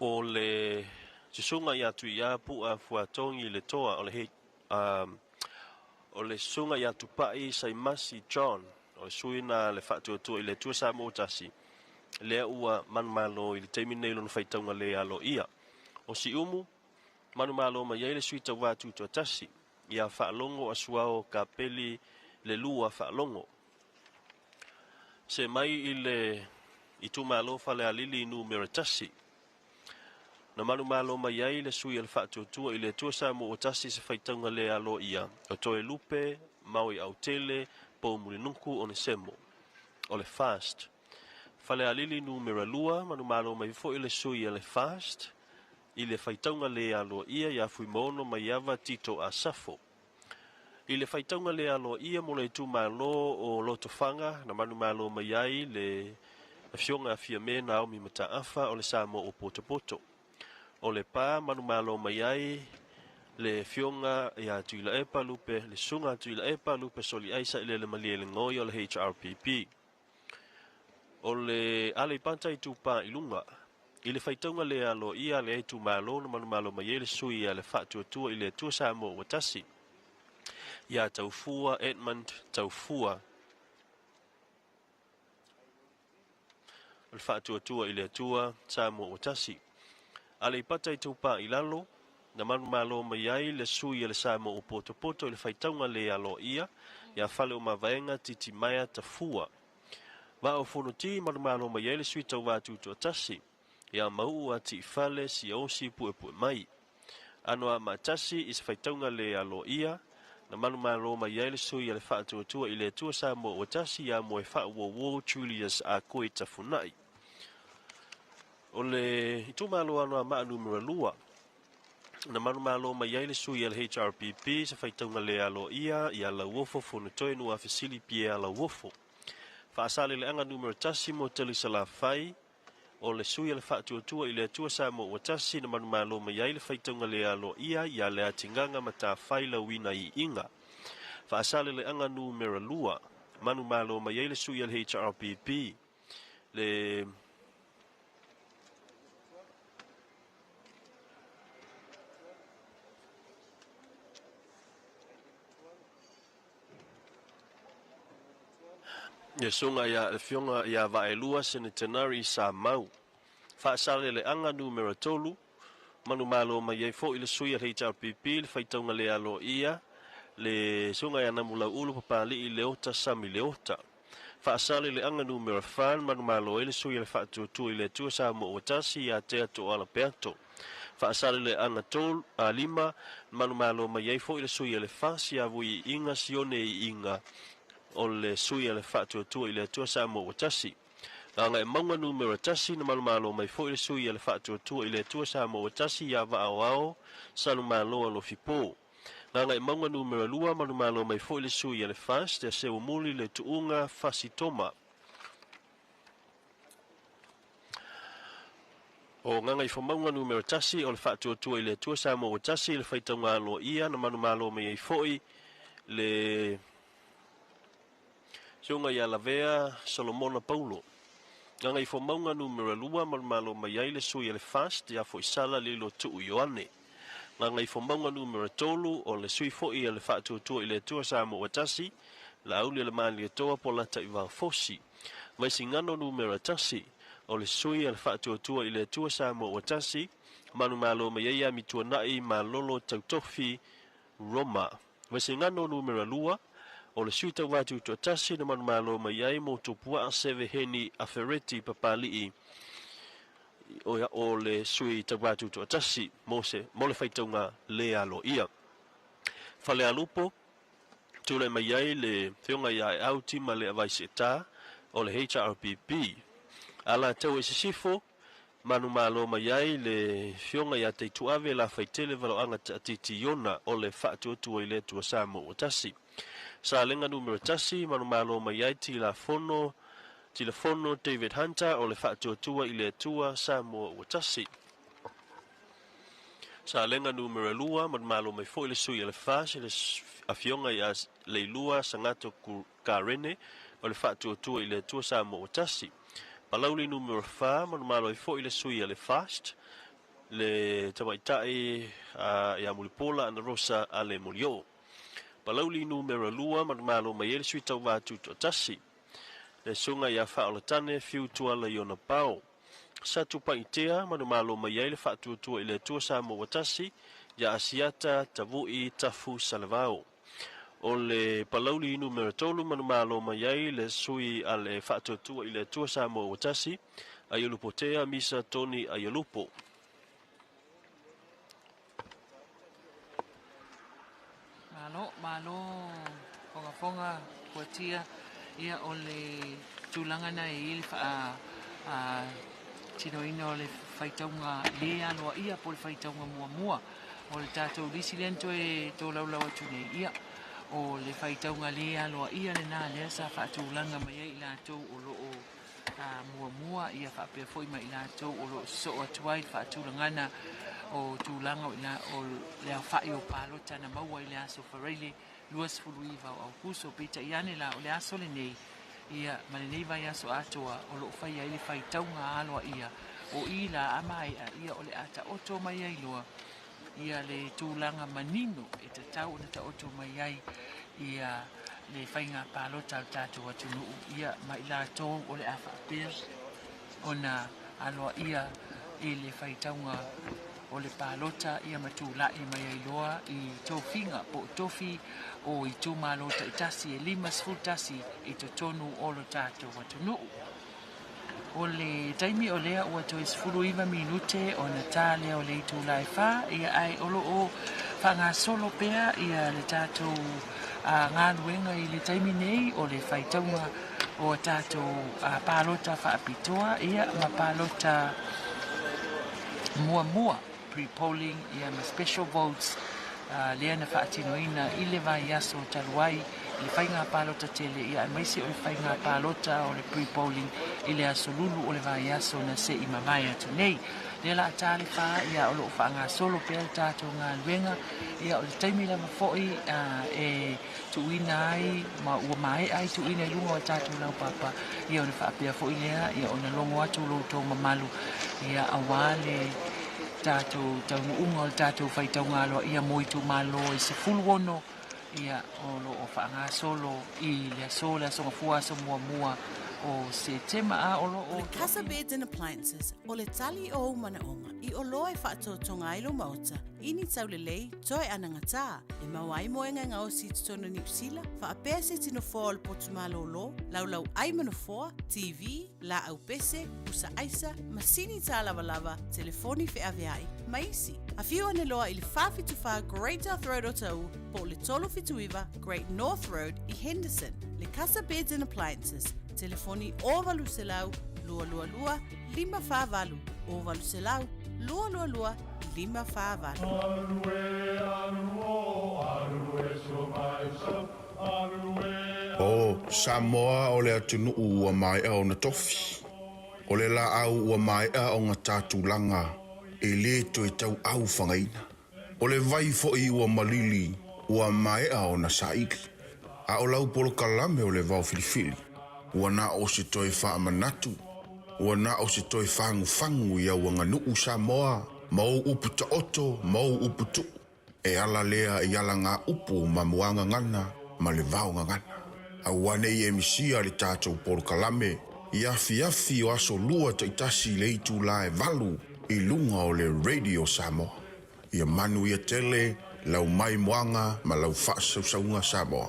O le susuga ia Tuiā Pu'a Fuatogi le Toa o le o le susuga ia Tupai Saimasi John, o le sui na le Faatuatua i le Atua Samoa Tasi, lea ua manumalo i le taimi nei lona faitauga le aloaia. O Siumu, manumalo mai ai le sui tauva tutoatasi, ia Faalogo Asuao Kapeli le Lua Faalogo. Se mai i le itumalo Falealili numera 1. Na manumalo mai ai le sui a le Faatuatua i le Atua Samoa Tasi se faitauga le aloaia o Toelupe Maui Autele Poumulinuku Onesemo o le Fast. Falealili Numera 2, manumalo mai foi le sui a le FAST i le faitauga le aloaia ia Fuimaono Maiava Tito Asafo. I le faitauga le aloaia mo le itumalo o Lotofaga, na manumalo mai ai le Afioga a Fiame Naomi Mataafa o le Samoa ua Potopoto. O Lepa manumalo mai ai le Afioga ia Tuilaepa Lupe, le Susuga Tuilaepa Lupe Soliai Sailele Malielegaoi o le HRPP. O le Aleipata Itupa i Luga, i le faitauga le aloaia a le itumalo na manumalo mai ai le sui a le Faatuatua i le Atua Samoa ua Tasi, ia Taufua Edmund Taufua, o le Faatuatua i le Atua Samoa ua Tasi. Aleipata Itupa i Lalo, na manumalo mai ai le sui a le Samoa ua Potopoto i le faitauga le aloaia ia Faleomavaega Titimaea Tafua. Vaa o Fonoti manumalo mai ai le sui tauva tutoatasi ia Mauu Atiifale Siaosi Puepue Mai. Anoamaa 1 i se faitauga le aloaia na manumalo mai ai le sui a le Faatuatua i le Atua Samoa ua Tasi ia Moefaauouo Julius Akoi Tafunai. O le itumalo Anoamaa Numera 2, na manumalo mai ai le sui a le HRPP se faitauga le aloaia ia Lauofo Fonotoe Nuafesili Pierre Lauofo. Faasaleleaga Numera 1 mo Talisalafai, o le sui a le Faatuatua i le Atua Samoa ua Tasi na manumalo mai ai le faitauga le aloaia ia Leatigaga Matafai Lauina Iiga. Faasaleleaga Numera 2, manumalo mai ai le sui a le HRPP le Susuga ia le Afioga ia Vaelua Senetenari Samau. Faasaleleaga Numera 3, manumalo mai ai foi le sui a le HRPP le faitauga le aloaia le Susuga ia Namulauulu Papali'i Leota Sami Leota. Faasaleleaga Numera 4, manumalo ai le sui a le Faatuatua i le Atua Samoa ua Tasi ia Tea Toala Peato. Faasaleleaga 5, manumalo mai ai foi le sui a le FAS ia Vui Iiga Sione Iiga o le sui a le Faatuatua i le Atua Samoa ua Tasi. Gagaemauga Numera 1, na manumalo mai foi le sui a le Faatuatua i le Atua Samoa ua Tasi ia Vaaoao Salumalo Alofipo. Gagaemauga Numera 2, manumalo mai foi le sui a le FAST ia Seuamuli le Tuuga Fasitoma. O Gagaifomauga Numera 1, o le Faatuatua i le Atua Samoa ua Tasi le faitauga aloaia na manumalo mai ai foi le Susuga ia Lavea Solomona Paulo. Gagaifomauga Numera 2, manumalo mai ai le sui a le FAST ia Foisala Lilo Tuu Ioane. Gagaifomauga Numera 3, o le sui foi a le Faatuatua i le Atua Samoa ua Tasi, Laauli o le Malietoa Polata i Vaofosi. Vaisigano Numera 1, o le sui a le Faatuatua i le Atua Samoa ua Tasi, manumalo mai ai ia Mituanai Malolo Tautofi Roma. Vaisigano Numera 2, o le sui tauva tutoatasi na manumalo mai ai mo Tupuaa Seveheni Afereti Papali'i o le sui tauva tutoatasi mo se mo le faitauga le aloaia. Falealupo, tulai mai ai le Afioga ia Aeau Tima le Avaiseeta o le HRPP. Alataua i Sisifo, manumalo mai ai le Afioga ia Teituave Lafaitele Valoaga Taatiti Iona o le Faatuatua i le Atua Samoa ua Tasi. Salega Numera 1, manumalo mai ai Tilafono David Hunter o le Faatuatua i le Atua Samoa ua Tasi. Salega Numera 2, manumalo mai foi le sui a le FAS le Afioga ia Leilua Sangato Karene o le Faatuatua i le Atua Samoa ua Tasi. Palauli Numera 4, manumalo ai foi le sui a le FAST le Tamaitai ia Mulipola Ana Rosa Ale Molio. Palauli Numera 2, manumalo mai ai le sui tauva tutoatasi le Susuga ia Faaolatane Fiu Tuala Iona Pao. Satupaitea, manumalo mai ai le Faatuatua i le Atua Samoa ua Tasi ia Asiata Tavui Tafu Salevao. O le Palauli Numera 3, manumalo mai ai le sui a le Faatuatua i le Atua Samoa ua Tasi Aiolupotea Misa Toni Aiolupo. Malo, malo, fogafoga, kuatia, ia o le tulaga na e i le tinoina o le faitauga lē aloaia po o le faitauga muamua o le tatou lisi lea na toe tolaulau atu nei, ia, o le faitauga lē aloaia lenā lea sa faatulaga mai ai i latou o lo o muamua, ia faapea foi ma i latou o lo o sosoo atu ai le faatulagana o tulaga o o le aofai o palota na maua i le aso Faraile 29 o Aokuso. Peitai ane la, o le aso lenei, ia, ma lenei vaiaso atoa o lo o faia ai le faitauga aloaia o i la a maea, ia, o le a taoto mai ai loa ia le tulaga manino e tatau ona taoto mai ai ia le faiga palota a le tatou atunuu, ia, ma i latou o le a faapea ona aloaia i le faitauga o le palota, ia ma tulai mai ai loa i tofiga po o tofi o itumalo taitasi e 51 i totonu o lo tatou atunuu. O le taimi o lea ua toe 19 minute ona ta lea o le itula e 4, ia, ae o lo o faagasolo pea ia le tatou galuega i le taimi nei o le faitauga o a tatou palota faapitoa, ia, ma palota muamua, pre-polling, ia, ma special votes, lea na faatinoina i le vaiaso talu ai i le faiga palota tele, ia, aemaise o le faiga palota o le pre-polling i le aso Lulu o le vaiaso na se i mavae atu nei. Lea la a ta le 4, ia, o lo o faagasolo pea le tatou galuega, ia, o le taimi lava foi e tuuina ai ma ua maea ai tuuina i luga o tatou laupapa, ia, ona faapea foi lea, ia, ona logo atu lo outou mamalu, ia, aua le tatou taunuuga o le tatou faitauga aloaia mo itumalo e 16, ia, o lo o faagasolo i le aso, le aso Gafua, aso muamua o Setema, a o lo o O le Casa Beds and Appliances, o le tali o ou manaoga i oloa e faatotoga ai lou maota i ni taulelei toe anagatā e maua ai moega e gaosi i totonu o Niu Sila, faapea se tino foa o le potu malōlō, laulau ʻai ma nofoa, TV, laau pese, pusa aisa, masini tālavalava, telefoni feaveai, ma isi. Afio ane loa i le 474 Great South Road o Taʻu po o le 379 Great North Road i Henderson. Le Casa Beds and Appliances, telefoni 0800 222 548, 0800 222 548. O Samoa o le atunuu ua maea ona tofi. O le laau ua maea ona ta tulaga e lē toe tauau fagaina. O le vai foi ua malili ua maea ona saili. A o lau polokalame o le vao filifili, ua na o se toe faamanatu, ua na o se toe fagufagu i au aganuu Samoa ma ou upu taoto ma ou upu tuu. E ala lea i alagaupu ma muagagana ma le vaogagana. Aua ne i e misia le tatou polokalame i afiafi o aso Lua taitasi i le itula e 8 i luga o le Radio Samoa. Ia manuia tele lau maimoaga ma lau faasausauga Samoa.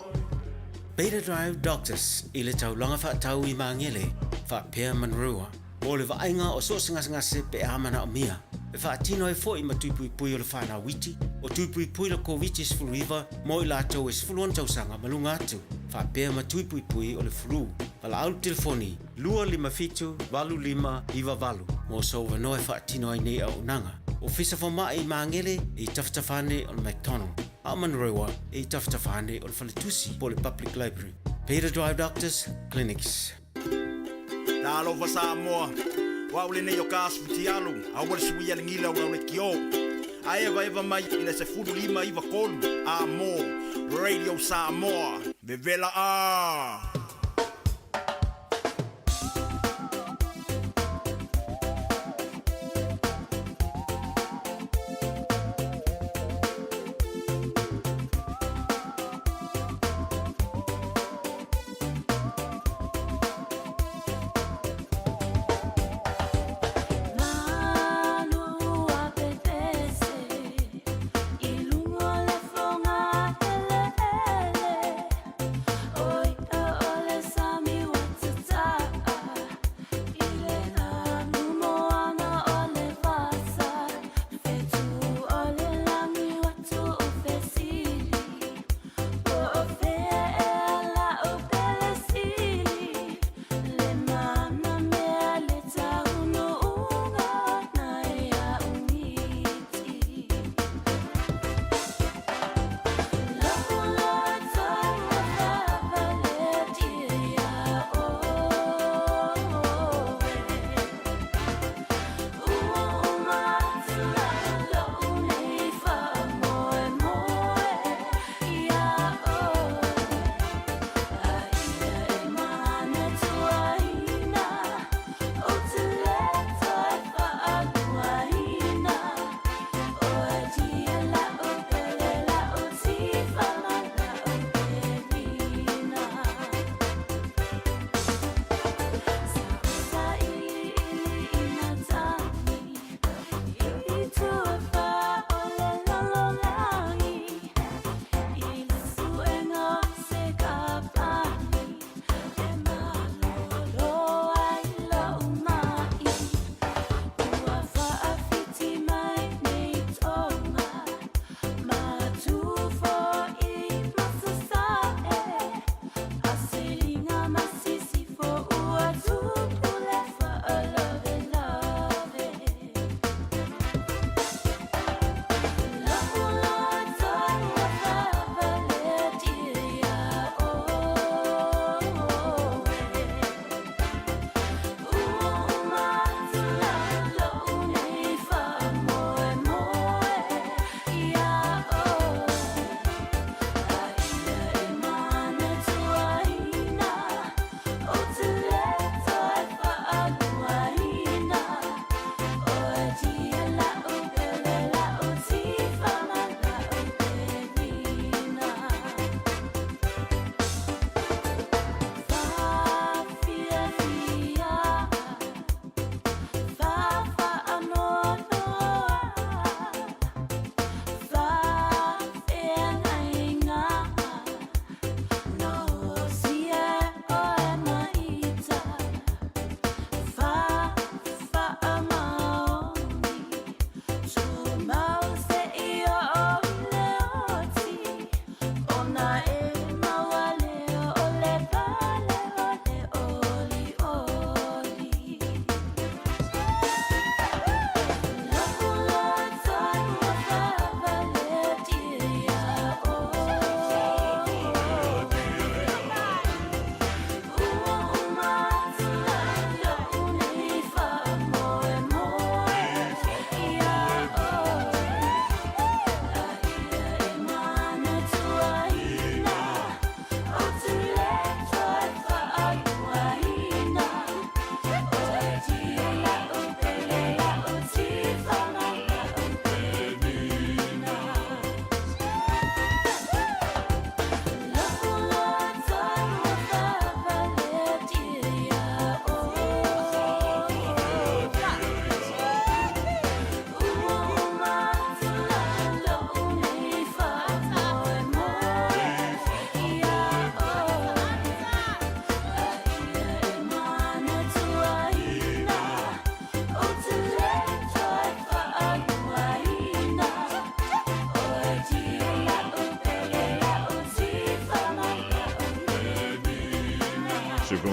Beta Drive Doctors i le taulaga faatau i Magele faapea Manurewa mo le vaaiga o so o se gasegase pe a manaomia. E faatino ai foi ma tui puipui o le whanau iti, o tui puipui la Koviti-19 mo i latou e 16 tausaga ma luga atu, faapea ma tui puipui o le flu. Valaau le telefoni 257 8598 mo sou avanoa e faatino ai nei auaunaga. Ofisa Fomai i Magele e i tafatafa ane o le McDonald, a o Manurewa e i tafatafa ane o le Faletusi po o le Public Library. Beta Drive Doctors Clinics. Talofa Samoa, o au lenei o ka aso fitialu, aua le suia le gila o lau lekiō. A evaeva mai i le 15 93 a mo Radio Samoa. Vevela a!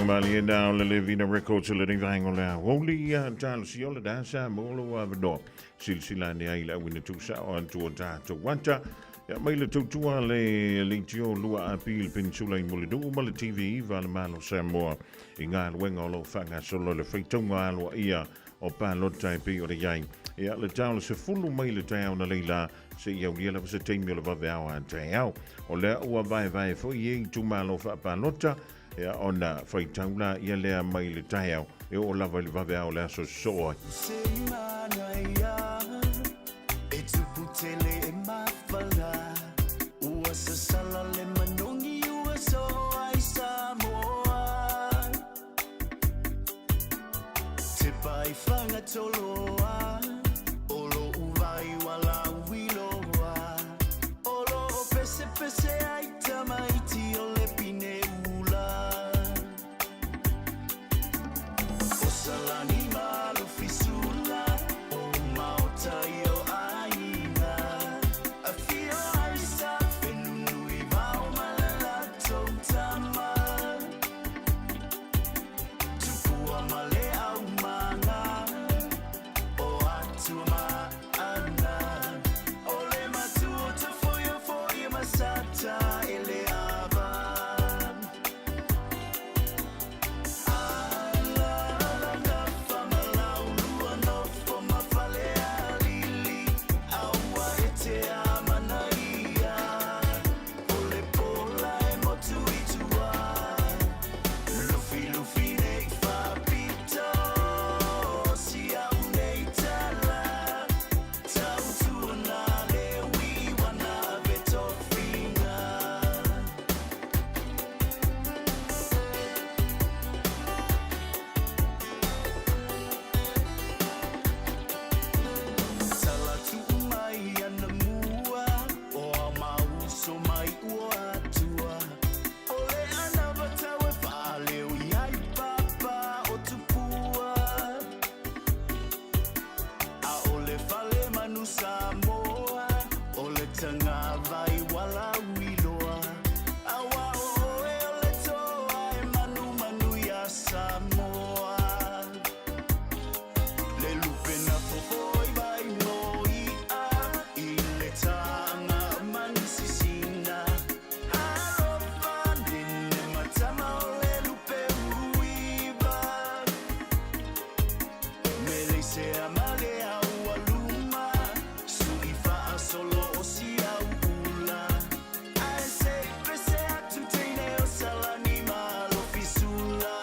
malie na o le Levina Records le nei vaenga o le aoauli ia talosia o le dasa mo lou avanoa. Silasila ane ai i le auina tuusao atu o tatou ata. Ia mai le tautua le leitio 2AP i le Peninsula i Mulinuu ma le TV iva a le Malo Samoa i galuega o lo o faagasolo i le faitauga aloaia o palota e pei ona i ai. Ia le tao le 10 mai le taeao na leila seia aulia lava se taimi o le vaveao a taeao. O lea ua vaevae foi e itumalo faapalota ia ona faitau la ia lea mai le taeao e oo lava i le vaveao o le aso sosoo ai. E tupu tele e mafala Ua sasala le manogi ua soo ai Samoa Te pai whangatoloa O lo uvai wala uiloa O lo o pese pese ai tamaiti o le pine ula O Salani Malufisula O Maota i o aiga Afio ai sa whenunui vao malalato tama Tupua ma le aumaga O atua ma ana O le matua tafoiafoia ma sata e le ava Tala tuu mai ana mua o a mauso mai ua atua O le anavatau e faaleo i ai papa o tupua A o le fale manu Samoa o le tagavai walauiloa Aua o oe o le toa e manumanu iā Samoa Le lupe na fofo i vai no i'a i le tāga manu sisina Alofa nene matama o le lupe uiva Meleisea ma le aualuma Sui faasolo o si au ula Ae se i pese atu teine o Salani Malofisula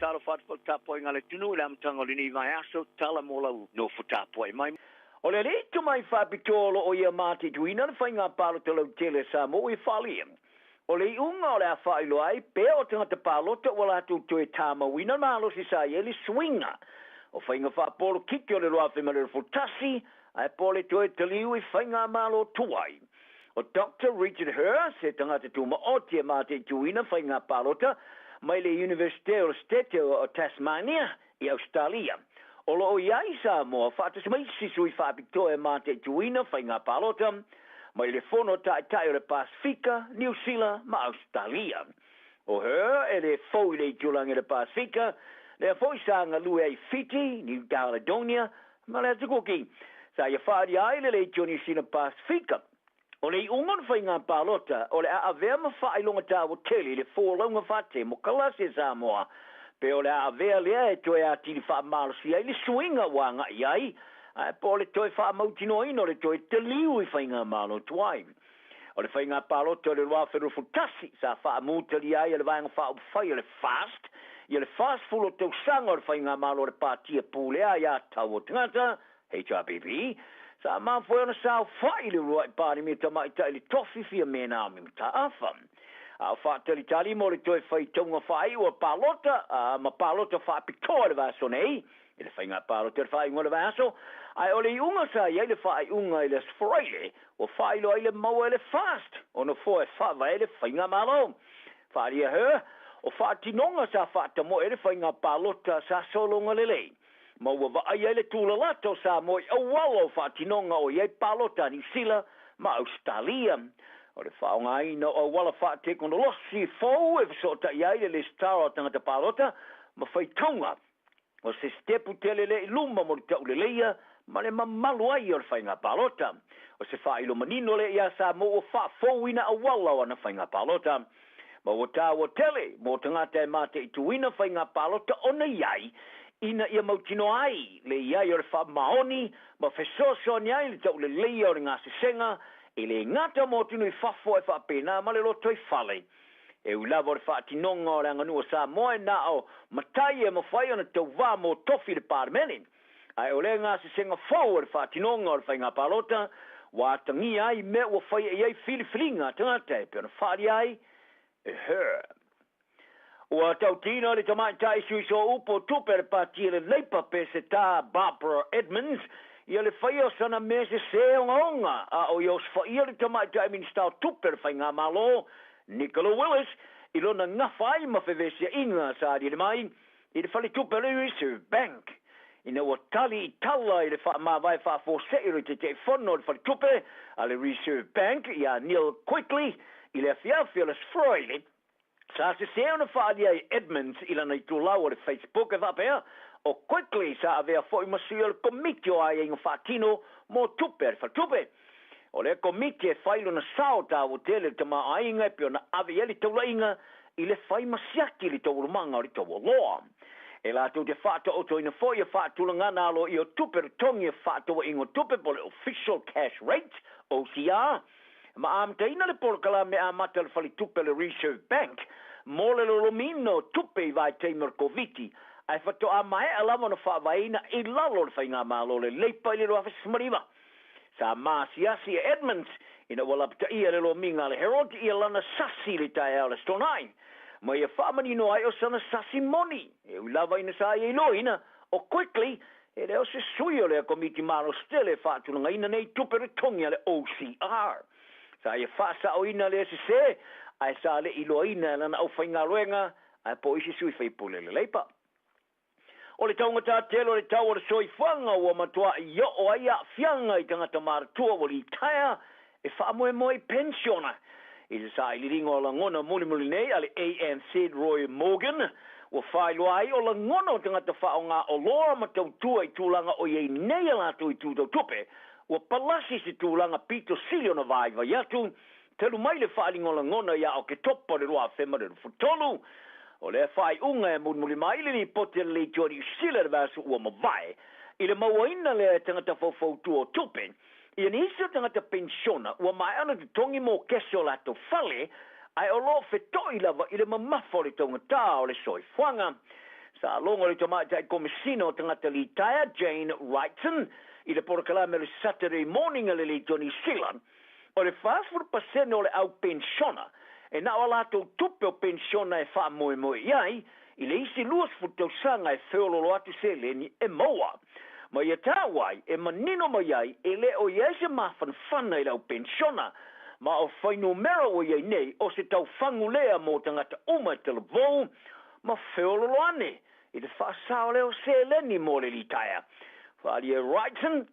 Faatalofa atu foi i le tapuaiga a le atunuu i le amataga o lenei vaiaso, tala mo lau nofo tapuai mai. O le alii tomai faapitoa o lo o ia mataituina le faiga palota lautele a Samoa i Falia. O le iuga o le a faailoa ai pea o tagata palota ua latou toe tamauina le malosi sa i ai le suiga o faiga faapolokiki o le 2021 ae po o le toe taliu i faigamalo tuai. O Doctor Richard Herr se tagata tumaoti e mataituina faiga palota mai le Iunivesite o le Setete o Tasmania i Ausetalia. O lo o i ai i Samoa faatasi ma isi sui faapitoa e mataituina faiga palota mai le Fono Taitai o le Pasefika, Niu Sila ma Ausetalia. O Herr e le fou i le itulagi o le Pasefika, lea foi sa galue ai i Fiti, New Caledonia ma le Atu Kuki. Sa ia faaalia ai le Leitio Niu Sila Pasefika. O le iuga o le faiga palota, o le a avea ma faailoga taua tele i le folauga faatemokalasi a Samoa, pe o le a avea lea e toe atili faamalosia ai le suiga ua agai ai, ae po o le toe faamautinoaina o le toe taliu i faigamalo tuai. O le faiga palota o le 2021 sa faamutalia ai e le Vaega Faaupufai o le FAST ia le 40 o tausaga o le faigamalo a le Pati e Pulea ai Atau o Tagata, HRPP, sa mafua ai ona saofai le uluai Palemia Tamaitai i le tofi Fiame Naomi Mataafa. A o faatalitali mo le toe faitauga faaiu o palota ma palota faapitoa i le vaiaso nei, i le faiga palota i le faaiuga o le vaiaso, ae o le iuga sa i ai le faaiuga i le Aso Faraile, ua faailoa ai le maua e le FAST o nofoa e faavae ai le faigamalo. Faaalia Her, o faatinoga sa faatamoe ai le faiga palota sa sologa lelei, ma ua vaai ai le tulalata o Samoa i auala o faatinoga o i ai palota a Niu Sila ma Ausetalia. O le faaaogaina o auala faatekonolosi fou e fesootai ai le lesitala o tagata palota ma faitauga O se sitepu tele lea i luma mo le tauleleia ma le mamalu ai o le faiga palota. O se faailo manino lea iā Samoa ua faafouina auala o ana faiga palota. Ma ua taua tele mo tagata e mataituina faiga palota ona i ai ina ia mautinoa ai le i ai o le faamaoni ma fesoasoani ai le tauleleia o le gasesega e le gata mo atunuu i fafo ae faapena ma le lotoifale. E ui lava o le faatinoga o le aganuu a Samoa e na o matai e mafai ona tauvā mo tofi i le Palemene, ae o lea gasesega fou o le faatinoga o le faiga palota ua atagia ai mea ua faia i ai filifiliga a tagata e pei ona faaalia ai e Her. Ua tautino le tamaitai sui sooupu o tupe a le Pati a le Leipa Peseta Barbara Edmonds ia le faia o sana mea sesē ogaoga a o ia osofaia le tamaitai Minisita o Tupe o le Faigamalo Nicola Willis i lona gafa ai ma fevesiaiga sa aliali mai i le faletupe o le Reserve Bank ina ua tali i tala i le faamavae faafuasei o le Taitaifono o le Faletupe a le Reserve Bank ia Neil Quigley i le afiafi o le Aso Faraile. Sa sesē ona faaalia ai Edmonds i lana itulau o le Facebook e faapea, O Quigley sa avea foi ma sui o le Komiti o Aiaiga Faatino mo Tupe a le Faletupe. O lea Komiti e fai lona sao taua tele i le tamaoaiga e pei ona ave i ai le taulaiga i le fai ma siaki i le taualumaga o le taualoa. E latou te faataotoina foi ia faatulagana aloaia o tupe totogi e faatauaiga o tupe po o le Official Cash Rate, OCR, ma amataina le polokalame amata a le faletupe a le Reserve Bank mo le lolomiina o tupe i vaitaimi o le Koviti, ae faatoa maea lava ona faavaeina i lalo o le Faigamalo le Leipa i le 2019. Sa maasiasi e Edmonds ina ua lapataia le lomiga a le Herald ia lana sasi i le taeao o le Aso Toonai, ma ia faamanino ai o sana sasi moni, e ui lava ina sa ia iloaina o Quigley E le o se sui o lea Komiti malosi tele e faatulagaina nei tupe totogi a le OCR. Sa ia faasaoina lea sesē, ae sa le iloaina e lana aufaigaluega ae po o isi sui faipule le Leipa. O le taugata tele o le tau o le soifuaga ua matuai oo ai aafiaga i tagata matutua ua litaea e faamoemoe i penisiona. I le sailiiliga o lagona mulimuli nei a le ANZ Roy Morgan, ua faailoa ai o lagona o tagata faaaoga oloa ma tautua i tulaga o i ai nei a latou itu tau tupe, ua palasi se tulaga pito sili ona vaivai atu, talu mai le faaaliga o lagona ia Oketopa o le 2023. O lea faaiuga e mulimuli mai le lipoti a le Leitio Niu Sila i le vaiaso ua mavae, i le mauaina lea e tagata faufautua o tupe, Ia nisi o tagata penisiona ua maea ona totogi mo kese o latou fale, ae o lo o feto'i lava i le mamafa o le taugata o le soifuaga. Sa logo le tamaitai Komesina o Tagata Litaea, Jane Wrightson, i le polokalame o le Saturday Morning a le Leitio Niu Sila, o le 40% o le au penisiona e na o a latou tupe o penisiona e faamoemoe i ai i le isi 20 tausaga e feololo atu seleni e maua. Ma ia taua ai, e manino mai ai e le o i ai se mafanafana i le au penisiona, ma o fuainumera ua i ai nei o se taufagu lea mo tagata uma e talavou ma feololo ane i le faasao lea o seleni mo le litaea. Faaalia e Wrightson,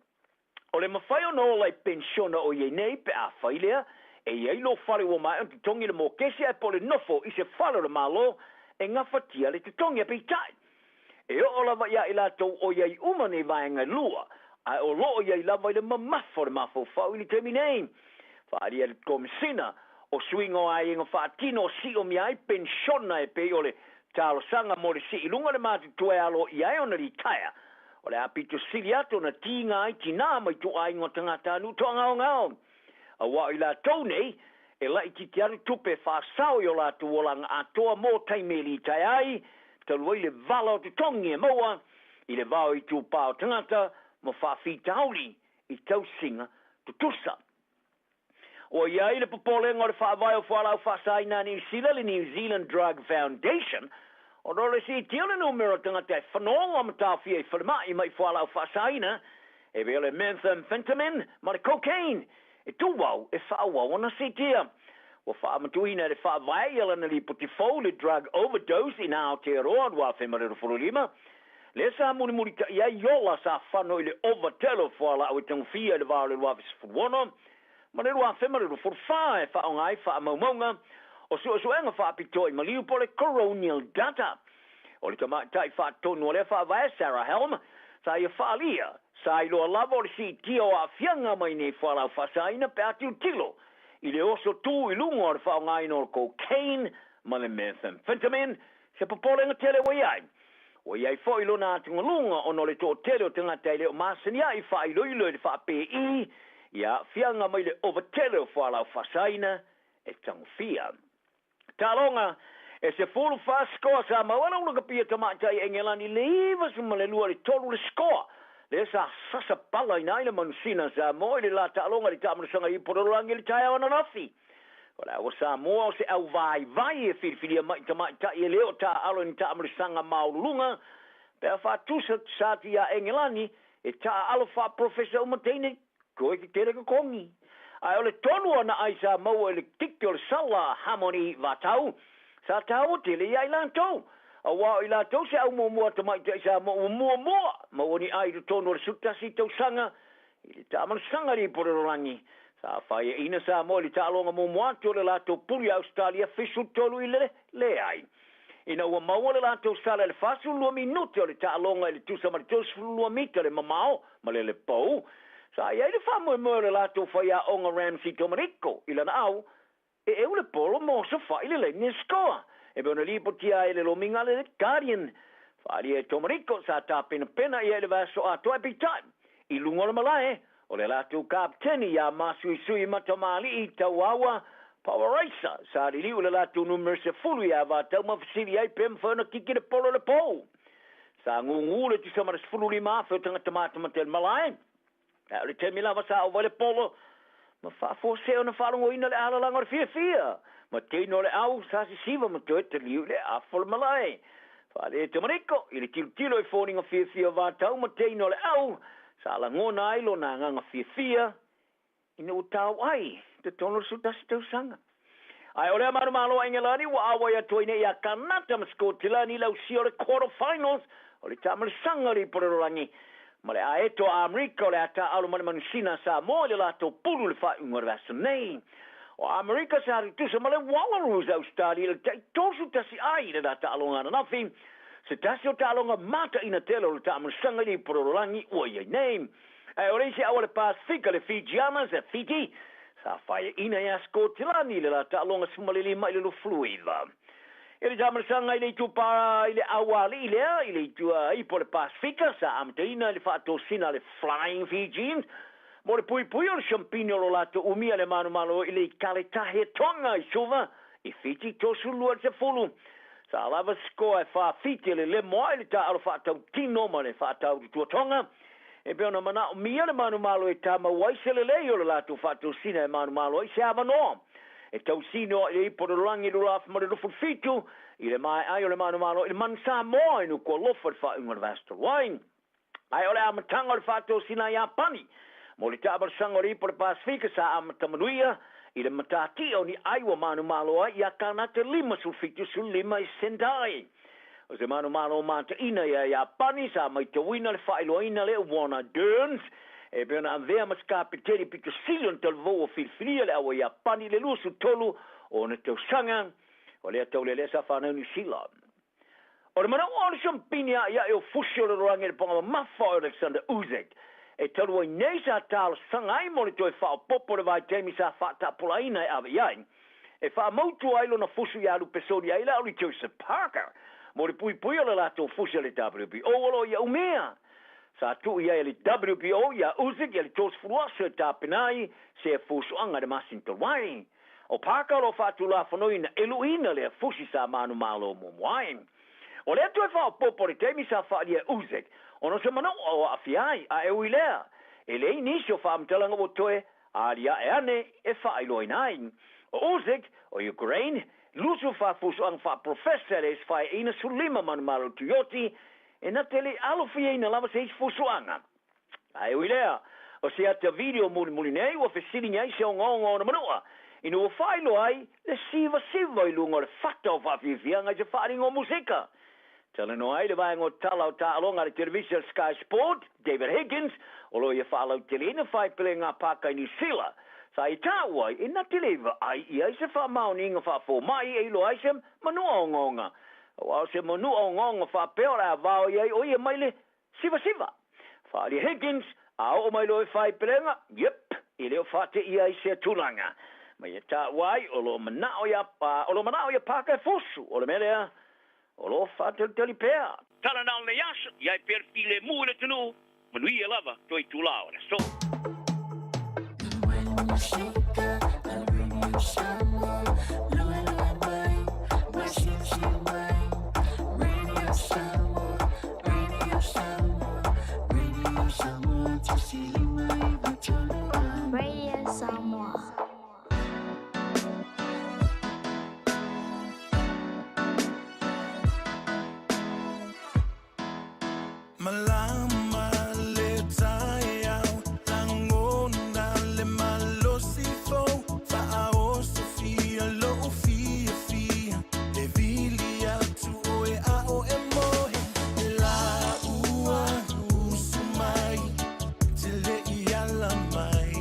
o le mafai ona ola i penisiona o i ai nei pe a fai lea, e i ai lou fale ua maea ona totogi le mokesi ae po o le nofo i se fale o le Malo e gafatia le totogi. Ae peitai, e oo lava ia i latou o i ai uma nei vaega e lua, ae o lo o i ai lava i le mamafa o le mafaufau i le taimi nei. Faaalia e le Komesina o Suiga o Aiaiga Faatino o siomia ai penisiona e pei o le talosaga mo le sii luga le matutua e alo i ai ona litaea, o le a pito sili atu ona tiga ai tinā ma ituaiga o tagatanuu toagaogao. Aua o i latou nei, e laitiiti atu tupe e faasao i o latou olaga atoa mo taimi e litaea ai, talu ai le vala o totogi e maua i le va o itupā o tagata ma faafitauli i tausiga tutusa. Ua i ai le popolega o le faavae o fualaau faasaina a Niu Sila, le New Zealand Drug Foundation, ona o le siitia o le numera o tagata e fanoga ma taofia i falemai mai fualaau faasaina, e pei o le methamphetamine ma le cocaine, e tumau e faaauau ona siitia. Ua faaamatuina e le faavae ia lana lipoti fou le Drug Overdose in Aotearoa 2025, lea sa mulimulita'i ai ola sa fano i le ova tele o fualaau e tagofia i le va o le 2016 ma le 2024 e faaaoga ai faamaumauga o suesuega faapitoa i maliu po o le coronial data. O le tamaitai faatonu o lea faavae, Sarah Helm, sa ia faaalia, sa iloa lava o le siitia o aafiaga mai nei fualaau faasaina pe a tilotilo i le oso tu i luga o le faaaogaina o le cocaine ma le methamphetamine, se popolega tele ua i ai. Ua i ai foi lona atugaluga ona o le toatele o tagata e le o masani ai faailoilo i le faa-PE i aafiaga mai le ova tele o fualaau faasaina e tagofia. Taaloga, E 14 sikoa sa maua le ulakapia tamaitai Engelani i le 92 i le 3 le sikoa lea sa sasa palaina ai le manusina Samoa i le la taaloga i le taamanasaga i Ipolololangi i le taeao ananafi. O le au a Samoa o se au vaivai e filifilia mai tamaitai e le o taaalo i ni taamanasaga maululuga pe a faatusa sa atu iā Engelani e taaalo faaprofesa uma teine Koe ke tele totogi. Ae o le tonu o ana ai sa maua i le tiki o le sala a Harmony Vatau, sa taua tele ia i latou. Aua o i latou se au muamua a tamaitai Samoa ua muamua maua ni ai i totonu o le 11 tausaga i le taamanasaga i Ipolelolagi. Sa faiaina Samoa i le taaloga muamua atu o le latou pulu ia Ausetalia 73 i le leai. Ina ua maua le latou sala i le 42 minute o le taaloga i le tusa ma le 32 mita le mamao ma le lepou, sa i ai le faamoemoe o le latou faiaoga Ramsey Tomariko i lana au e eu le polo ma osofa'i le laini e sikoa, e pei ona lipotia ai e le lomiga a le Guardian. Faaalia e Tomariko sa tapenapena ia i le vaiaso atoa ae peitai, i luga o le malae, o le latou kapeteni ia Masuisui Matamali'i Tauaua Pauaraisa sa liliu i le latou numera 10 ia Vatau ma fesili ai pe mafai ona kiki le polo i le pou. Sa gūgū le tusa ma le 15,000 o tagata matamata i le malae, ae o le taimi lava sa ova ai le polo ma faafuasei ona faalogoina le alalaga o le fiafia ma teina o le au sa sisiva ma toe taliu i le afa o le malae. Faale Tamariko i le tilotilo i foliga fiafia o Vatau ma teina o le au sa lagona ai lona agaga fiafia ina ua tau ai totonu o le 11 tausaga. Ae o lea manumalo a Engelani ua auai atu ai nei ia Kanata ma Sikotilani i le ausia o le quarter finals o le taamalasaga o le Ipolelolagi ma le aeto a Amerika o le a taaalo ma le manusina a Samoa i le latou pulu i le faaiuga o le vaiaso nei. O Amerika sa tutusa ma le Wallaroos a Ausetalia i le tai 31 ai i le la taaloga ananafi, se tasi o taaloga mataina tele o le taamalasaga i le Ipolelolagi ua i ai nei. Ae o le isi au a le Pasefika, le Fijianas a Fiti, sa faiaina iā Sikotilani i le la taaloga 15 i le 29. I le taamalasaga i le itupa i le auali'i lea i le itu ipo o le Pasefika, sa amataina i le faatosina a le Flying Fijians mo le puipui o le siampini o lo latou umia le manumalo i le Ikaletahe Tonga i Suva i Fiti 32 i le 10. Sa lava se koa e fafiti e lelemo ai le taaalo faatautino ma le faataututuatoga, e pei ona manaomia le manumalo e tamau ai se lelei o le latou faatosina e manumalo ai se avanoa e tausino ai le ipo o le lalolagi 2027 i le maea ai o le manumalo i le Manu Samoa i Nukualofa i le faaiuga o le vaiaso talu ai. Ae o le amataga o le faatosina a Iapani mo le taavalesaga o le Ipo o le Pasefika sa amata manuia i le matatia o ni ai ua manumalo ai iā Kanata 57 15 i Sendai. O se manumalo mataina ia Iapani sa maitauina le faailoaina lea Warner Dearns e pei ona avea ma se kapeteni pito sili ona talavou ua filifilia le au a Iapani i le 23 o ona tausaga o lea taulelea sa fanau Niu Sila. O le manaʻo o le siampini aʻiaʻi o fusi o le lalolagi i le poga mamafa o Alexander Usyk e talu ai nei sa talosaga ai mo le toe faaopoopo o le vaitaimi sa faatapulaaina e ave i ai e faamautu ai lona fusu iā Lupesoni ai le auli Joseph Parker mo le puipui o le latou fusi a le WBO o lo o ia umia. Sa tuu i ai e le WBO iā Usyk ia le 30 aso e tapena ai se fusuaga i le masina talu ai. O Parker o lo o faatulafonoina e luʻiina lea fusi sa manumalo muamua ai. O lea toe faaopoopo o le taimi sa faaalia e Usyk ona o se manaʻo o aafia ai, a e ui lea, e leai nisi o faamatalaga ua toe aliae ane e faailoaina ai. O Usyk, o Ukraine, 24 fusuaga faaprofesa e le isi 15 manumalo tuioti, e na te le i alofiaina lava se isi fusuaga. Ae ui lea, o se ata video mulimuli nei ua fesiligia ai se ogaoga o ona manua, ina ua faailoa ai le sivasiva i luga o le fata o faafiafiaga i se faaaliga o musika. Talanoa ai le vaega o tala o taaloga a le televisa Sky Sport, David Higgins, o lo o ia faalauteleina faepelega pāka i Niu Sila, sa ia taua ai e na te le vaai i ai se faamaoniga faafomai e iloa ai se manua ogaoga. Aua o se manua ogaoga faapea o le a vao i ai o ia mai le Sivasiva! Faaalia Higgins, A oo mai loa i faaipelega, yep, e le o faateia ai sea tulaga. Ma ia taua ai, o lo o manao ia, o lo o manao ia Parker e fusu. O le mea lea, o lo o faatalitali pea. Tala na o lenei aso, i ai pea le filemu i le atunuu, manuia lava toe itula o le aso. Radio Samoa. Malama le taeao, lagona le malosi fou, faaosofia lou fiafia, e vili atu oe a oe moe, e laua usu mai, te le i ala mai.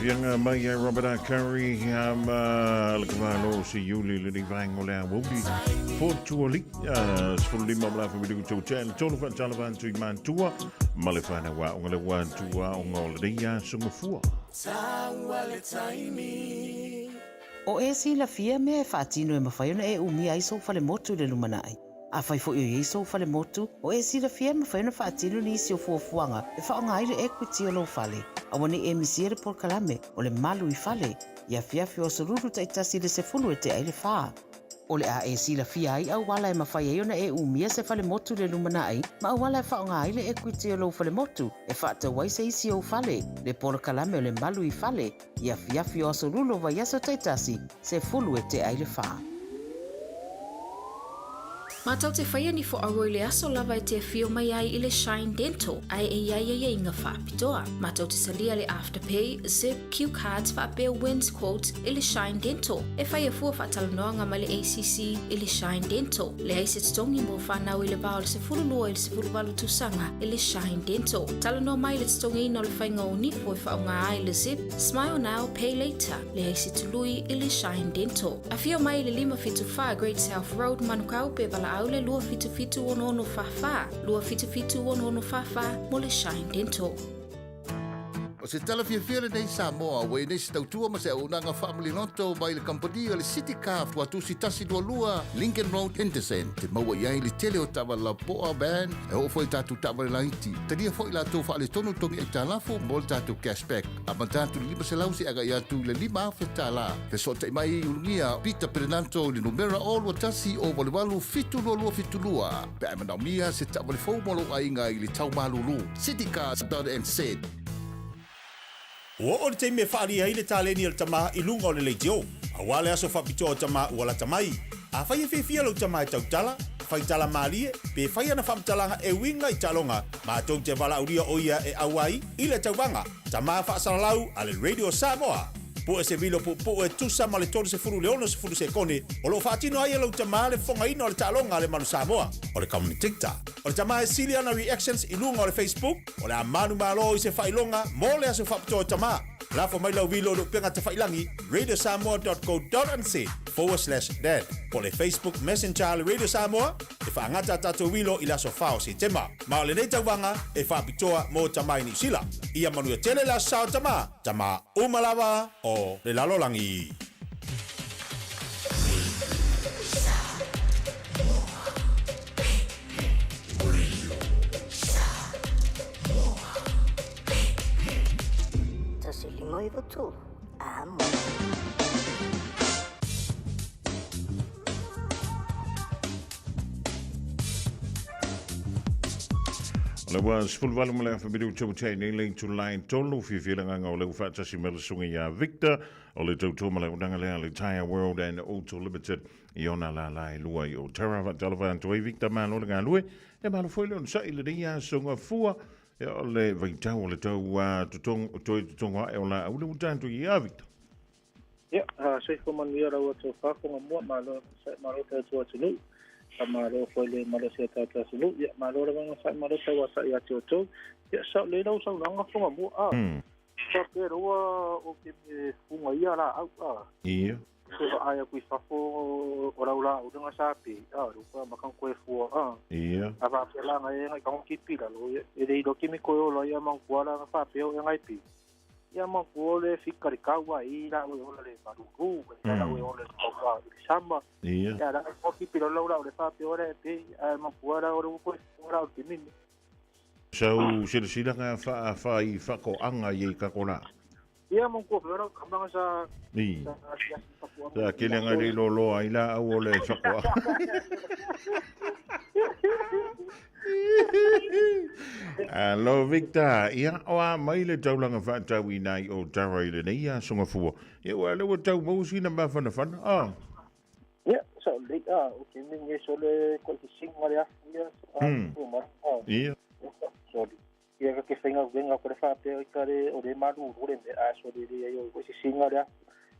Fiafiaga mai e Robert A. Curry ma le kamalo o se iuli le nei vaenga o le aoauli fotuali 15 ma le afa miliu tau le tolu faatala atu i matua ma le whanau aoga le ua atu aoga o lenei aso gafua. O e silafia mea e faatino e mafai ona e umia ai sou falemotu i le lumanai. Afai foi o i ai sou falemotu, o e silafia e mafai ona faatino nisi o fuafuaga e faaaoga ai le equity o lou fale. Aua ne i e misia le polokalame o le Malu i Fale i afiafi o aso Lulu taitasi i le 10 e tea i le fa. O le a e silafia ai auala e mafai ai ona e umia se falemotu i le lumanai ma auala e faaaoga ai le equity o lou falemotu e faatau ai se isi ou fale, le polokalame o le Malu i Fale i afiafi o aso Lulu o vaiaso taitasi, 10 e tea i le fa. Matou te whaia ni whoaua i le aso lava e te afio mai ai i le Shine Dental ae e i ai aiaiga faapitoa. Matou te talia le Afterpay, Zip, Q Cards faapea Wins Quotes i le Shine Dental. E faia fua faatalanoaga ma le ACC i le Shine Dental. Leai se totogi mo whanau i le va o le 12 i le 18 tausaga i le Shine Dental. Talanoa mai le totogiina o le faiga o nifo e faaaoga ai le Zip, Smile Now, Pay Later. Leai se tului i le Shine Dental. Afio mai i le 574 Great South Road, Manukau pe valaau le 277 6644, 277 6644 mo le Shine Dental. O se tala fiafia lenei Samoa, ua i nei se tautua ma se auaunaga faamalinoto mai le kamupani o le City Car Fuatusi 122 Lincoln Road, Henderson. Te maua i ai le tele o taavale lapoa, van, e oo foi i tatou taavale laiti. Talia foi latou faaletonu togi aitalafu mo le tatou cashback. Amata atu i le 500 seia agai atu i le $5,000. Fesootai mai i Ulugia Peter Perenanto i le numera 021 088 72272 pe a e manaomia se taavale fou mo lou aiga i le tau malulu. Citycars.nz. Ua oo le taimi e faaalia ai le taleni a le tama i luga o le leitio. Aua le aso faapitoa o tama ua lata mai. Afai e fiafia lou tama e tautala, fai tala malie, pe fai ana faamatalaga e uiga i taaloga, matou te valaaulia o ia e auai i le tauvaga Tama Faasalalau a le Radio Samoa. Pue se vilo puupuu e tusa ma le 30 i le 60 sekone o lo o faatino ai e lou tama le fofogaina o le taaloga a le Manu Samoa, o le commentator. O le tama e sili ana reactions i luga o le Facebook, o le a manumalo i se faailoga mo le aso faapitoa o tama. Lafo mai lau vilo i le upega tafailangi radiosamoa.co.nz/dad po o le Facebook Messenger a le Radio Samoa e faagata a tatou vilo i le aso 4 o Setema. Ma o lenei tauvaga e faapitoa mo tama i Niu Sila. Ia manuia tele le aso sa o tama, tama uma lava o le lalolagi. O le ua 18 ma le afa minuta ua tea nei le itulai tolu fiafia le agaga o lea ua faatasi mai le susuga ia Victor o le tautua ma le auaunaga lea a le Tyre World and Auto Limited i ona lala e lua i Otara. Faatalofa atu ai Victor, malo le galue e malo foi le onosai i lenei aso gafua e o le vaitau o le tau totogo, toe totogo ae o laau le ua tatou i ai a Victor. Ia, soifua manuia lau atu faafofoga mua, malo malo te atu atunuu. Malo foi le malosi o tatou atunuu. Ia, malo lava na sai malo tau asa ia te outou. Ia, sa le lau saunoaga fofoga mua. A. Sa pe roa o ke me funga ia la au a. Ia. Se va ai aku i fafo o lau la au nga sa pe. A, ru pa makan koe fua a. Ia. A va pe la nga e ngai ka ki pila lo e le ilo ki mi koe o lo ia mang kuala nga fa pe o e ngai pi. Ia ma ko le fika le kaua i la o ola le maruru, i la o ola le kaua i le sama. Ia. Ia la ko ki pila lau lau le fa pe ora pe a ma kuala o ko ora o kimini. Sau silasila nga fa fa i whakoanga i e kako la. Ia ma ko ora kamanga sa I. sa Sa kele nga le loloa i la au o le whakoanga. Alo Victor, ia o a mai le taulanga whaatau i nai o tara i le nei a songa fua. Ia ua le ua tau mausi na mawhanawhana. Ah. Ia, sa le a o ke mingi so le ko te singa le afu ia a o ma. Ia. Sorry. Ia ka ke whainga wenga ko le whapea i kare o le maru o le me a so le le o ko te singa le afu.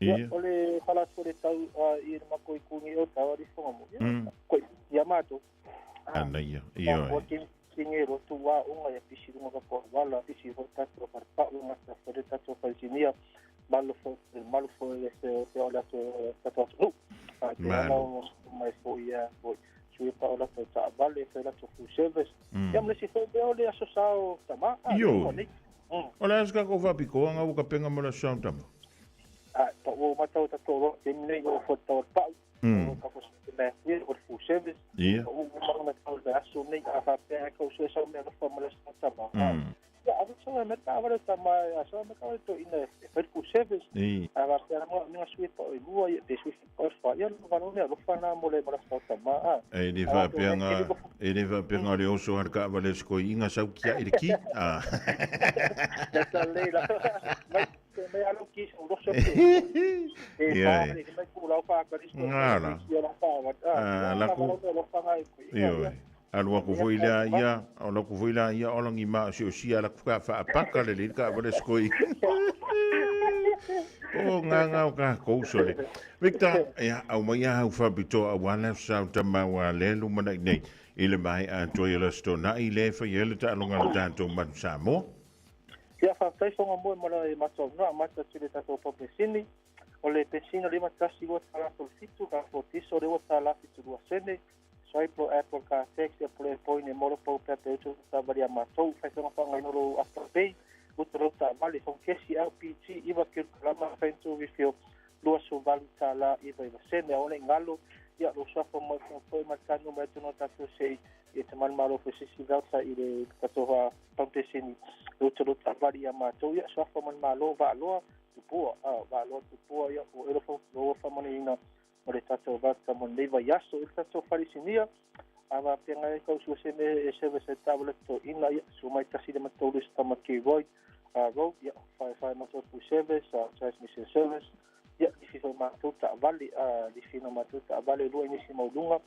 Ia. O le whalato le tau i le mako i kungi o tau ari whanga mo. Ia, ko ia mātou. Ana ia, ia O ke kingi rotu wā unga ia pisi runga ka ko wala pisi ho tātou wharepau nga ta whare tātou wharetinia. malu foi malu foi le se o le ato tatou atunuu. A te ana o mai foi ia foi sui pa o latou taavale fai latou full service. Ia ma le isi foi mea o le aso sa o tama. Ioe. O le a se tatou faapitoa ga ua tapena mo le aso sa o tama? A pa ua matau tatou loa taimi nei o foi tau pau. O ka foi se mea o le full service. Ia. O ua mana tau le aso nei a faapea ai kau sue sau mea alofa mo le aso sa o tama. Ia, ave sau e mea taavale tama, a sau mea taavale toeaina e fai le full service. A faapea na nga sui pa o i lua, ia, pe sui pa o i fa, ia, lo mea alofa na mo le mo le aso tama, a. E le faapea nga, e le faapea nga o le oso a le taavale a se toeaina sau tiai i le ki, a. Ia ta lei la, mai, mai alo ki sau loso pe. E Ia fa, e. mai ku lau fa ka risko. Nga la. Ia la fa, a, A, la ku. alofa nga i ku. Ioe. Alu aku foi lea ia, o aku foi lea ia olangi ma o sia la ka faapaka le le ka vale skoi. O ngā ngā o ka kouso le. Victor, ia, au mai au whapitoa a wala sa ta maua le lumana i nei. I le mai a toi le stona i le whai ele ta alonga le tātou manu Samoa. Ia, whātai whonga mua mo le matua noa, mata tu le tātou papesini. O le pesina lima tasi ua tā lātou fitu, ka fōtiso le ua tā lāfitu lua sene. Swipe lo Apple Car Tax, ia pole poine molo pau pea pe utu ta vali a mātou, whai whanga whanga ino lo Afterpay, utu lo ta vali, whong kesi LPG, iwa kilo kalama, whaintu wifio, lua su valu tā la, iwa iwa sene, a one ngalo, ia lo suafa mai whanga foi matanu mai tunu tātou sei, i te manu malo fo sisi velta i le katoa pampesini, utu lo ta vali a mātou, ia suafa manu malo, vaaloa, tupua, vaaloa tupua, ia o elo fo, lo whamani ina, o le tātou vata mo nei vai aso, i le tātou wharisinia, a wā pēnga e kau sua se me e sewe se tāwala tō ina, ia, su mai tasi le matau le tama ki roi, road, ia, whai whai mātou full service, transmission service, ia, lifi whai mātou taavale, lifi na mātou taavale lua inisi maulunga,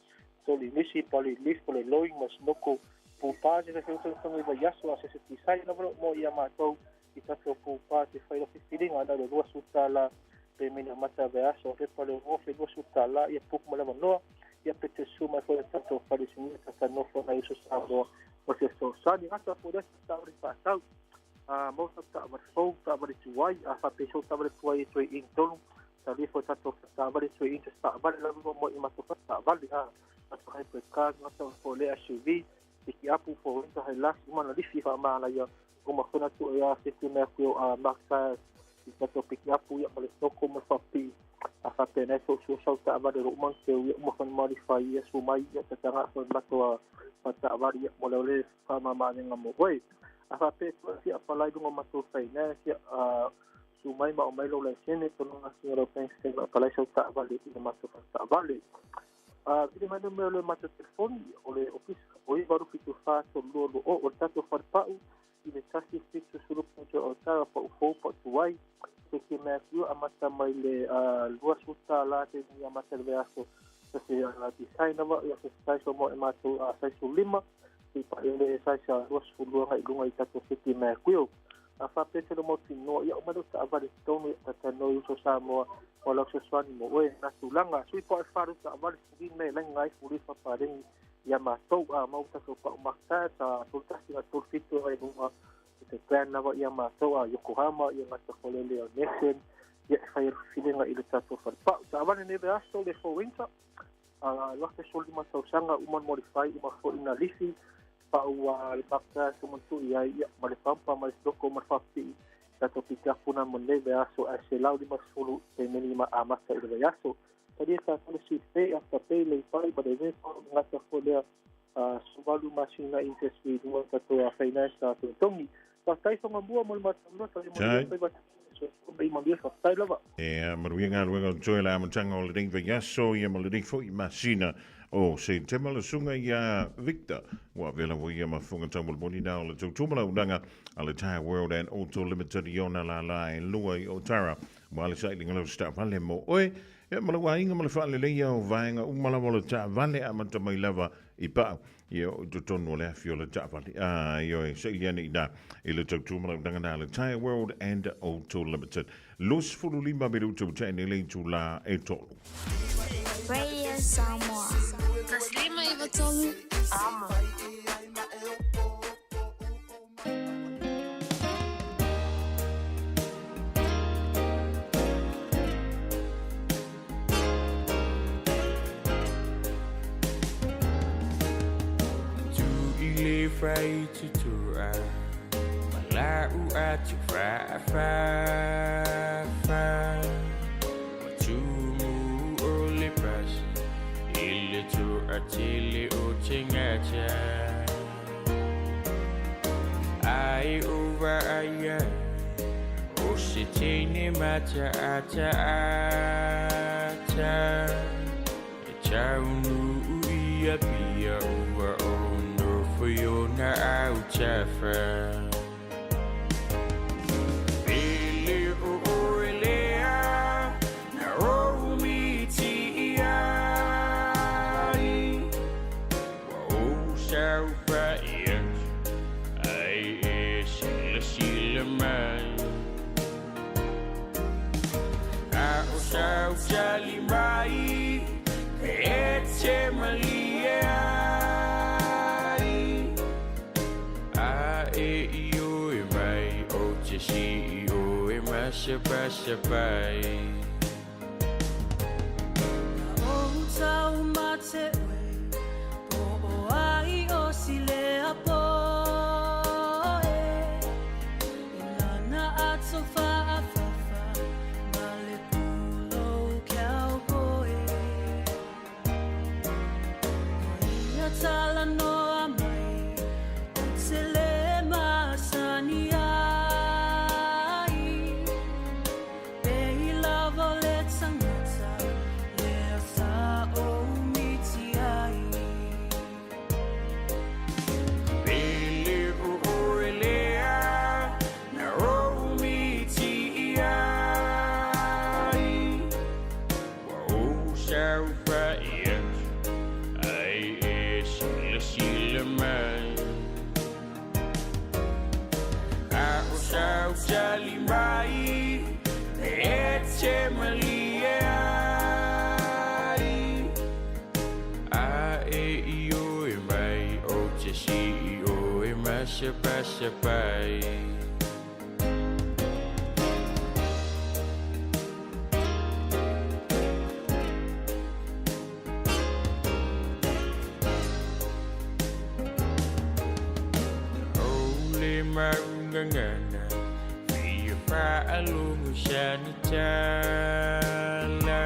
tō nisi, pali lift, pali loing, mas noko pūpā, se whai whai whai vai aso, a se se tisai na wala mo ia mātou, i tātou pūpā, te whai lofi whiringa, na le lua sutala, pe mina mata ve aso, pe pale o fe lua sutala, ia puku ma lava noa, ia pe te suma fo le tātou wharisinia, tata nofo na iso Samoa, o te so sani, ngata po le tāwari whātau, mau tāwari fou, tāwari tuai, a whapesau tāwari tuai e tui ing tolu, tā lifo tātou tāwari tui ing te tāwari lava mo i mato tāwari, mato hai pe kā, ngata fo le SUV, i ki apu fo winter hai las, umana lifi wha maana ia, uma whana tu e a whitu mea kuo a Mark Tires, i tātou piki apu ia ma le toko ma whapi, a whapena e tō sua tāwari ro umang te ia uma whana mari whai ia su mai ia tatanga whana mato a tāwari ia mo leo le whama maanenga mo oe. A whape tua fia palai lunga mato whaina fia su mai ma o mai lo lai sene tono ngā singa rau bank statement palai sau tāwari i mato whana tāwari. Vile mai mea le mato telefoni o le ofisa o i varu fitu wha tō lua lo o o le tātou wharepau i le tasi fitu sulu punto o tara pa ufou pa tuai te ki mea kiu a mata mai le lua suta la te ni a mata le aso sa se design awa ia se sai so mo e mātou a sai su lima i pa e le sai sa lua su lua ngai lunga i tātou se ki mea kiu a whapete lo mo tinoa ia o mai ta avale tonu ia tata no uso Samoa o lau soswani mo oe nā tūlanga sui pa e wharu ta avale furi me langi ngai furi whaparengi ia mātou a mau tātou pa o makta ta toltasi nga tolfitu ai lunga i te plan lava ia mātou a Yokohama ia ngata kolele o Nexen ia e whai filenga i le tātou wharepau. Ta avale neve aso le fo winter a lote soli matau sanga uman modify uma fo ina lifi pa ua le pakta sumantu ia ia ma le pampa ma le soko ma whapi tātou pika puna mo neve aso a se lau lima sulu te meni ma a mata i le aso. Tadi e tātou le sui pe a tape le pai ma le vepo ngata fo lea suvalu masina interest rate lua tātou a finance tātou tongi. Whātai whanga mua mo le mātou tā i mo le pai pai ma le whātai lava. E maruia ngā ruenga o toi la amantanga o le ring vaiaso ia ma le ring fo i masina o se tema le sunga ia Victor ua vela wo ia mafunga tau moni nā o le tautumala unanga a le Tire World and Auto Limited i ona la la e lua i Otara wa le sailinga lau sta vale mo oe ia ma le wainga ma le whaaleleia o vaenga umala mo le ta vale a mata mai lava i pau ia o totonu o le awhi o le ta vale a io e sailiane i nā i le tautumala unanga nā le Tire World and Auto Limited Los fululima me rutu tēne le tu la e tolu. Radio Samoa. Taslima iwa tolu. Amo. fai tutua Ma lau atu faafafa Ua tumu o le pasi I le toatele o tagata Ae o vaai ai O se teine mataataata E taunuu i Apia ua ou nofo i ona autafa. Pele o oe lea na ou miti i ai, Ua ou saofai atu ai e silasila mai. A o sau tali mai e te malie ai, A e ioe mai ou te sii oe ma sapasapai. Na ou taumate oe, po o ai o silea poe, I lana ato faafafa ma le pulou cowboy. O ia talanoa mai, ou te le masani ai, Pe i lava o le tangata lea sa ou miti ai. Pele o oe lea na ou miti i ai, Ua ou saofai atu ai e silasila mai. A o sau tali mai e te malie ai, A e ioe mai ou te sii oe ma sapasapai. O le mau gagana fia faalogo sana tala,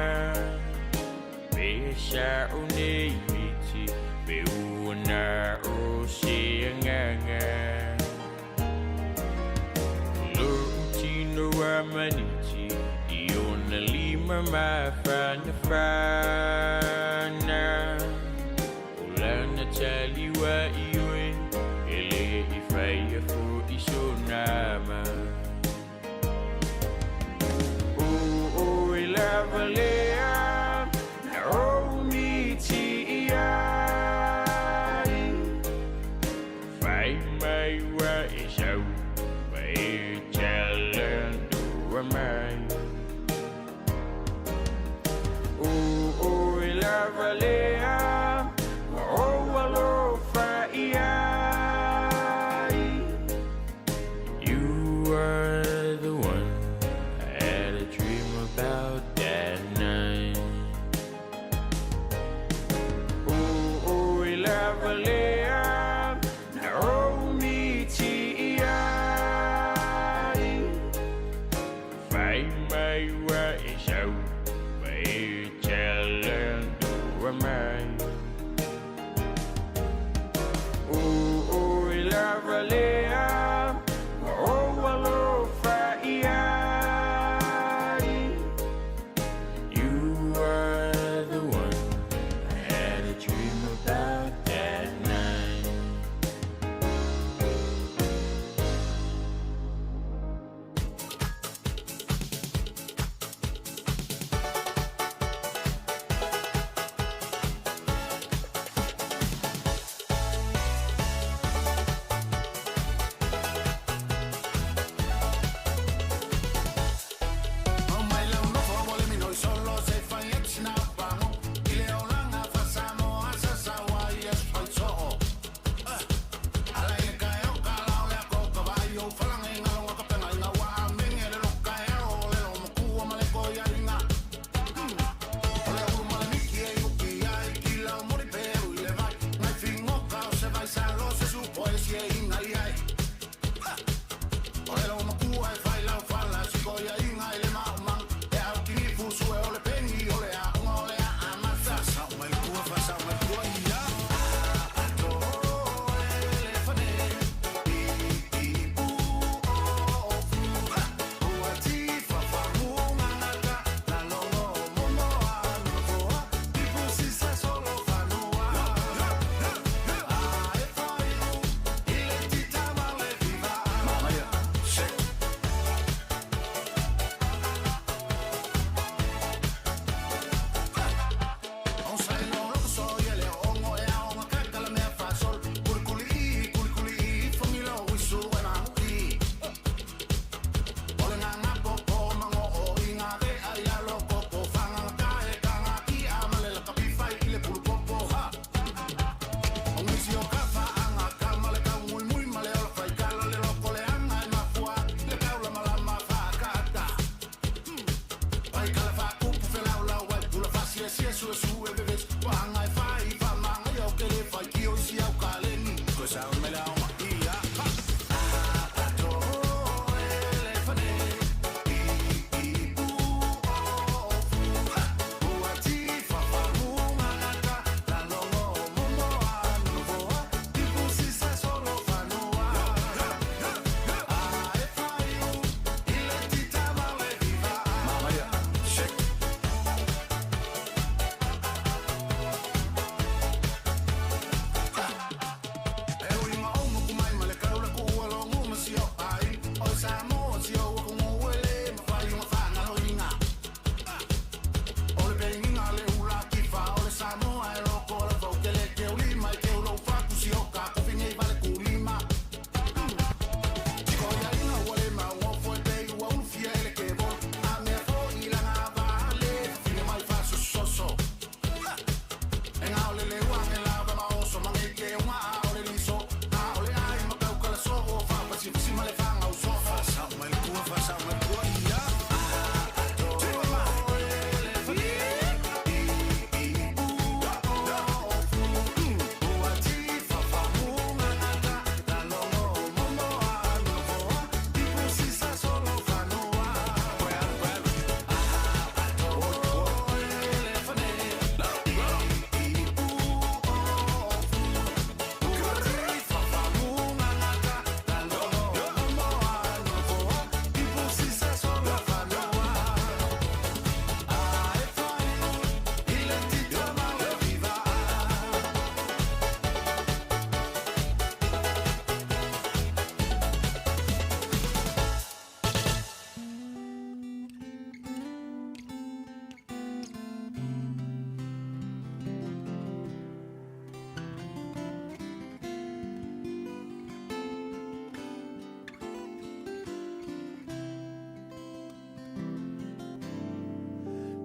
Pe sao nei miti pe ua na o se agaga. Lou tino a maniti i ona lima mafanafana, O lana tali ua ioe e le i faia fo'i sona ma. O oe lava lea na ou miti i ai, Fai mai ua e sau ma e talanoa mai. O oe lava lea na ou alofa i ai, You are the one I had a dream about that night. O oe lava lea na ou miti i ai, Fai mai ua e sau ma e talanoa mai. O oe lava lea na ou alofa i ai, You are the one I had a dream about that night.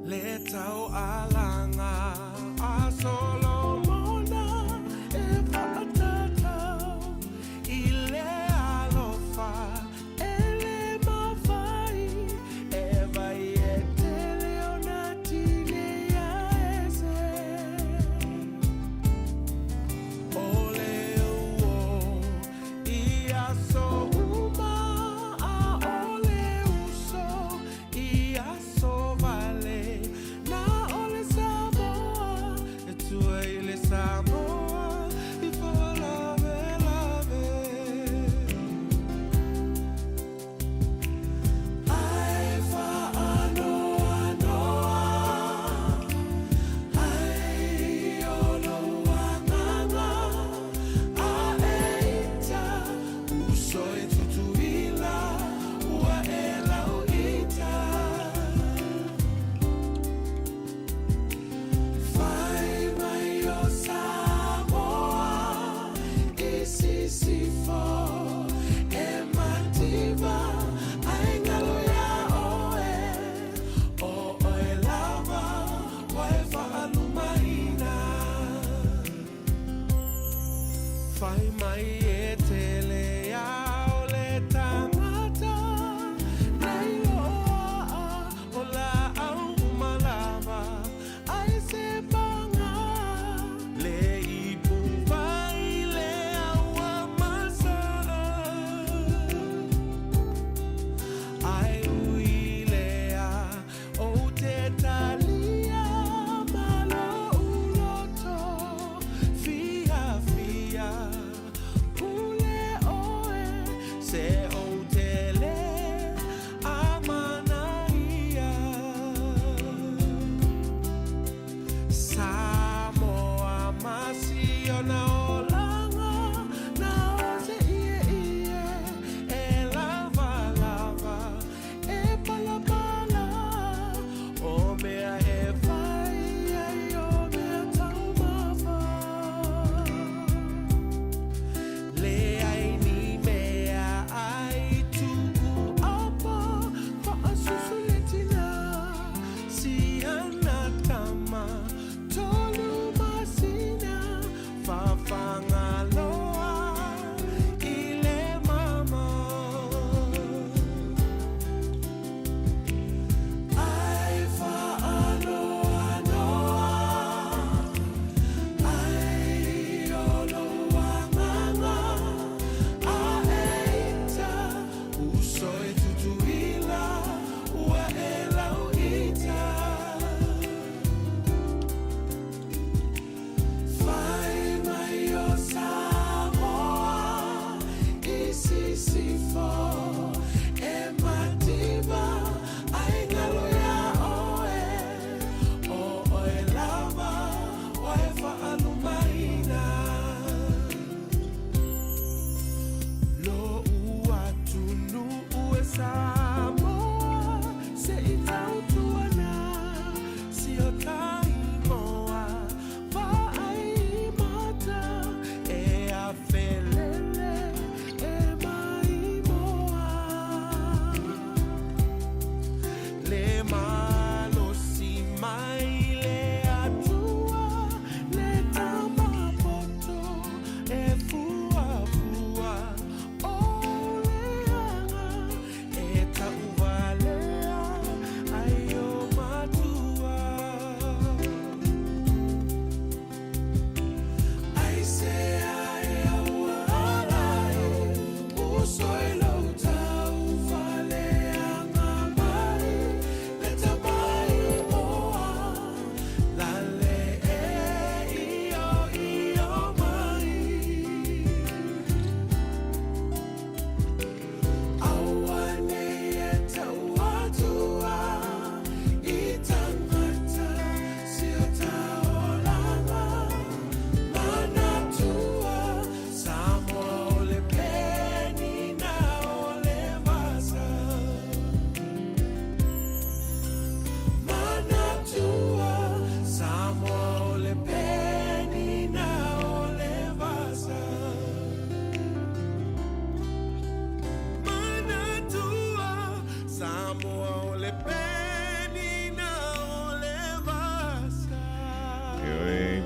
Le taualaga a Solomona e faatatau i le alofa e lē mafai e vai e tele ona tineia ese. O le uo i aso uma a o le uso i aso vale na o le Samoa e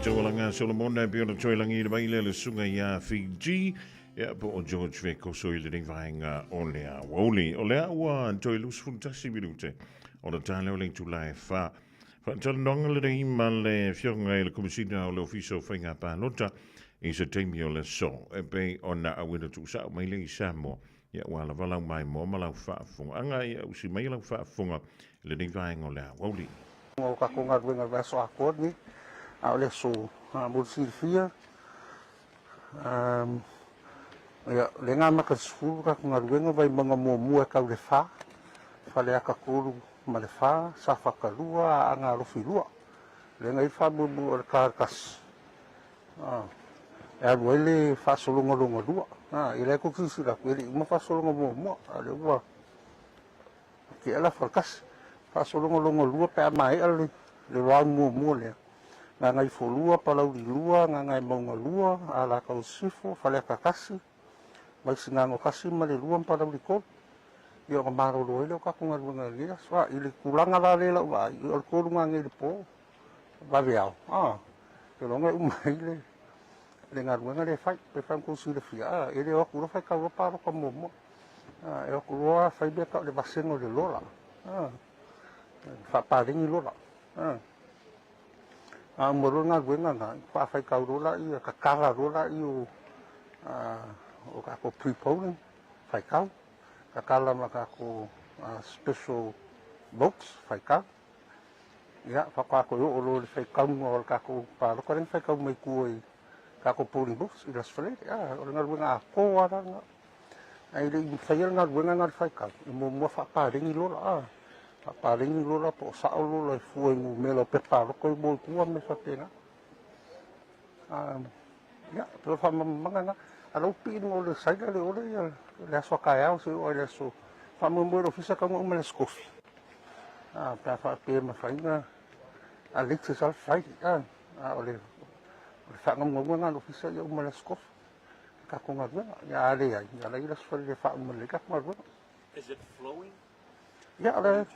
Taualaga Solomona e pei ona toe lagi le mai lea le susuga ia Fiji ia po o George Vekoso i lenei vaega o le aoauli. O lea ua toe 21 minute o le ta lea o le itula e 4. Faatalanoaga lenei ma le Afioga i le Komesina o le Ofisa o Faiga Palota i se taimi o le aso e pei ona auina tuusao mai lea i Samoa. Ia ua lava lau maimoa ma lau faafofogaaga, ia usi mai lau faafofoga i lenei vaega o le aoauli. O tatou galuega i le vaiaso atoa lenei, a o le aso mo le silafia, ia, o lea na amata i le 10 le tatou galuega, Vaimauga muamua e tau i le 4, Faleata 3 ma le 4, Safata 2, Aana Alofi 2. O lea na i ai le faamoemoe o le ta 1, e alu ai le faasologa lona lua. Ia lea tou te silasila atu, e le i uma faasologa muamua, a o lea ua tea le afa o le tasi. Faasologa lona lua pe a maea le round muamua lea, Gagaifo 2, Palauli 2, Gagaemauga 2, Alataua Sisifo, Faleata 1, Vaisigano 1 ma le 2 ma Palauli 3. Ia ona malolo ai lea o tatou galuega i lenei aso. I le tulaga la lea i lau vaai, o le 3 na nei i le po, vaveao, iloga e uma ai le le galuega lea e fai. Pe fai tou silafia, e le o atu loa faitau loa palota muamua. E o atu loa fai mea tau le vasega o le lola. Faapaleni lola. A uma loa le galuega lena, faafaitau loa laia, tatala loa laia o tatou pre-polling, faitau. Tatala ma tatou special votes, faitau. Ia, faatoa toe oo loa i le faitauga o le tatou palota lea na faitau mai tua i tatou polling booths i le Aso Faraile. O le galuega atoa lava la lena. Ae le i faia le galuega lena i le faitau, e muamua faapaleni lola, faapaleni lola po o sao lola e fua i numera o pepa palota i mo i tua ma mea faapena. Ia, pei o le faamalamalamaga lena. A o lau piiga o le saina le ole ia le aso a taeao seia oo lava i le aso faamoemoe le ofisa tau na uma i le aso Tofi. Pe a faapea e mafai ona a latest lava le Friday, a o le faanaunauga lena a le ofisa ia uma i le aso Tofi le tatou galuega. Ia a leai, ia o la e i ai le aso Faraile e faauma lelei le tatou galuega. Is it flowing Ia, o le,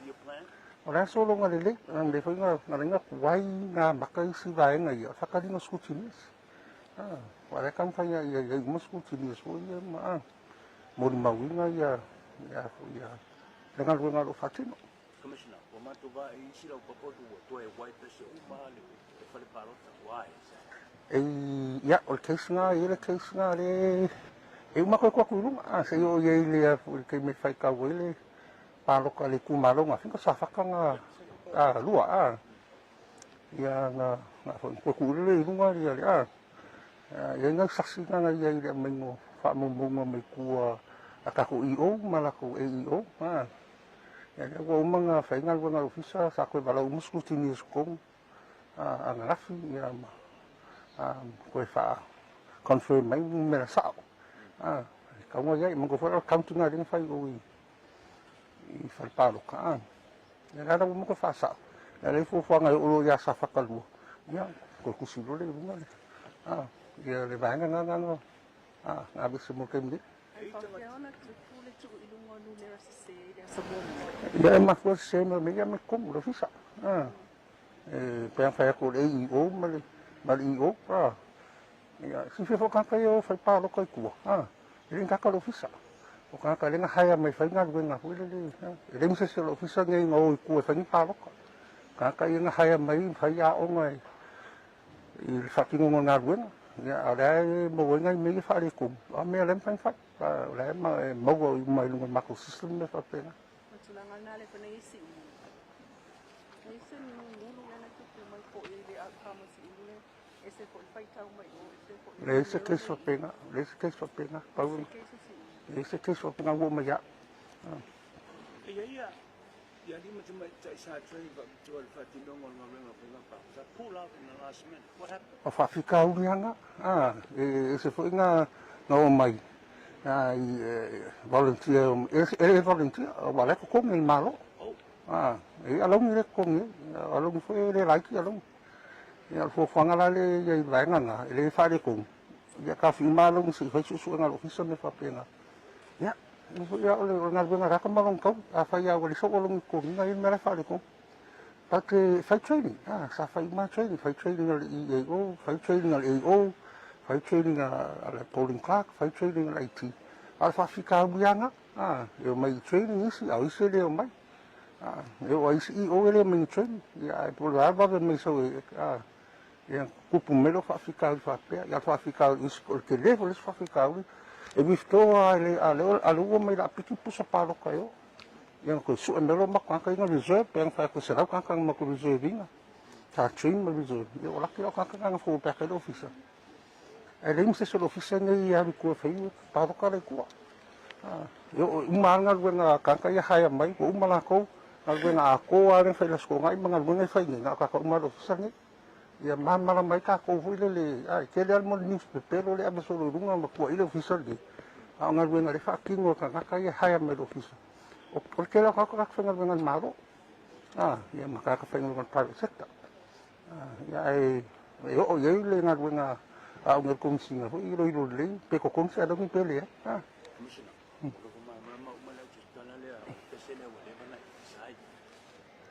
o le a sologa lelei, lea foi na ala ai ona tuai na amata isi vaega ia, o le faataliga o scrutineers. Aua o lea e taumafai ia i ai uma scrutineers foi ia ma molimauina ia, ia, ia le galuega o lo o faatino. Commissioner, ua matou vaai i isi laupapa ua toe wipe ese uma le fale palota. Why is that? E, ia, o le case na, e i ai le case na le, e uma toe atu atu i luga, se i oo i ai le, le taimi e faitau ai le palota a le itumalo na finga Safata na lua, a, ia na, na foi, toe tuu lele i luga ia le, a, e i ai nai sasi na na i ai i le aumaiga o faamaumauga mai tua a tatou EO ma latou AEO, a, ia lea ua uma ona fai galuega a le ofisa, sa toe valaau uma scrutineers i totonu, ananafi ia ma toe faa confirm mai numera sao. E tatau ona i ai, manatua foi o le counting lea na fai i o i fale palota. Ia la ua uma toe faasao. Ia lea fuafuaga e oo loa ia Safata 2, ia toe tusi loa lea i luga le ia le vaega lena na aveese mo le taimi nei. Ia e mafua sese mai o mea ia mai totonu o le ofisa. E pei ona fai atu o le AEO ma le ma le EO a ia silafia foi o tagata ia o fai palota i tua a e le ni tagata o le ofisa. O tagata lea na hire mai e fai galuega foi lele e leai ma se isi o le ofisa nei na o i tua e fai ni palota. Tagata ia na hire mai ma fai aoga i le faatinoga o le galuega. Ia a o lea e maua ai nai mea ia faaletonu a o mea lea e mafai ona fai. O la e maua uma i luga o le matou system mea faapena. O le tulaga lena lea foi na i ai Siumu. E ese ni gulu lea na tupu mai foi i le outcome o Siumu lea. Ese foi le faitau mai o, ese foi le Leai se case faapena, leai se case faapena. Pau se case o Siumu. Leai se case faapena ua oo mai ia au. E i ai ia alii ma tamaitai sa train faapitoa i le faatinoga o le galuega o faiga palota. Pull out in the last minute. What happened? O faafitauli lava na, e ese foi na omai i volunteer, e le volunteer, aua o la e totogi e le Malo. E i ai alauni lea e totogi ai, o alauni foi e le laiti alauni. Ia o le fuafuaga la lea e i ai i le vaega lena, e le faaletonu, ia taofia uma alauni se i fai suesuega a le Ofisa ma mea faapena. Ia, o le galuega a le ata ma lona taui, afai lava ua leai sou alauni i le totogiina, e i ai le mea la e faaletonu. Ta te fai training, a, sa fai uma training, fai training a le EAO, fai training a le AO, fai training a le polling clerk, fai training a le IT. A o le faafitauli lava lena, a, e omai i training isi, a o isi e le omai. A, e oo lava i isi EO e le omai i ni training. Ia ae po o le a le vave mai sau e, a, ia tupu mai lou faafitauli faapea. Ia o le faafitauli o le tele foi le isi faafitauli, e withdraw lava e le, a o lea ua omai laapiti pusa palota e o. Ia na toe sue mai loa matou tagata ia na reserve, pe ana fai atu e 100 tagata na matou reserve ina, sa train ma reserve, ia ua laki la o tagata na na fua pea le ofisa. Ae leai ma se isi o le ofisa nei e alu i tua e fai palota la i tua. E oo e uma lava le galuega a tagata ia hire mai, ua uma latou, galuega atoa lava lea na fai i le Aso Toonai ma galuega ia e fai nei, na o tagata uma lava o le ofisa nei. Ia malamalama ai tatou foi lele, a e tele lava le mea o le news pepelo lea e ave solo i luga ma tuuai le ofisa lenei, a o galuega lea e faatino e tagata ia e hire mai e le ofisa. O le tele lava o tagata, tagata faigaluega a le Malo, a, ia ma tagata faigaluega a le private sector. Ia ae e oo i ai le galuega a au nei o le Komesina foi e iloilo lelei pe totogi se alauni pe leai. A. Commissioner, o lo o malamalama uma le au tusitala lea o le pese lea ua leva ona e decide.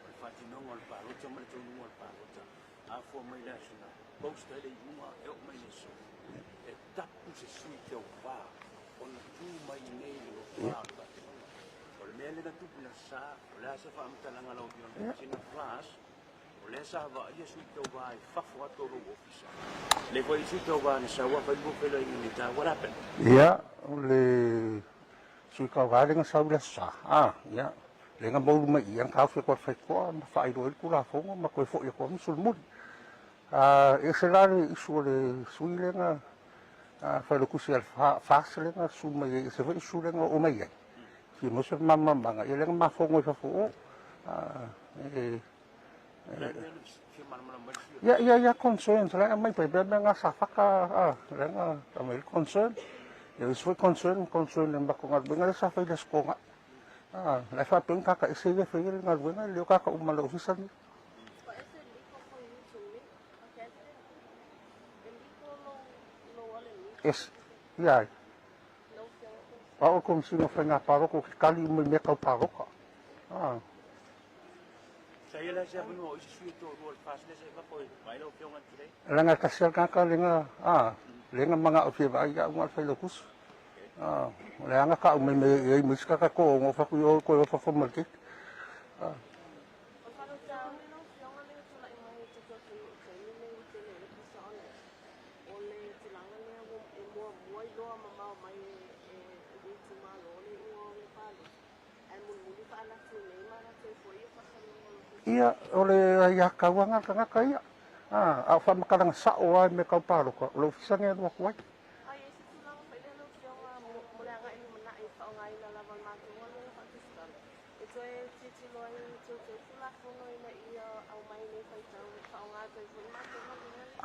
O le faatinoga o le palota ma le taunuuga o le palota, afua mai le aso na post ai le iuga e oo mai le aso, e tapu se sui tauva ona tu mai i inei i le lotoa o le faatinoga. O le mea lea na tupu i le Aso Sa, o le a se faamatalaga a lau Afioga i le Commissioner? Plus, o lea sa vaaia sui tauva i fafo atu o lou ofisa. O lea foi sui tauva na sau a fai lua feiloaiga i le What happened? Ia, o le sui tauva lea na sau i le Aso Sa, a, ia, lea na moulu mai i i, na taofi atu e le faitotoa ma faailoa ai le Tulafono ma toe foi atu lava ma solomuli. A, e ese la le issue o le sui lea na failautusi a le FAST lea na susu mai ai, e ese foi issue lea na oo mai ai. Fia maua se malamalamaaga, ia lea na ma fono i fafo o o. E, Ia, ia, ia concerns, la e aumai pai pea mea nga sa whaka, a, la nga aumai le concern. Ia isi foi concern, concern e matou galuega lea sa fai i le Aso Toonai. A, la e faapea ni tagata ese ia e faia le galuega, e le o tagata uma o le ofisa lenei. Yes, ia ai. O au o le Komesina o Faiga Palota ou te tali uma i mea tau palota. Ah. Leaga e tasi lava le tagata lea ah, lea na manao e fia vaai ia au na o le Failautusi. Ah, o le aga tau mai mai ai ma isi tagata e toaono o fatu i o toe o fafo ma le keiki. Ah. Ia, o le aiākauaga a le tagata ia. A, a o faamatalaga sa'o lava i mea tau palota, o le ofisa lenei e alu atu ai.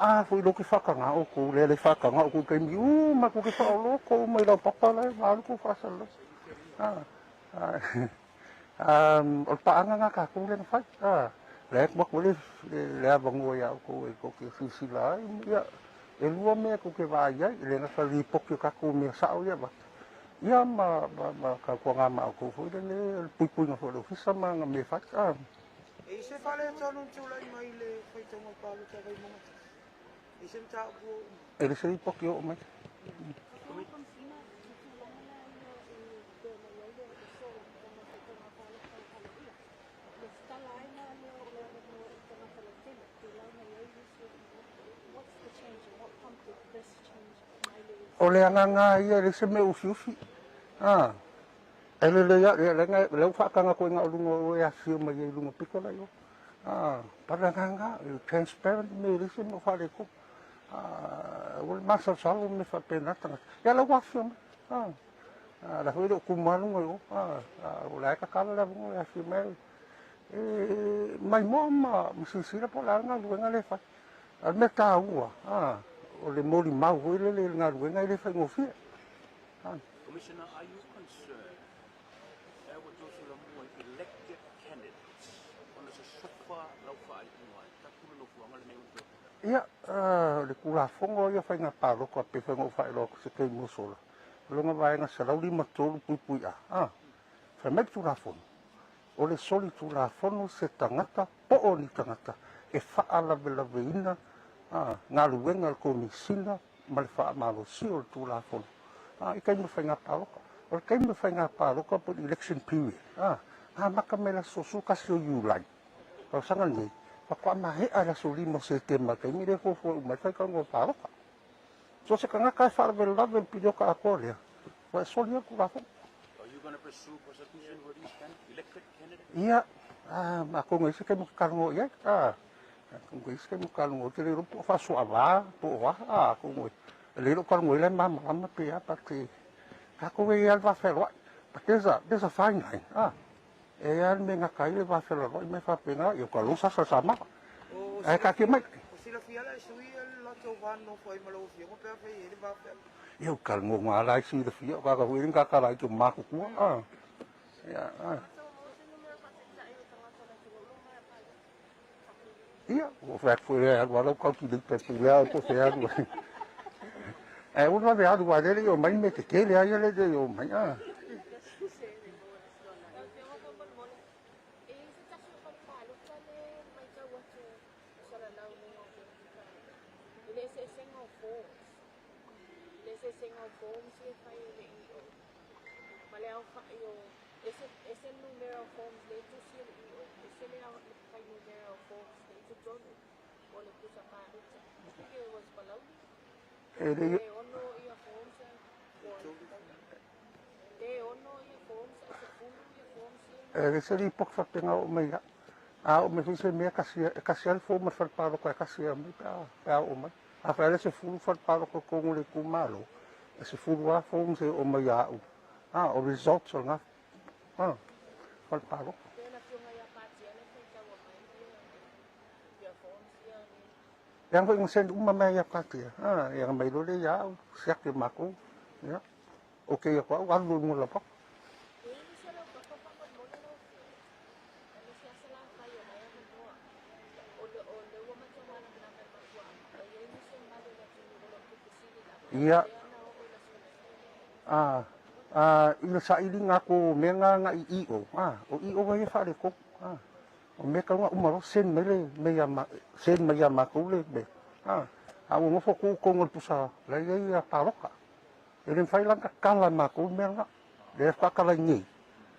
A foi lou ke whakanga o kou lea le whakanga o kou taimi uma kou ke whaoloko uma i lau papa la e alu kou whaasalalau. A, a, o le paaga na tatou lea na fai. A, la e tuu atu ai le, le avanoa iā outou e tou te silasila ai, ia, e lua mea tou te vaai ai, e le gata i le lipoti o tatou mea sao ia avatu, ia ma, ma, ma tautuaga ma outou foi lele, le puipuiga foi o le ofisa ma ana mea e fai. A. E i se faaletonu na tulai mai i le faitauga palota a Vaimauga 1? E i se mataupu o oo mai? E le se lipoti o oo mai. O le agaga ia e leai se mea ufiufi. A, e lelei lava, ia lea ua faataga atu ai na o luga o oe e afifio mai ai i luga pito la i o. A, but le agaga, e transparent le mea e leai se mea o faaletonu. A, ua le masalosalo mea faapena tagata. Ia la ua afifio mai. A, a la foi e le o tumu lava luga i o. A, o la e tatala le avanoa e afifio mai ai. E maimoa ma silasila po o le a le galuega lea e fai. A o le mea taua, a, o le molimau foi lele i le galuega e le faigofie. A. Commissioner, are you concerned e ua tou solomua i elected candidates ona sosofa lau faaiuga e tapu le nofoaga lenei ua toe tulai? Ia, o le Tulafono ia o Faiga Palota pei foi ona ou faailoa atu i se taimi ua sola, o lona vaega 153 puipui A, a, fai mai le Tulafono, O le solitulafono se tagata po o ni tagata e faalavelaveina galuega a le Komesina ma le faamalosia o le Tulafono i taimi o faiga palota. O le taimi o faiga palota po o le election period, amata mai le aso 11 o Iulai tausaga lenei, faatoa maea le aso 5 o Setema, le taimi lea e fuafua uma ai le faitauga o palota. So se tagata e faalavelave le piliota atoa lea, ua e soli ai le Tulafono. Are you going to pursue prosecution for these elected candidates? Ia, atonu e i ai se taimi ou te talanoa i ai. Atonu e i ai se taimi ou te talanoa, ou te le iloa po o faasoava po o a, atonu e le iloa ou talanoa i ai la e malamalama pe a, but tatou e i ai lava le va fealoai. But there's a fine line, e i ai lava le mea e gata ai le va fealoai ma e faapena, ia ua losa sa Samoa. Ae taatia mai. Ua silafia la e sui le latou va nonofo ai ma lau Afioga pe afai e i ai le va fealoai. Ia ua talanoa lava la e silafia, o tagata foi ia na tala ai ki o matutua. Ia, Ia, ua fai atu foi e alu lava lau calculator e pule lava po o fea e alu ai. Ae aua le vave alu aua o lea e le i oo mai le mea tetele lava ia lea e le i oo mai. E le i E le se lipoti faapena oo mai ia. A oo mai foi se mea, e tasi lava le form a le fale palota e tasi lava mai pe a oo mai. Afai lava le 10 fale palota i totonu o le itumalo, e 10 lava forms e oo mai ia au. A o results o lena fale palota. Leaga foi na send uma mea ia Patia. Ia na mai loa lea ia au, siaki e matou. Ia. Ok atu au, alu i luga o le laupapa. Ia. A, a, i le sailiga atu o mea na agai i o, a, o i o ia e faaletonu. A, o mea tau na uma loa send mai le mea ia ma, send mai ia matou le mea. A, a ua nofo atu totonu o le pusa la e i ai ia palota. E le mafai la ona tatala e matou le mea lena. Lea faatoa tala i nei.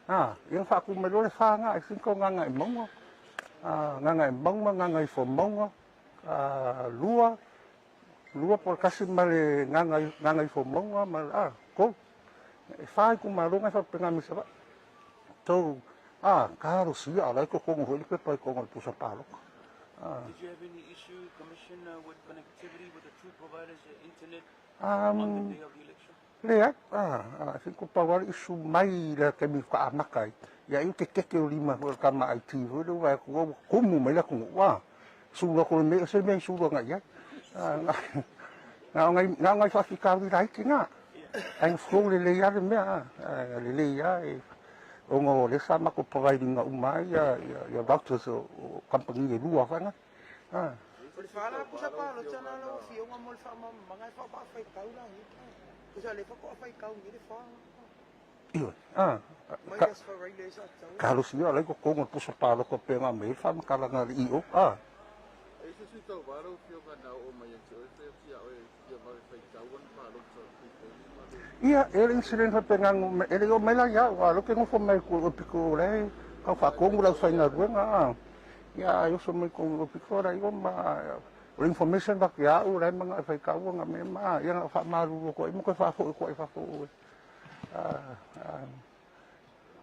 A, ia na faatu mai loa le fa na, I think o Gagaemauga, a, Gagaemauga, Gagaifomauga, a, 2, 2 po o le 1 ma le Gagaifomauga ma le, a, 3. E fa itumalo na e faapena mai Savaii. So, a, talosia, a o la e totonu foi le pepa i totonu o le pusa palota. A. Did you have any issue, Commissioner, with connectivity with the two providers, the internet, on the day of the election? Leai, a, I think ko pau lava le issue mai i le taimi faatoa amata ai, ia ai o te keke o lima foi o le tama IT foi lea ua vaai atu ua kumu mai le atunuu, a, sulu atu le mea, ese le mea i sulu agai i ai. Na o nai, na o nai faafitauli laiti na, ae na flow lelei lava le mea, a, lelei lava e, ona o lea sa matou provide ina uma ai ia routers o kamupani e lua foi na. A. O le fa la pusa palota na lau Afioga mo le faamalamalamaga e faafaitau la ia. Pusa le faatoa faitau nei le fa. Ioe. A. Mai le Aso Faraile ai sa tatau. Talosia la i totonu o le pusa palota pei ona aumai ai le faamatalaga a le EO. A. Ai se sui tauva lau Afioga na oo mai ia te oe fai atu ia oe ia vave faitau ana palota pei Ia, e le incident faapena e le i oo mai la ia au, a o lea ou te nofo mai i le pito o la e tau faatonu le aufaigaluega, a. Ia, ai oso mai i le pito o la e ma, o le information avatu ia au, o la e manao e faitau ana mea ma, ia na o faamalulu atu ai ma toe faafoi atu ai i fafo o oe.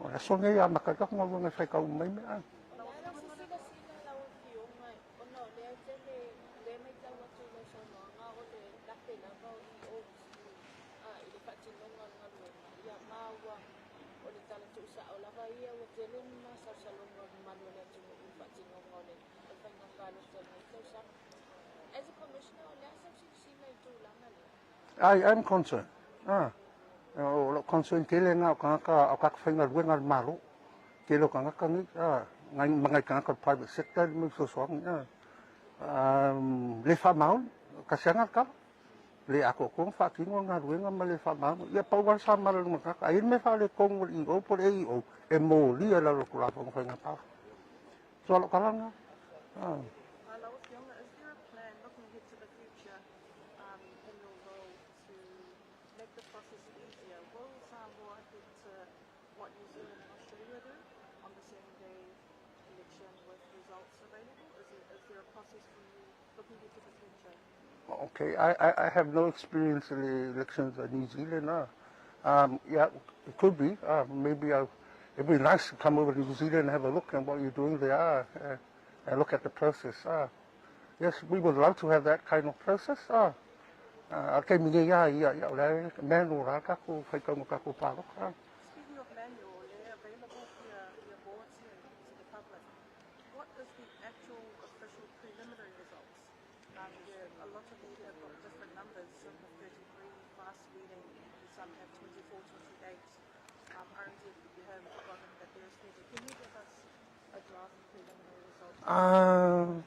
O le aso lenei e amata ai tatou galuega e faitau uma mai mea. O le a lau silasila lau Afioga ona o lea e tele, lea e matau atu i lau saunoaga o le lape lava o EOs i le faatinoga o le galuega, ia ma ua o le tala tuusao lava ia ua tele ni masalosaloga o le mamalu o le atunuu i le faatinoga o le faiga palota i lenei tausaga. As a Commissioner, o le a sau silasila i le tulaga lea? I am concerned. O lou concern tele lena o tagata, o tagata faigaluega a le Malo. Tele o tagata nei, ma nai tagata o le private sector le mau fesoasoani. Le faamaoni, tasi lava lena tala. Le atoatoa ona faatino le galuega ma le faamalamalama. Ia pau lava le samala i luga o le tagata. A i ai le mea faaletonu o le EO po o le AEO, e molia i lalo o le Tulafono o Faiga Palota. So, o lau tala lena. Lau Afioga, is there a plan looking ahead to the future in your role to make the process easier? Will Samoa head to what New Zealand and Australia do on the same day election with results available? Is there, is there a process for you looking ahead to the future? Okay, I have no experience in the elections in New Zealand. Yeah, it could be. Maybe it'd be nice to come over to New Zealand and have a look at what you're doing there and look at the process. Yes, we would love to have that kind of process. Okay, mi ia ia ia le manual la ka ko whaikau ka ko pāloka. Speaking of manual, they're available via boards here to the public. What is the actual official preliminary results? Yeah, a lot of you have got different numbers, some have 33 fast leading, some have 24, 28. RNZ have gotten that there's 30. Can you give us a draft preliminary result?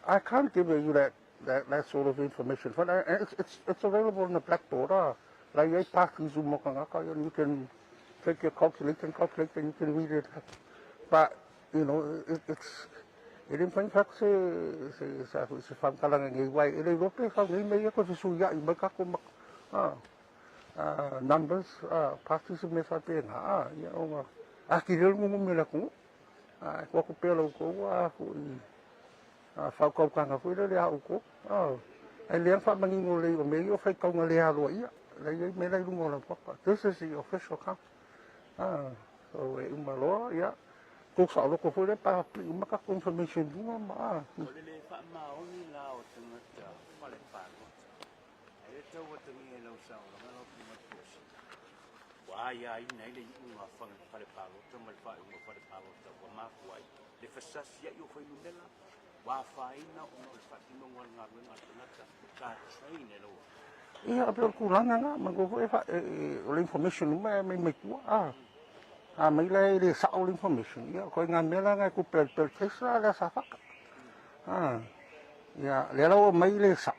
I can't give you that sort of information, but it's available on the blackboard. Like ei parties and you can take your calculator and calculate and you can read it. But, you know, it's... E le mafai ona fai atu se faamatalaga nei, aua e le iloa pe sau nei mea ia toe fesuiai mai tatou numbers, parties ma mea faapena, ia ona atili ai le nunumi o le atunuu. Ae tuu atu pea la outou faautautaga foi lele ia outou. Ae lelei lava ona faamanino lelei o mea ia o faitauga le aloaia, la e i ai mea la i luga o laupapa. This is the official count. So e uma loa, ia, tou saoloto foi lea pe a pii uma tatou information i luga ma a. O le le faamaoni la o tagata fale palota, ai le tau atagia i lau saologa lau Afioga i le Peresina, ua aiaina ai le iuga a fale palota ma le faaiuga o fale palota ua mafua ai le fesasiai o fuainumera ua afaina ona o le faatinoga o le galuega a le tagata sa train e lau Afioga. Ia, e pei o le tulaga lena, manatua foi o le information uma e aumai mai tua, a. A aumai la e le sao le information, ia, o ituaiga mea la na e tupe ai pei o le case la lea a Safata. A, ia, lea la ua aumai le sao,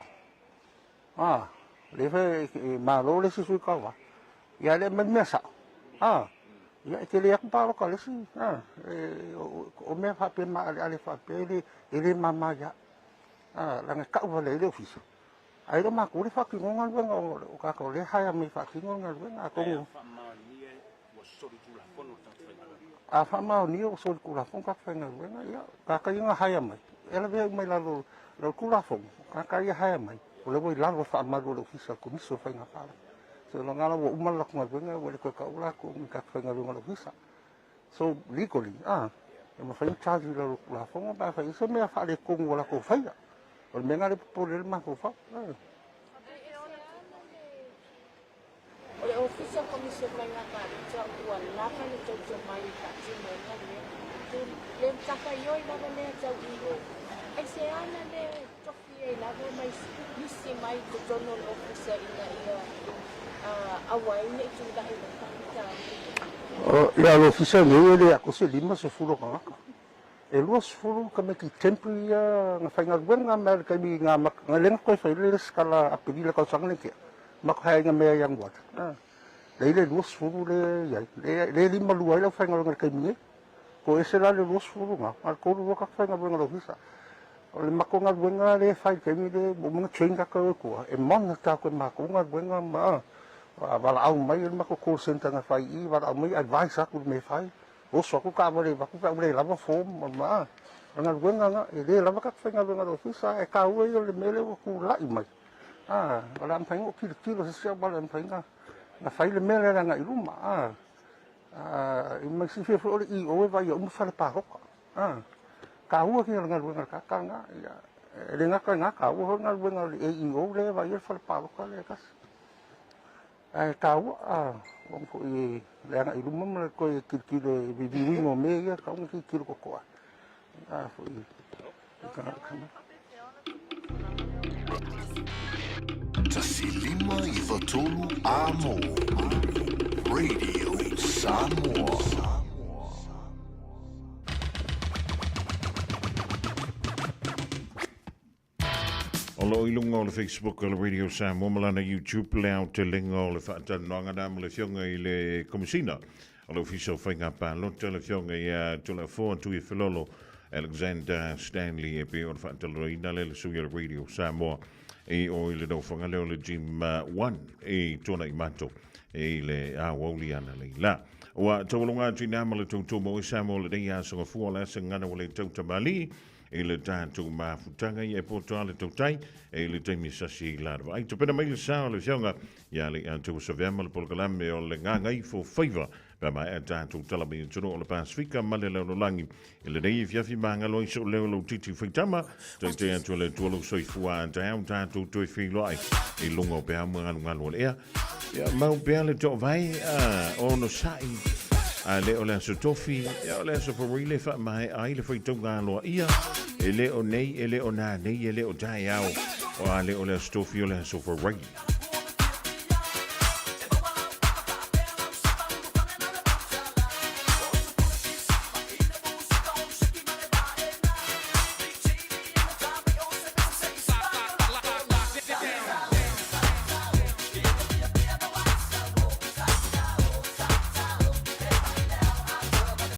a, lea foi e malo le isi sui tauva, ia a le aumai le mea sao, a, ia e tele atu palota a le isi, a, o mea faapea maaleale faapea e le mama ia au, a, leaga e tau vale ai le ofisa. Ae le o matou le faatinoga galuega o tagata o lea e hire mai e faatino le galuega. Atonu. Ae a faamaonia ua solitulafono le tagata faigaluega. A faamaonia ua solitulafono le tagata faigaluega, ia, o tagata ia na hire mai, e lavea uma i lalo o le Tulafono, o tagata ia hire mai, o lea ua i lalo o le faamalu o le Ofisa o le Komisi o Faiga Palota. Seiloga lava ua uma le latou galuega ua le toe taua latou ni tagata faigaluega o le Ofisa. So, legally, a, e mafai ona charge i lalo o le Tulafono pe afai e i ai se mea faaletonu ua latou faia. O le mea lena lea e popole ai le mafaufau. O le Ofisa o Komisi o Faiga Palota ua lava le tautua mai e faatino ai galuega. Le matafaioi lava lea tau i o. Aisea na le tofi ai lava mai nisi mai totonu o le Ofisa ina ia aua ai ne i tulai mai faafitauli? Ia, o le Ofisa nei e le atoa se 50 o tagata. E 20 tamaiti temporary ia na faigaluega mai le taimi na amata na lea na toe fai le resitala Aperila tausaga lea na tea ma hae na mea Ianuari lea i le 20 lea i ai lea e 52 ai le aufaigaluega i le taimi nei toe ese la le 20 na na o le 32 tagata faigaluega o le ofisa. O le matou galuega lea e fai i le taimi lea ua uma ona train tatou e tua e monitor atu e matou galuega ma valaau mai le matou call centre na fai i i valaau mai advice atu i le mea e fai. Oso atu taavale i fafo pe a ua le lava form ma o le galuega lena. E le lava tagata faigaluega a le ofisa ae taua ia o le mea lea ua tulai mai. A, o le a mafai ona ou tilotilo i se isi auala e mafai ona fai le mea lea le agai i luma. A, a, ma silafia foi o le EO e vaaia uma fale palota. A, taua ia o le galuega a le tagata lena. Ia, e le gata i lena, taua foi le galuega a le AEO lea e vaaia le fale palota lea e tasi. Ae taua ona foi le agai i luma ma le toe tilotilo i reviewing o mea ia, tatau ona tilotilo totoa a foi i tagata. 1 5 9 3 Amo Radio Samoa. O lo o i luga o le Facebook o le Radio Samoa ma lana YouTube le aotelega o le faatalanoaga na ma le Afioga i le Komesina o le Ofisa o Faiga Palota, le Afioga ia Tulafoa Tuifelolo Alexander Stanley e pei o le faatalanoaina lea le sui o le Radio Samoa i o i le nofoaga lea o le Gym 1 i Tuanaimato i le aoauli ana leila. Ua taualoga atu i nā ma le tautua mo i Samoa lenei aso gafua o le asa gana ua le tautamali i le tatou mafutaga ia e poto a le tautai e i le taimi sasi i la vaai. Tupena mai le sa o le fioga ia le atu savea ma le polokalame o le gagaifo faiva pe maea tatou tala mai atunuu o le Pasifika ma le lalolagi i lenei afiafi magalo ai sou leo lou titi faitama taite atu le Atua lou soifua a taeao tatou toe feiloai i luga o peau ma galugalu o le ea. Ia mau pea le toavae onosai a le o le aso tofi ia o le aso fawaile faamaea ai le faitauga aloaia e le o nei e le o nanei e le o taeao o a le o le aso tofi o le aso fawaile.